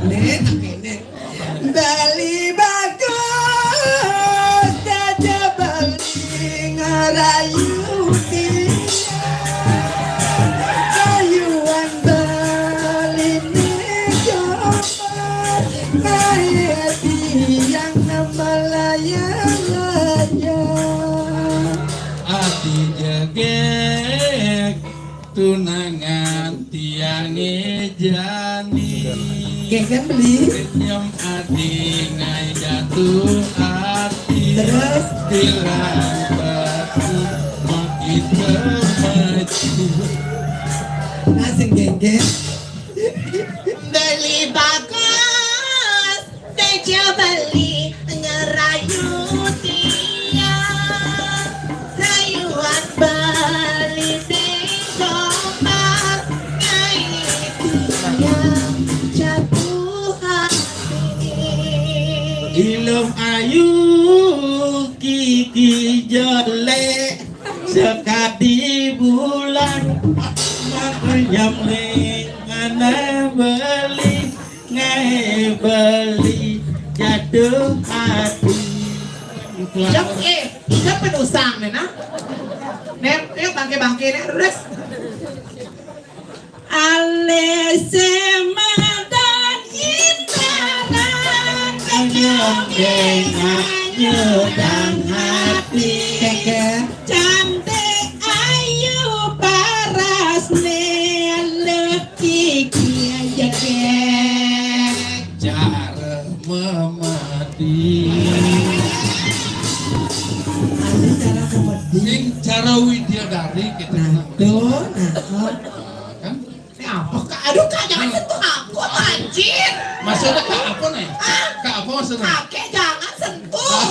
Nek, tapi nek. Bali bagus, kada beli ngarayu dia. Rayuan Bali ni jombor, naik tiang nama layang-layang. Ati jegeg tunangan tiange jani. Geger beli. Senyum ati ngai jatuh hati. Terus? Bilang batu makin kemaju. Nah, sing geger. Beli bagus. Tejo beli ngerayu tiang, rayuan beli sing somar, ngai tiang jatuh hati. Ilung ayu kiki jelek, sekadi bulan, makanya mending ana beli. Ngai beli jatuh hati. Jok, eh, jok penusang nih, nah. Nek, yuk bangke-bangke nih, terus. Ale semadan intaran kenyong dengah nyudang hati. Keke. Cantik ayu paras ne leh Kiki aja kek. Cara memedi. Ada cara memedi. Sing cara widyadari kita. Nah, tuh, nah, oh. Kan? Ini apa, Kak? Aduh, Kak, jangan sentuh aku, apa, anjir. Maksudnya Kak apa nih? Hah? Kak apa maksudnya? Kakek, jangan sentuh.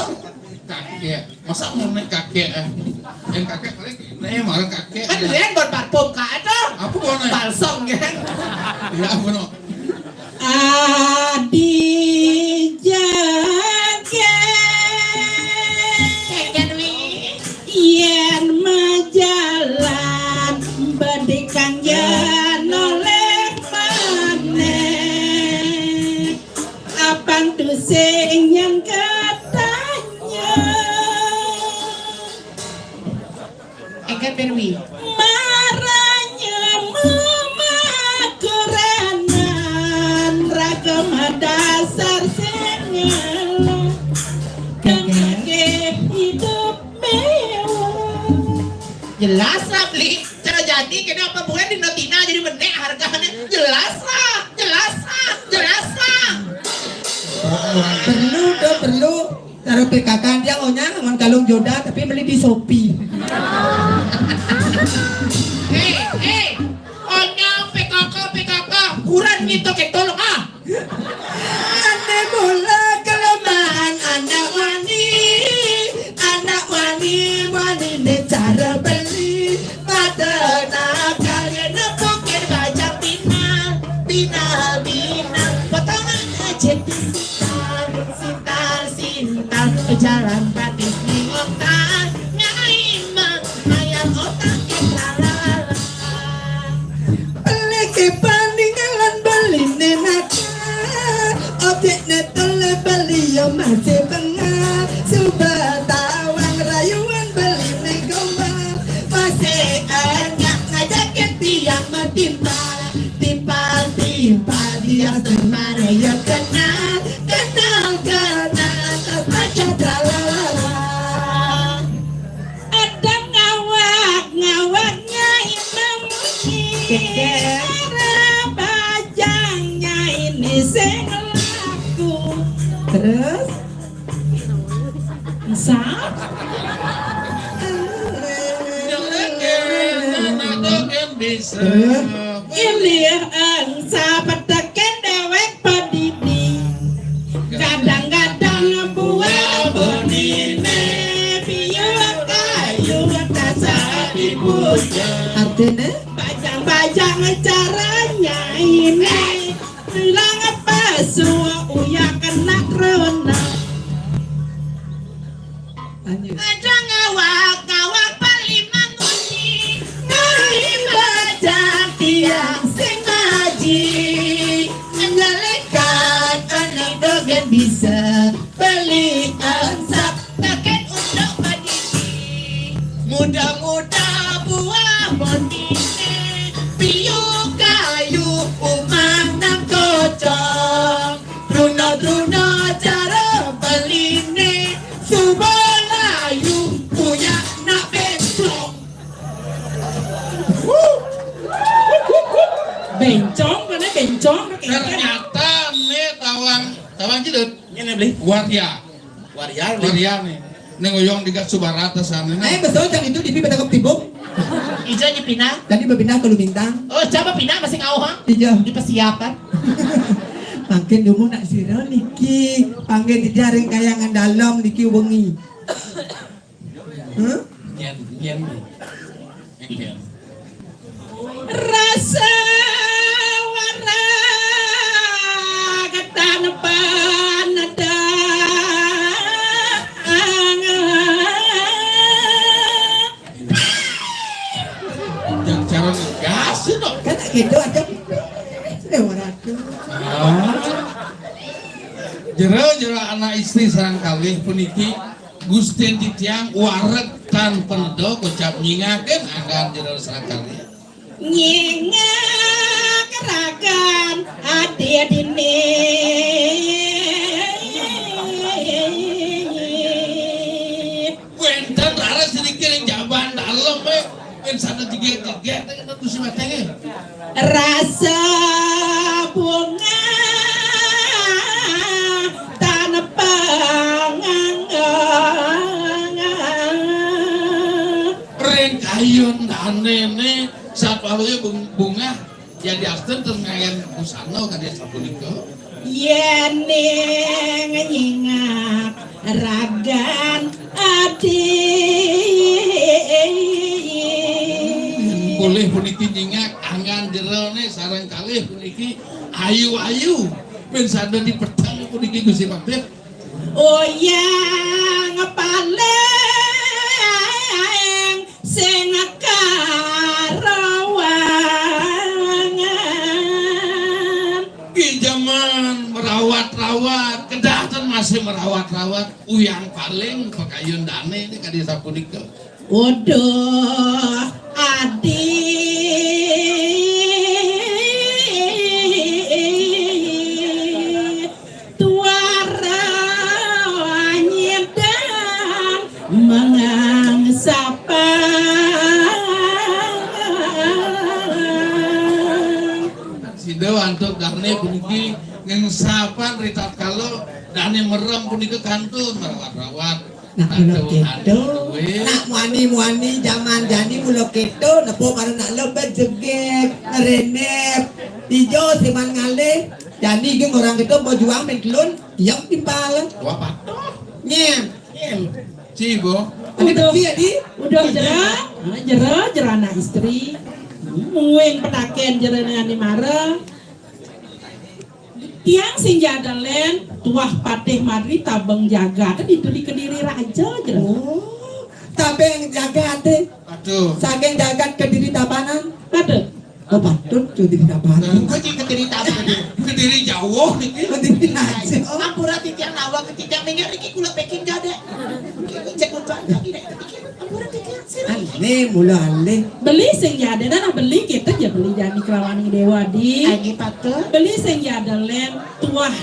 Kakek. Masa mau naik kakek, eh? Yang kakek paling ini malah kakek. Kan dia yang buat parfum, Kak, itu. Apa mau naik? Balsam, kan? Iya, apa no? Adi jaga. Yen majalan badikan yen oleh maneh. Abang tu sing yang katanya. Engke Perwi. Maranya memakuranan ragam dasar sing ngeluh. Kang ake hidup mewah. Jelas lah, Beli. Cara jadi kena apa bulan di Notina jadi menek harganya. Jelas lah, jelas lah, jelas lah. Perlu, tuh, perlu. Taruh P K K dia onyang ngan kalung joda tapi beli di Shopee. Hei, hei, onyang P K K, P K K, kurang gitu ke tolong ah. Ane mula kelemahan anak wani, anak wani, wani ne cara beli, pada nak Timpal, timpal, timpal, dia semara ya kenal, kenal, kenal, baca tralala. Ada ngawak, ngawaknya Imam Muki. Keke. Ada bajangnya ini sing laku. Terus? Sa? Bisa. Ilir angsa peteken dewek padidi. Kadang-kadang buah bonine piyu kayu tasa dipuja. Artine? Bajang-bajang caranya ini. Bilang apa suwa uya kena krona. Lanjut. Ada ngawak-ngawak paling manguni. Ngai bajang tiang sing ngaji. Ngalekat anak dogen bisa beli ansap. Taken untuk padidi. Muda-muda buah bonine. Piyu kayu umang nang kocong. Truna-truna cara beline. Suba layu punya nak bencong. Bencong, mana bencong? Ternyata ne tawang, tawang jidut. Ini beli. Waria. Waria, beli. Waria nih. Ning oyong digat subarata sana. Eh, betul, jam itu di Bibit Tibuk. Ijo aja pindah. Tadi berpindah ke Lumintang. Oh, coba pindah masih ngau, ha? Iya. Dipersiapan. Makin dulu nak sira niki. Panggil di jaring kayangan dalam niki wengi. Hah? Nyen, nyen. Nyen. Rasa wara ketan panedang. Jangan cara ngegas itu. Kan gitu aja. Sudah wara. Ah. Jero-jero anak istri sareng kalih puniki Gusti titiang wareg tan penedo kocap nyingaken anggan jero sareng kalih. Nyingak ragan adi dini. Wenten raras sedikit yang jaban dalem, eh. Yang sana jeget-jeget, eh, kena tusi matenge. Rasa bunga tanepang. Ring kayun danene satwaluhe bung-, bungah, ya diasten ten ngayan busana kadi sapunika. Yen nyingak ragan ati. Polih puniki nyingak anggan jerone sareng kalih puniki ayu-ayu. Ben sada dipedhang puniki Gusti Patih. Oyang paling sing karawangan. Ki jaman merawat-rawat, kedah ten masih merawat-rawat. Uyang paling pakayun dane ini kadi sapunika. Waduh, adi. Tuara nyidang mangang sapang. Sida antuk dane puniki ngengsapan ritatkala dane merem punika kantun merawat-rawat. Nah, kula keto. Nak muani-muani jaman jani mula keto, nepo mara nak lo bejeget, ngerenep. Ijo siman ngalih. Jani ge orang keto mau juang main telun, yang timpal. Wah, patut. Nyem. Nyem. Cibo. Ada udah, kecil, di? Udah jera, nah, jera, jera anak istri. Muing petaken jera dengan mara. Tiang sing jadalen, tuah patih madri tabeng jagat, itu di Kediri Raja, jera. Oh, tabeng jagat, eh. Aduh. Saking jagat Kediri Tabanan. Aduh. Oh, patut tuh Kediri Tabanan. Nah, kok jadi Kediri Tabanan? Kediri jauh niki. Kediri Raja. Ampura titiang nawa ke titiang ninggal niki kula packing jadek. Cek untuk lagi dek. Ampura titiang sih. Aneh, mula aneh. Beli sing jadek, nah beli kita Beli jani kelawan Déwa di. Agi patut. Beli sing ya ada lén tuah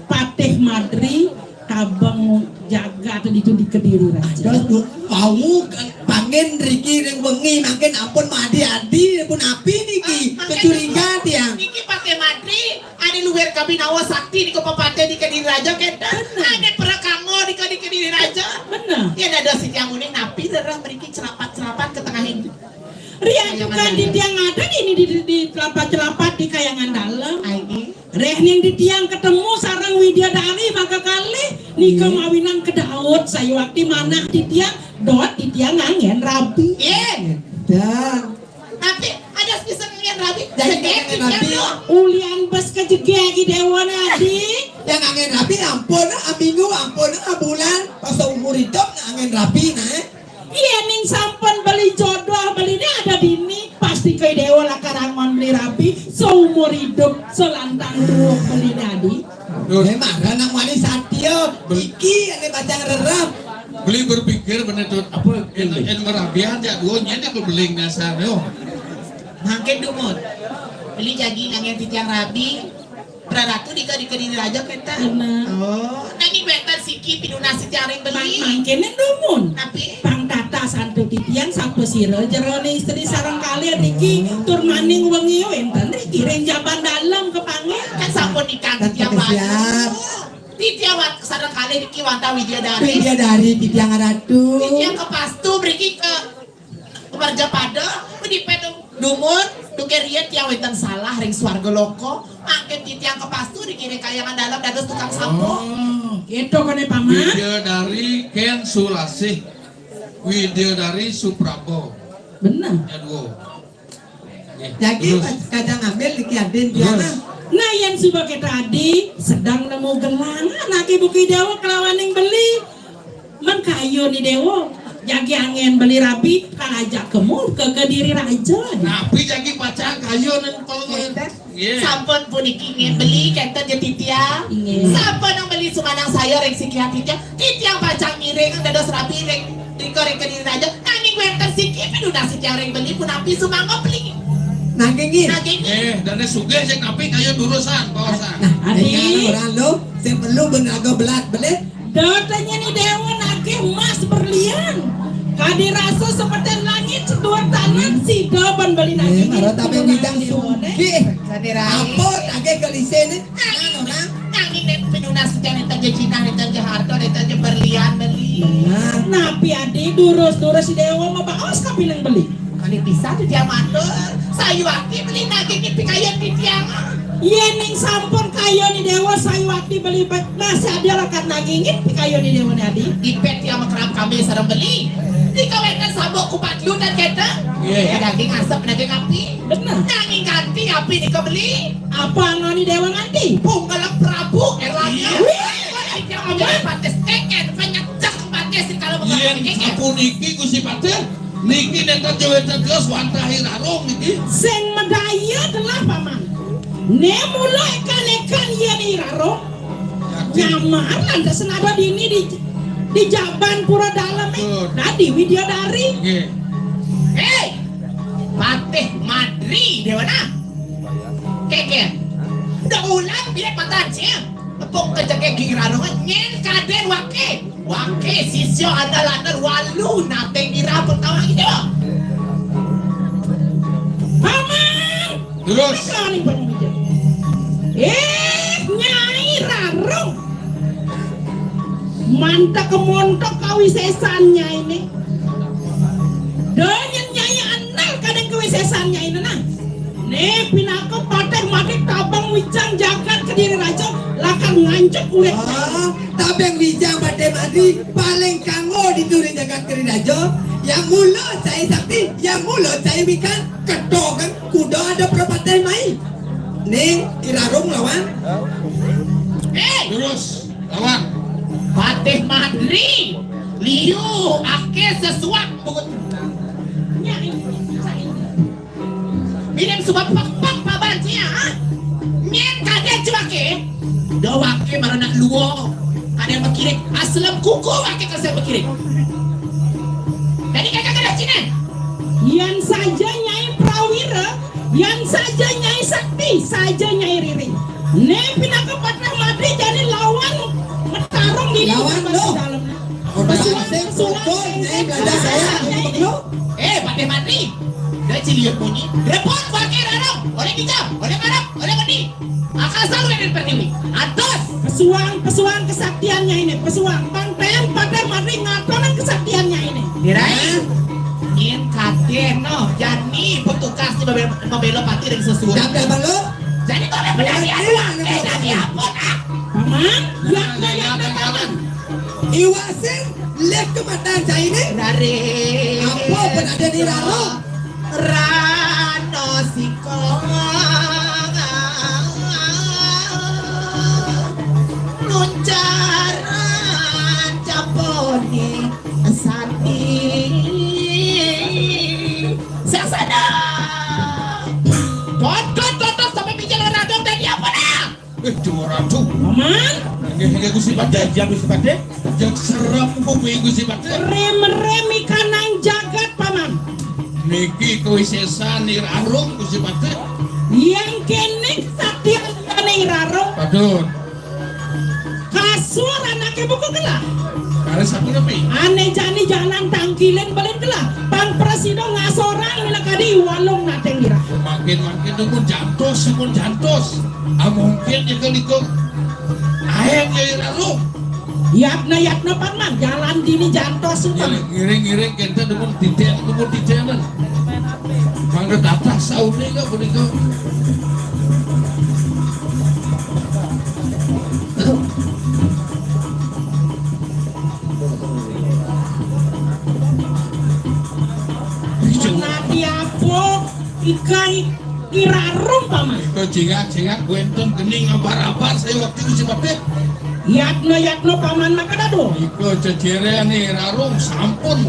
Patih Madri tabang jagat di itu di Kediri Raja. Terus du-, wau kan panggén riki ring wengi mangkin ampun madi adi pun api niki. Ah, mangkin kecurigaan tiang. Niki Patih Madri, ada luar kabinawa sakti di Kabupaten di Kediri Raja kénten. Bener. Ada perakango di Kediri Raja. Bener. Ya ada si tiang uning napi rereh mriki cerapat-cerapat ke tengah ini. Rian bukan di tiang ada di ini di, di, di celapat-celapat di Kayangan Dalem. Aini. Reh ning di tiang ketemu sareng Widya Dari maka kalih nika mawinan kedaut sayuwakti manah di tiang dot di tiang nganggén rabi. Yé. Dan tapi ada bisa nganggén rabi. Jadi nganggén rabi. Ulian bes kejegé agi déwa adi. Yang nganggén rabi ampun, aminggu ampun, abulan, pas umur hidup nganggén rabi nah. Yéning sampun beli jodoh, beliné ada dini, pasti ké déwa lakar angon beli rabi, seumur hidup, selantang tuwuh beliné adi. Terus. Eh, marah nang wani satia, iki ané bacang rerep. Beli berpikir bener tuh, apa, en, en merabian ya, dua nyén aku beling dasar, yo. Mangkin dumun. Beli jagi nganggén titiang rabi, Praratu di Kediri Raja kénten. Bener. Oh, nanging wénten siki pinunas titiang ring beli. Mangkéné dumun. Napi? Pang tata santu titiang sapasira jero ning istri sareng kalih niki tur maning wengi wénten riki ring jaban dalem kepanggih. Kan sampun nikah titiang. Siap. Titiang sareng kalih niki wantah Widya Dari. Widya Dari titiang ratu. Titiang kepastu mriki ke Warja pada, pun dipé dumun, duké riin tiang wénten salah ring swarga loka, mangkin titiang kepastu dikiring Kayangan Dalem dados tukang sampah. Oh. Gitu kéné, Paman. Widya Dari Kén Sulasih. Widya Dari Suprabo. Bener. Ya, dua. Nggih, jadi terus. Kacang ambil di kiadin. Terus. Nah, yén suba kita adi sedang nemu gelang, anaké buki déwa kelawaning beli. Men kayun I Déwa, jagi anggén beli rabi, kalajak kemu ke Kediri Raja. Napi jagi pacang kayun kalau nggih. Sampun puniki nggih beli kénten ja titiang. Nggih. Sampun nang beli sumanang saya ring siki ati titiang. Titiang pacang ngiring dados rabi ring rika ring Kediri Raja. Nanging wénten siki pinunas titiang ring beli punapi sumangga beli. Nanging nggih. Nanging nggih. Eh, dané sugih sing napi kayun durusan, paosan. Nah, adi. Ora lo, sing perlu ben raga belat beli. Datanya ni déwa nagih emas berlian. Kadi rasa seperti langit seduur tanah sida ban beli nagih. Eh, mara tapi bidang sugih. Apa nagih kelise ni? Nang, nang, nanging nek pinunas jan enten ja jinah, enten ja harta, enten ja berlian beli. Benar. Napi adi durus-durus déwa mabaos kapining beli. Kali pisan titiang matur, sayuwakti beli nagingin pikayun titiang. Yéning sampun kayun I Déwa sayuwakti beli be-, masih ada lakar nagingin pikayun I Déwa né adi. Dipet tiang makrab kami sareng beli. Dika wénten sabuk kupat ludan kénten. Nggih. Ya, daging asep naging api. Bener. Nanging kanti api nika beli. Apa anggon I Déwa nganti? Pungkelep Prabu Erlangga. Wih. Wah, iki ngomong patis keken, penyecek patis kalau bukan. Yén keken. Sapuniki Gusti Patih, niki nénten ja wénten tios wantah I Rarung niki. Sing madaya telah, Paman. Né mula ékan-ékan yén I Rarung. Yakin. Nyamar lantas nada dini di, di jaban pura dalem, eh. Betul. Dadi Widya Dari. Nggih. Héi! Patih Madri, Déwana. Kéké. Da ulang bilet matan sia. Tepuk kejeke girano nyén kadén waké. Waké sisya andal-andal walu nating ira pertama gitu. Paman. Terus. Paman. Eh, Nyai Rarung. Mantek montok kawisésan Nyainé. Da nyén Nyai andal kadén kawisésan Nyainé nah. Né pinaka patih mati tabang wijang jagat Kediri Raja lakar nganjuk urip. Ah, tabang wijang patih mati paling kanggo di duri jagat Kediri Raja. Yang mula cai sakti, yang mula cai wikan, ketokan kuda ada perpatih mai. Ning I Rarung lawan. Eh, terus lawan. Patih Madri, liu aké sesuak bungut. Miring suba pek-pek paban sia, ha? Nyén kadén cuaké. Da waké marana lua. Kadén makirik, aslem kuku waké kasén makirik. Dadi kagak ada Cina. Yén saja Nyai Prawira, yén Saja Nyai Sakti, saja Nyai Riring. Né pinaka Patih Madri jani lawan matarung dini. Lawan, Mas, loh. Dalam. Pesuang, pesuang, pesuang, Nyai. Eh, Patih Madri. Dah ciliut bunyi. Repot pakai rarong. Oleh kijam, oleh ngarap, oleh mandi. Akal salu yang pertiwi. Atas. Pesuang, pesuang kesaktiannya ini. Pesuang. Pang ten Patih Madri ngatonan kesaktiannya ini. Dirai. Nyin kadén noh, jani petugas ni mabéla, mabéla pati ring sesuai. Dapet apa lu? Jani kok ada penyanyi aku, eh, penyanyi apa, ah? Paman, ya, ya, ya, ya, Paman. Iwasin, lihat ke mata saya ini. Dari apa pun ada di raro? Rano siko. Luncaran capone. Sati. Sasana. Kot, kot, kot, kot, sampai pinjal radong dan dia apa dah? Eh, Dewa Ratu. Paman? Nggih, nggih, Gusti Patih. Jajah, Gusti Patih. Yang serem kuwi, Gusti Patih. Rem-rem ikanang jagat, Paman. Niki kawisésan Nyi Rarung, Gusti Patih. Yang kéné kesaktian Nyi Rarung. Patut. Kasur anaké buka gelah. Kare sapunapi? Ané jani jalan tangkilin belin gelah. Pang prasida ngasorang minakadi walung nating girah. Makin-makin nemu jantos, nemu jantos. Ah, mungkin nyekel-nyekel. Aéng ya, Rarung. Yatna, yatna, Paman, jalan dini jantos, Paman. Ngiring, ngiring, ngiring, kénten nemu titén, nemu titénan. Mangga tatah saune ka punika. Nadi apa? Ikai irarung, Paman. Ika jingak-jingak wénten geni ngabar-abar saya waktu itu si Patih. Yatna, yatna, Paman, maka dado. Ika jejeré Nyi Rarung sampun,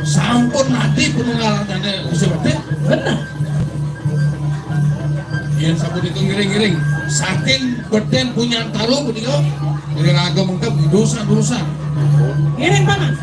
sampun nadi penunggalane Gusti Patih. Bener. Yén sapunika ngiring-ngiring saking Beten Punyan Talu punika, ngiring raga mengkep dusan-dusan. Ngiring, Paman.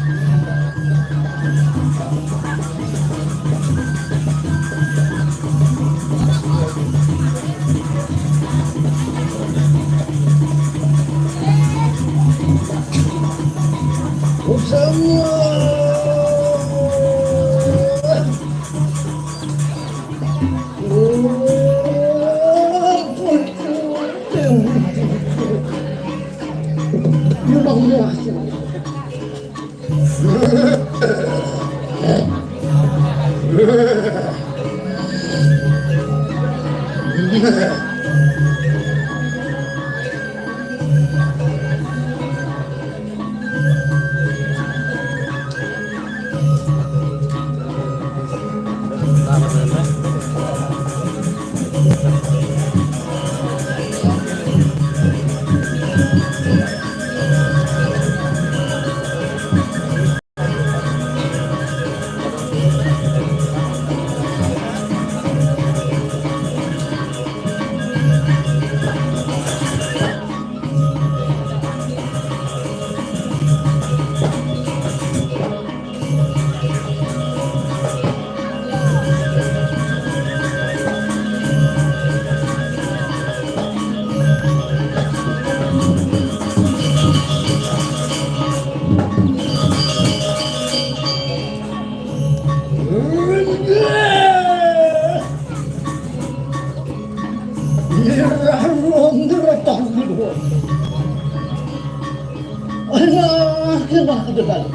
Alah, kena kedepan.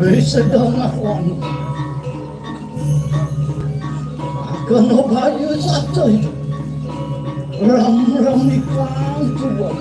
Ri sedeng aku anu. Kena baju satu itu. Ram-ram ikang tuan.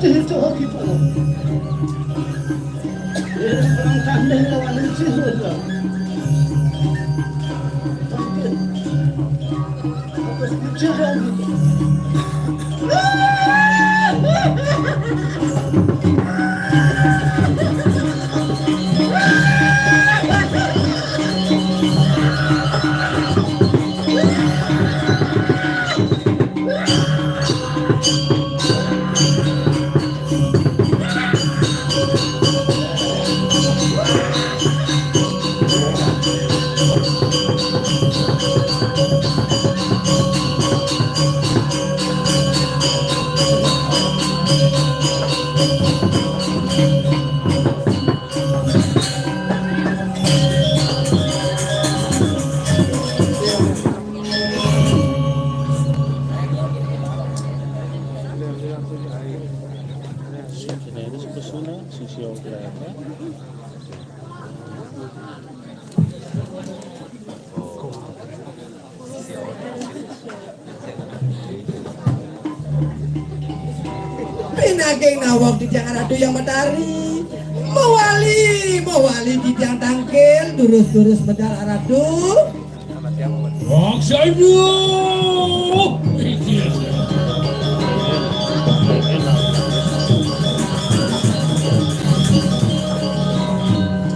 Itu kita. Orang kandang lawan itu. Pinaging nawak titiang Ratu Hyang Batari. Mawali, mawali titiang tangkil, durus-durus medal Ratu. Laksana.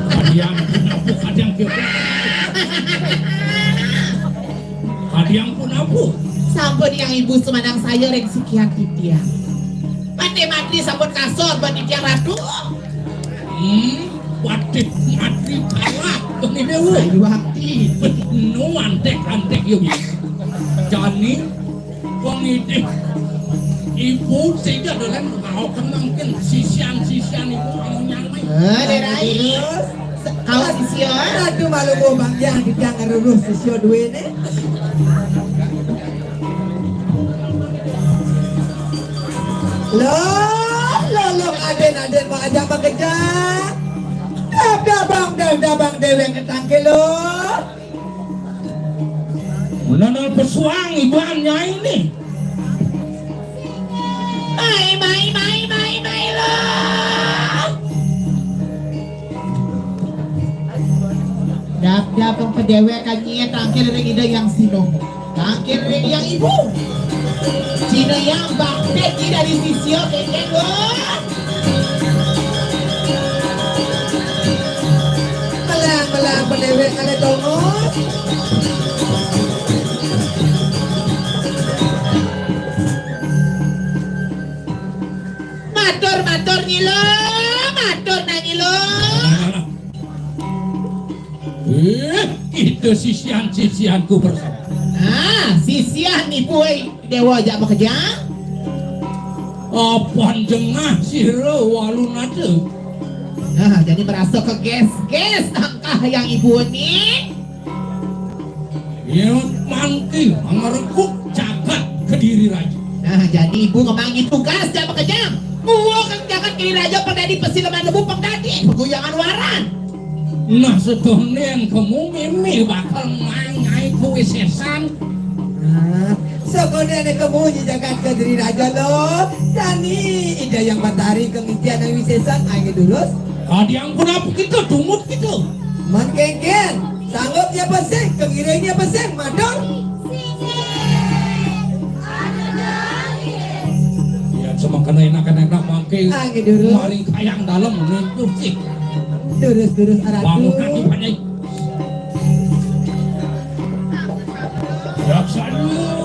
Kadiang pun apuh, kadiang pun. Kadiang pun apuh. Sampun Hyang Ibu sumanangsaya ring sikian titiang. Mati-mati sampun kasor ban titiang Ratu. Hmm, wadih mati kalah, Bang Dewa. Sayuwakti. Nu antek-antek ya, Bang. Jani, Bang Idih. Ibu sida dolen mau kenangkin sisian-sisian ibu anu nyamai. Eh, Derai. Terus? Kawas sisia. Aduh, malu gua Bang Jang, kita ngerurus sisia duene. Loh, loh, loh, aden, aden, mau ajak makejang. Dab dabang, dab dabang, dewek ketangke, loh. Menanal pesuang iban nyai nih. Mai, mai, mai, mai, mai, loh. Dap-dap wong pedewek kan nyie tangkil ring Ida Hyang Sinomo. Tangkil ring Hyang Ibu. Cina Hyang bakti ki dari sisia kengkeng, wah. Melang, melang, pedewek kali tongos. Matur, matur, Nyi Luh. Matur, nah, Nyi Luh. Eh, kita sisian-sisianku bersama. Ah, sisian ibu, eh, Dewa ajak makejang. Apan jengah sira walunata. Nah, jadi merasa keges-ges angkah Hyang Ibu ni. Ya, mangke ngareguk jagat Kediri Raja. Nah, jadi ibu ngemanggi tugas ajak makejang. Nguwuhang jagat Kediri Raja pang dadi pasileman lebu, pang dadi peguyangan waran. Nah, sedone kemu mimih bakal ngae-ngae kuwi sesan. Nah, sedone kemu nyi jagat Kediri Raja lo. Dani Ida Hyang Batari kengitian wisesan ae durus. Kadi ampun apa kita dumut kita. Man kengken, sanggup ya pesing, kengireng ya pesing, matur. Ya, semakana enak-enak mangke. Ae durus. Maring kayang dalem ning Gusti. Durus, durus, Ratu. Bangunan di pandai. Laksana.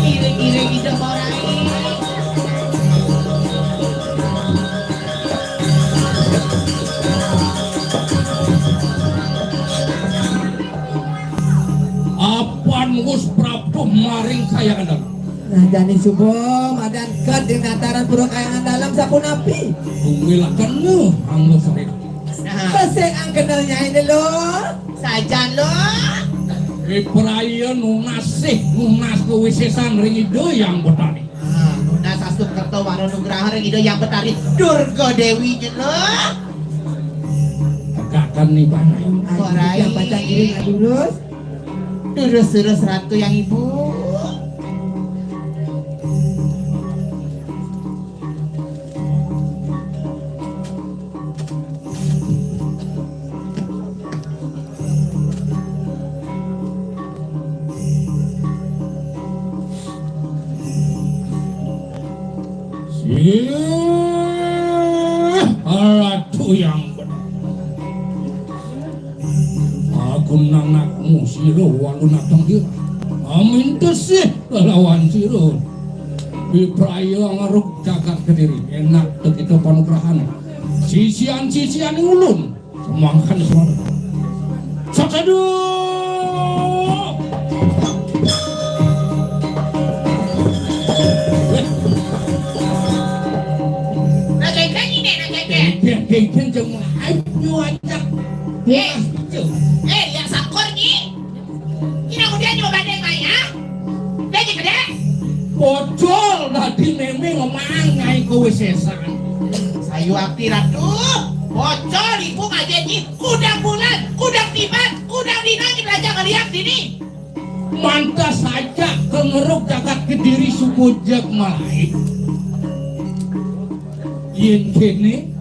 Iring-iring Ida Morai. Apan wus prapta maring kayangan dalem. Nah, jani suba madan ked ring dataran Pura Kayangan Dalem sapunapi? Tunggil kena anggo sarina. Nah. Sesek angkena nyai ne lo. Sajan lo. Ipraya nunas sih, nunas kawisesan ring Ida Hyang Betari. Ah, nunas astu kerta wara nugraha ring Ida Hyang Betari Durga Dewi jena. Tegak Ni panai. Rai. Yang pacang iring lurus. Lurus-lurus Ratu yang Ibu. Sih, Ratu yang benar. Aku nanakmu sira walu natang dia. Amin tesih lawan sira. Wipraya ngeruk jagat Kediri. Enak to kita panugrahan. Sisian-sisian ulun. Semangkan semua. Sakadu. Nah, geng-geng ini, nah, geng-geng. Geng-geng, geng-geng, jangan aib nyu ajak. Eh, eh, ya sakor ni. Ina udah nyoba deh, Mai, ya? Deh, jadi kedek. Bocor tadi meme ngomong ngai kowe sesan. Sayu api Ratu. Bocor ibu ngaji ni. Kudang bulan, kudang tiban, kudang dino ni belajar ngeliat sini. Mantas saja ke ngeruk jagat Kediri suku jeg malaib. Yen kene,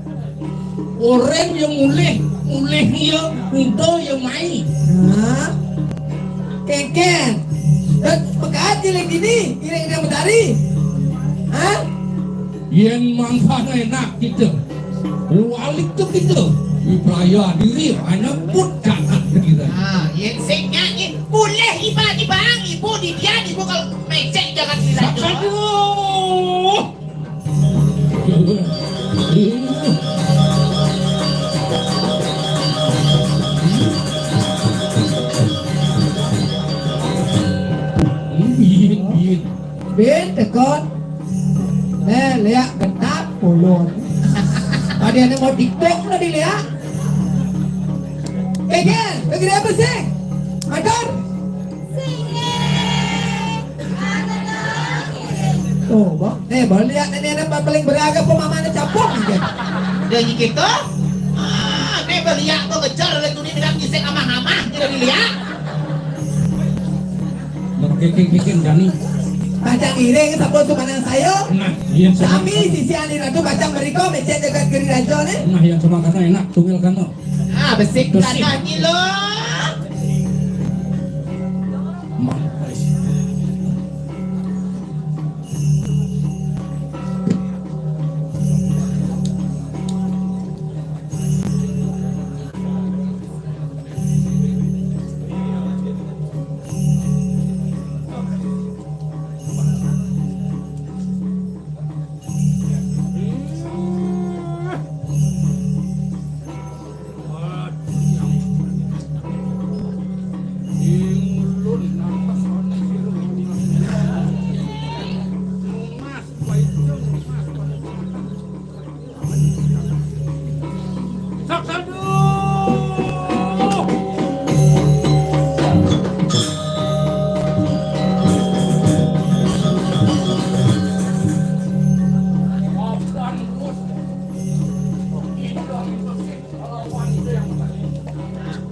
orang yang mulih, mulih ya, udo ya mai. Hah? Keken. Dan pekat jelek ini, iring dia mentari. Hah? Yen mangkana enak kita. Walik tu kita. Wipraya diri, hanya pun jagat Kediri. Ah, yen sing nyanyi, boleh iba di bang, ibu di dia, ibu kalau mecek jangan bilang. Aduh. Bin, bin. Bin, tekon. Nah, lihat gentak pulun. Tadi ada mau TikTok tadi lihat. Eh, Gen, lagi apa sih? Matur. Tuh, Bang. Eh, Bang, lihat ini ada paling beraga pemamane capok aja. Dia gitu. Ah, ini beliak tuh kejar oleh tuni dengan kisah amah-amah, tidak dilihat. Merkeke-keke jani. Pacang iring sampun sumanang saya. Nah, iya, sama. Sami sisi ani ratu pacang meriko mecek jagat Giri Raja nih. Nah, iya, sama karena enak, tunggal karena. Ah, besik besik. Karena nyi lo. Mampus.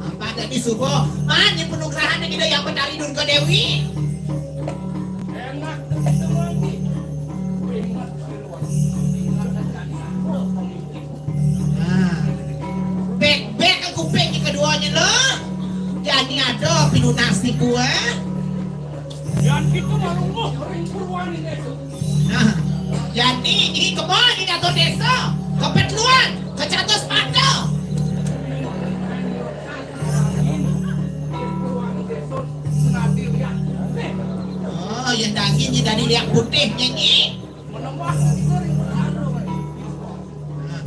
Apa ada di subuh? Mana penugrahan kita yang Betari Durga Dewi? Enak, kita lagi. Nah, bek-bek aku pek keduanya lo. Jadi ada pinunas di gua. Yang kita malu ring purwani itu. Nah, jadi ini kemana di Dato Desa? Kepetluan, kecatus mata. Oh, yang dagingnya dari liak putih nyanyi. Nah,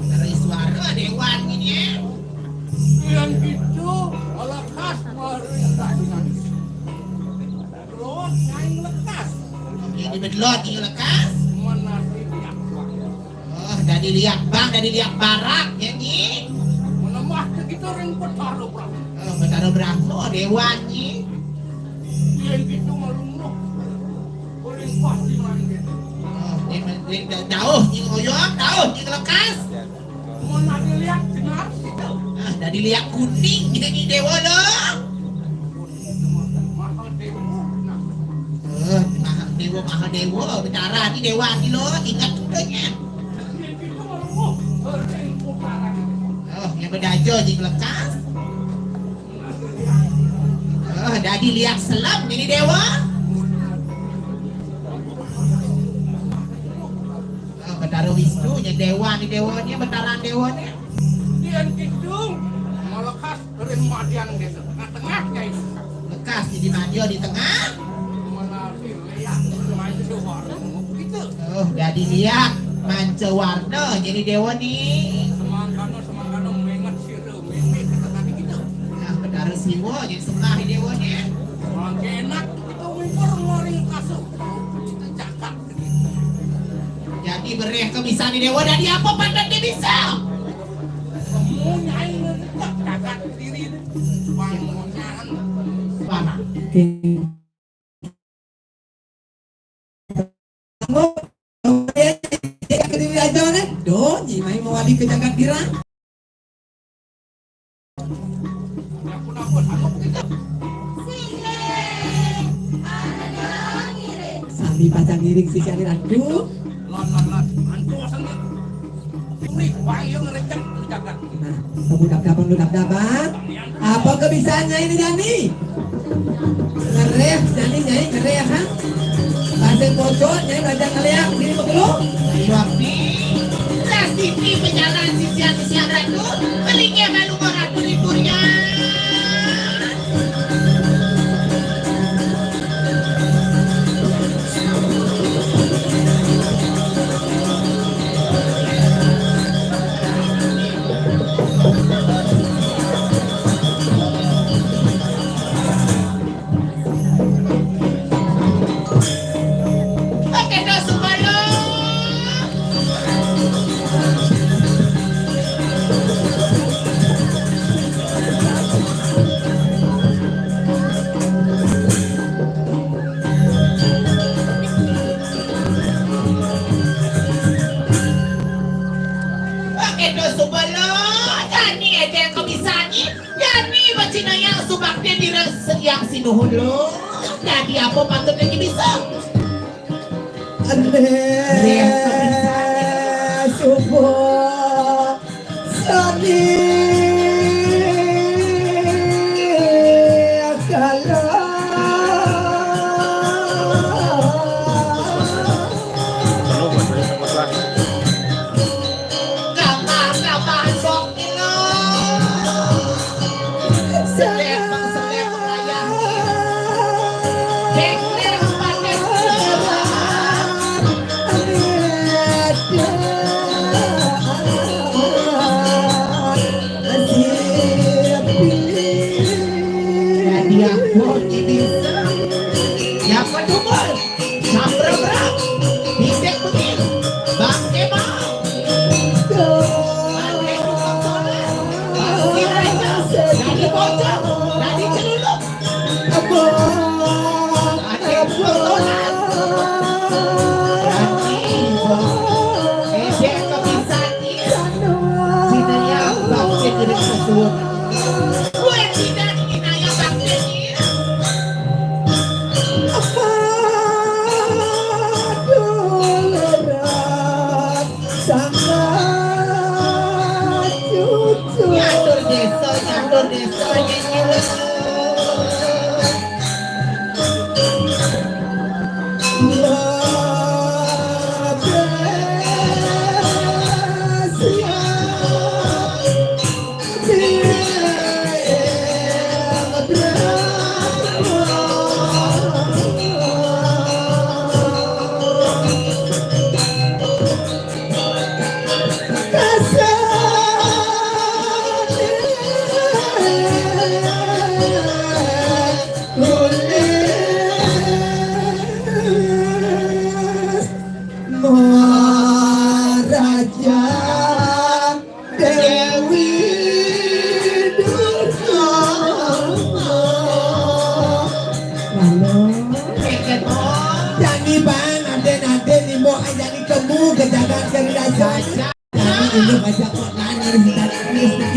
dari suara dewan ini ya. Yang gitu, lekas mari. Belot, yang lekas. Jadi belot yang lekas. Mana sih dia? Oh, dari liak bang, dari liak barak, ya, Nyi? Menemah ke kita ring Betara Brahma. Oh, Betara Brahma, dewan, Nyi. Yang gitu malu. Paling pasti main gitu. Oh, ini, ini da-, dauh, Nyi, ngoyong, dauh, Nyi, lekas. Mau nanti lihat, dengar, gitu. Ah, dari Liak kuning jadi dewa lo. Eh, Maha Dewa, Maha Dewa, betara ni dewa ni lo, ingat tu nya. Oh, yang bedaja ji lekas. Oh, dadi liak selam ni dewa. Oh, Betara Wisnu nya dewa ni, dewa ni, betara dewa ni. Dian kidung, melekas ring madian desa. Tengah-tengah jai. Lekas di madian di tengah. Mana si Liak Manca Warna kita. Oh, dadi Liak Manca Warna jadi dewa ni. Semangkana, semangkana mengat sira, mimit kata tadi kita. Nah, Betara Siwa jadi sembah dewa ni. Orang enak kita ngumpul ngoring kasut. Kita cakap. Jadi bereh ke bisa ni dewa, dadi apa patut dia bisa? Semua nyai ngeretak jagat kediri. Bangunan. Parah. Okey. Kediri aja ni. Doh, ni mai mewali ke jagat girang. Sami pacang ngiring sisian ratu. Nah, kamu dap-dapan lu dap-dapan. Apa kebisaannya ini, Jani? Ngereh, Jani, Nyai, ngereh, ha? Pasir pojok, Nyai belajar ngeliat, sini betul. Ayo, Abi. Lah, sini berjalan sisian-sisian ratu, pelingnya malu orang puripuria. Pakai dos sebelah, Jani aja yang kau bisa ni. Jani bacina yang subak dia dira yang sinuhun lo. Jadi apa patut lagi bisa? Aneh. Dia yang kau bisa ni. Subak. Sani kalau gambar-gambar sok ni lo. Selek, selek, layang. Dek, dek, pakai. Jadi aku ini siapa tumbal? Sambrabra, bibit putih, bangke mau. Bangke tukang solar, bangke raja, jadi bocor, jadi celuluk. Bangke tukang solar. Nyatur desa, nyatur desa, nyanyi.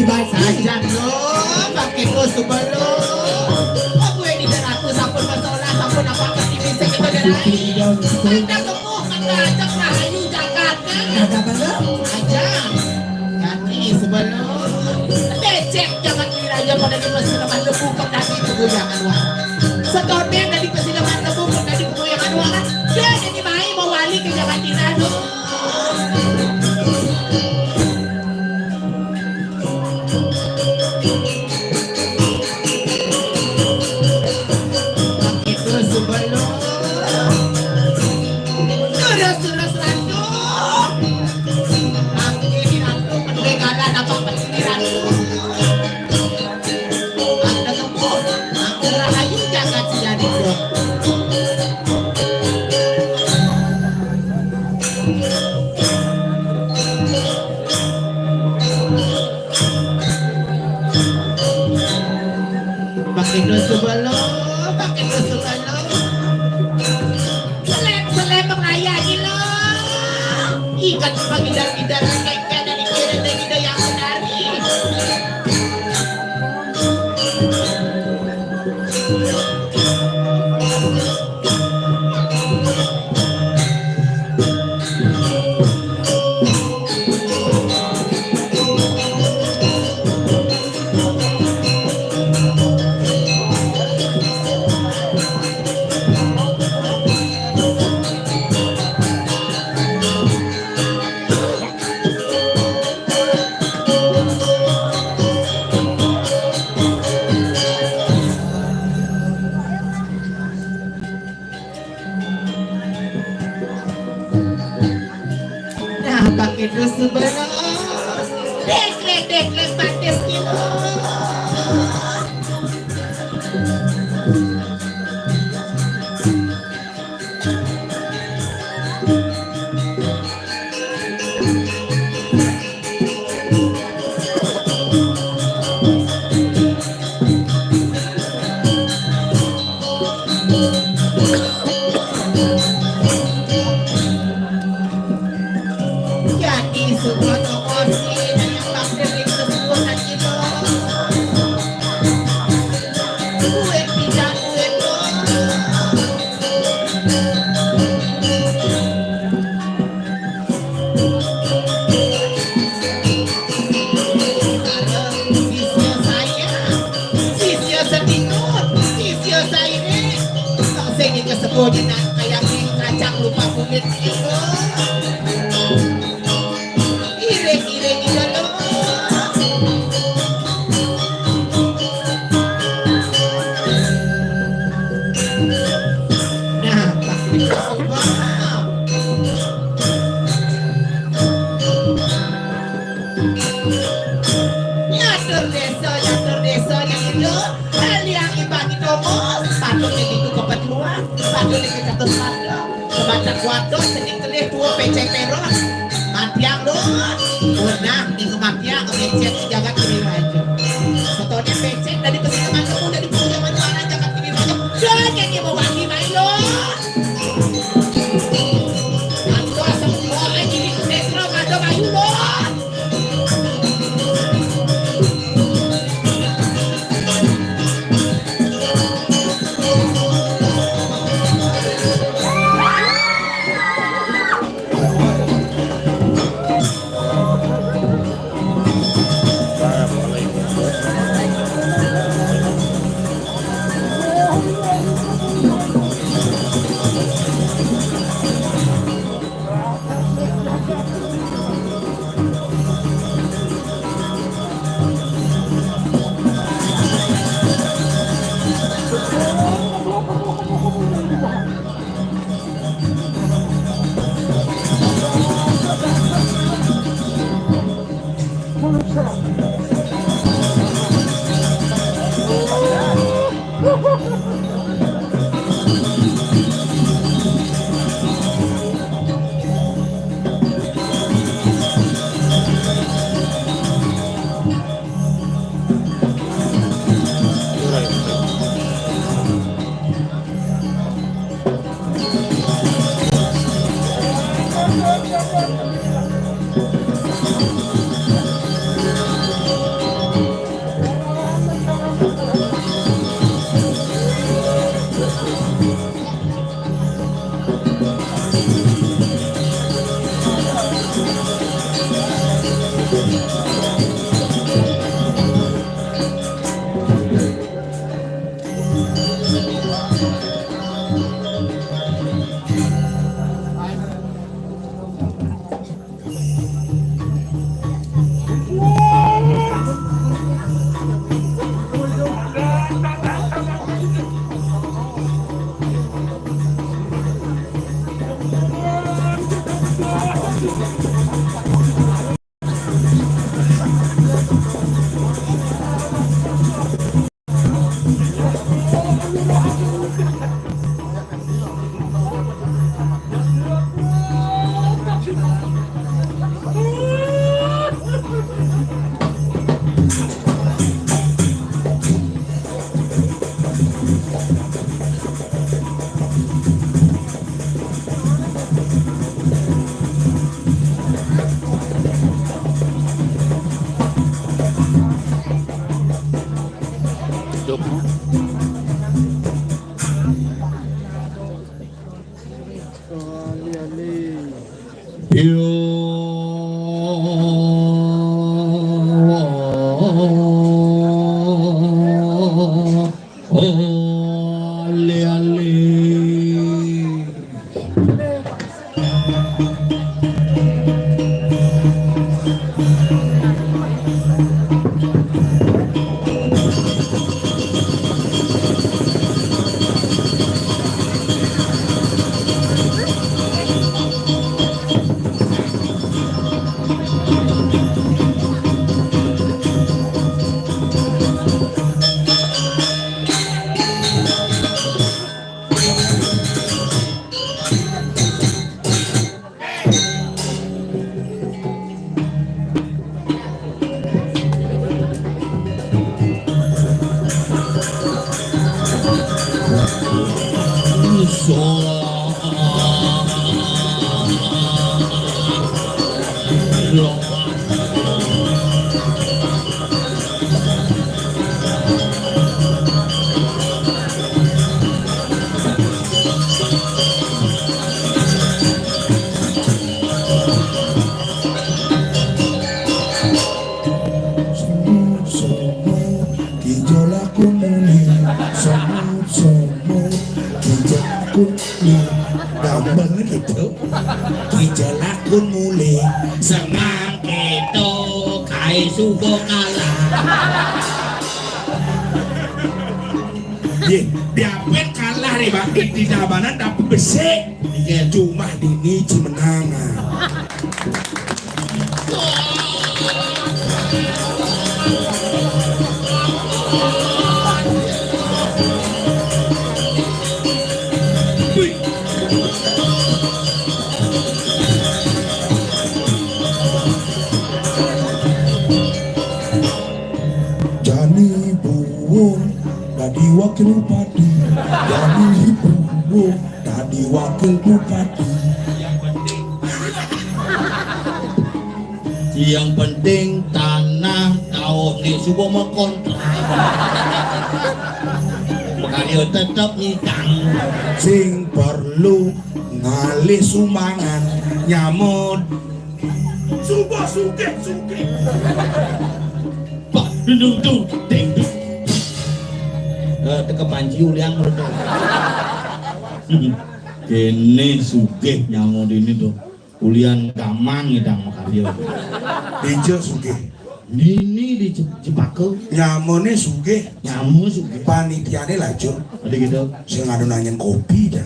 Sajan lo, pakai kos tu balo. Aku ini dah aku sampun masalah, sampun apa pasti bisa kita gerai. Ada kemuh, ada ajak rahayu jagat, kan? Ada apa lo? Aja. Kaki sebelum becek jangan diraja pada di masih lemah lebu kok tadi tunggu jangan wah. Setornya dari masih lemah lebu kok tadi tunggu jangan wah. Dia jadi main mau wali ke jangan diraja. Itu sebelum terus-terus ratu. Aku ini ratu, kedua galan apa ini ratu. Ada kebun, ada rahayu jagat sejadi. Pakai dosa bala, pakai dosa bala. Selem, selem mengaya gila. Ikan cuma gidar-gidar, kayak dari kiri, dari gidar yang menari. Nah, pakai terus sebelah. Deklek, deklek, batis gitu. Jadi semua tokoh sini yang bakal dikesempatan itu. Duit tidak duit. Sisya saya, sisya sedinut, sisya saya ini, tak sing disebut nak kayak kacang lupa kulit gitu. Iring-iring di dalam. Nah, tak bisa. Nyatur desa, nyatur desa, nyatur desa. Kalian ibang itu, bos. Patut itu kebetulan. Patut itu satu satu. Sebatang kuarto, sedikit kelih, dua pecek perak. Matiang, lu. Wenang, di kematian, pecek, jagat kiri raja. Setelahnya pecek, dari pesengan kamu, dari pesengan suara, jagat kiri raja. Jangan nyanyi mau wangi, main, lu. Ale-ale. Semut-semut, kijolakun muli. Semut-semut, kijolakun muli. Gampang gitu. Kijolakun muli. Semang keto, kae suba kalah. Ye, diapin kalah nih, Bang. Di, di Tabanan dapet besik. Iya. Cuma dini cimenangan. Jani buwung dadi wakil bupati. Jani buwung dadi wakil bupati. Yang penting tanah tau ni suba makontrak. Makanya tetep nyitang. Sing perlu ngalih sumbangan nyamud. Suba sugih-sugih. Pak, dudung, dung, ding, dung. Eh, teka panci ulian meledak. Kene sugih nyamud ini tuh. Ulian gamang ngidang makarya. Dija sugih. Dini di Cep-, Cepaka. Nyamane sugih. Nyama sugih. Panitiane lajur. Ada gitu. Sing anu nanyen kopi dah.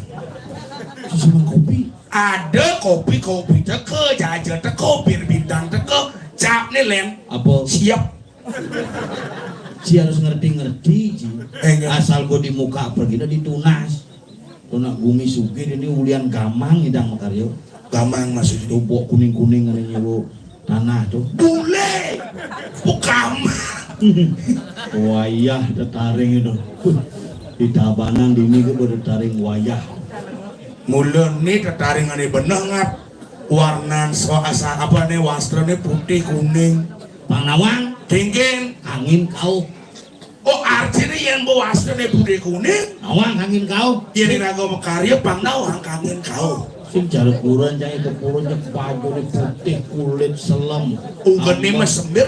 Sing kopi. Ada kopi, kopi teka, jaja teka, bir bintang teka, capne len. Apa? Siap. Ci harus ngerti-ngerti, Ci. Eh, enggak. Asal gua di muka pergi, dah ditunas. Tuh nak gumi sugih, ini ulian gamang ngidang makarya. Gamang maksudnya? Tuh, bok kuning-kuning ngene nyewa tanah tuh. Bule! Bukan. Wayah tetaring itu. Di Tabanan dini ke tetaring wayah. Mula ni tetaring ane beneh ngat. Warnan so asa apa ne, wastrane putih kuning. Pang nawang. Kengken. Angin kauh. Oh, artine yen mbok wastrane putih kuning. Nawang angin kauh. Yen iraga makarya pang nawang angin kauh. Sing jare kuran cai kepurun nyek bajune putih kulit selem. Ungkene ambek mas sembir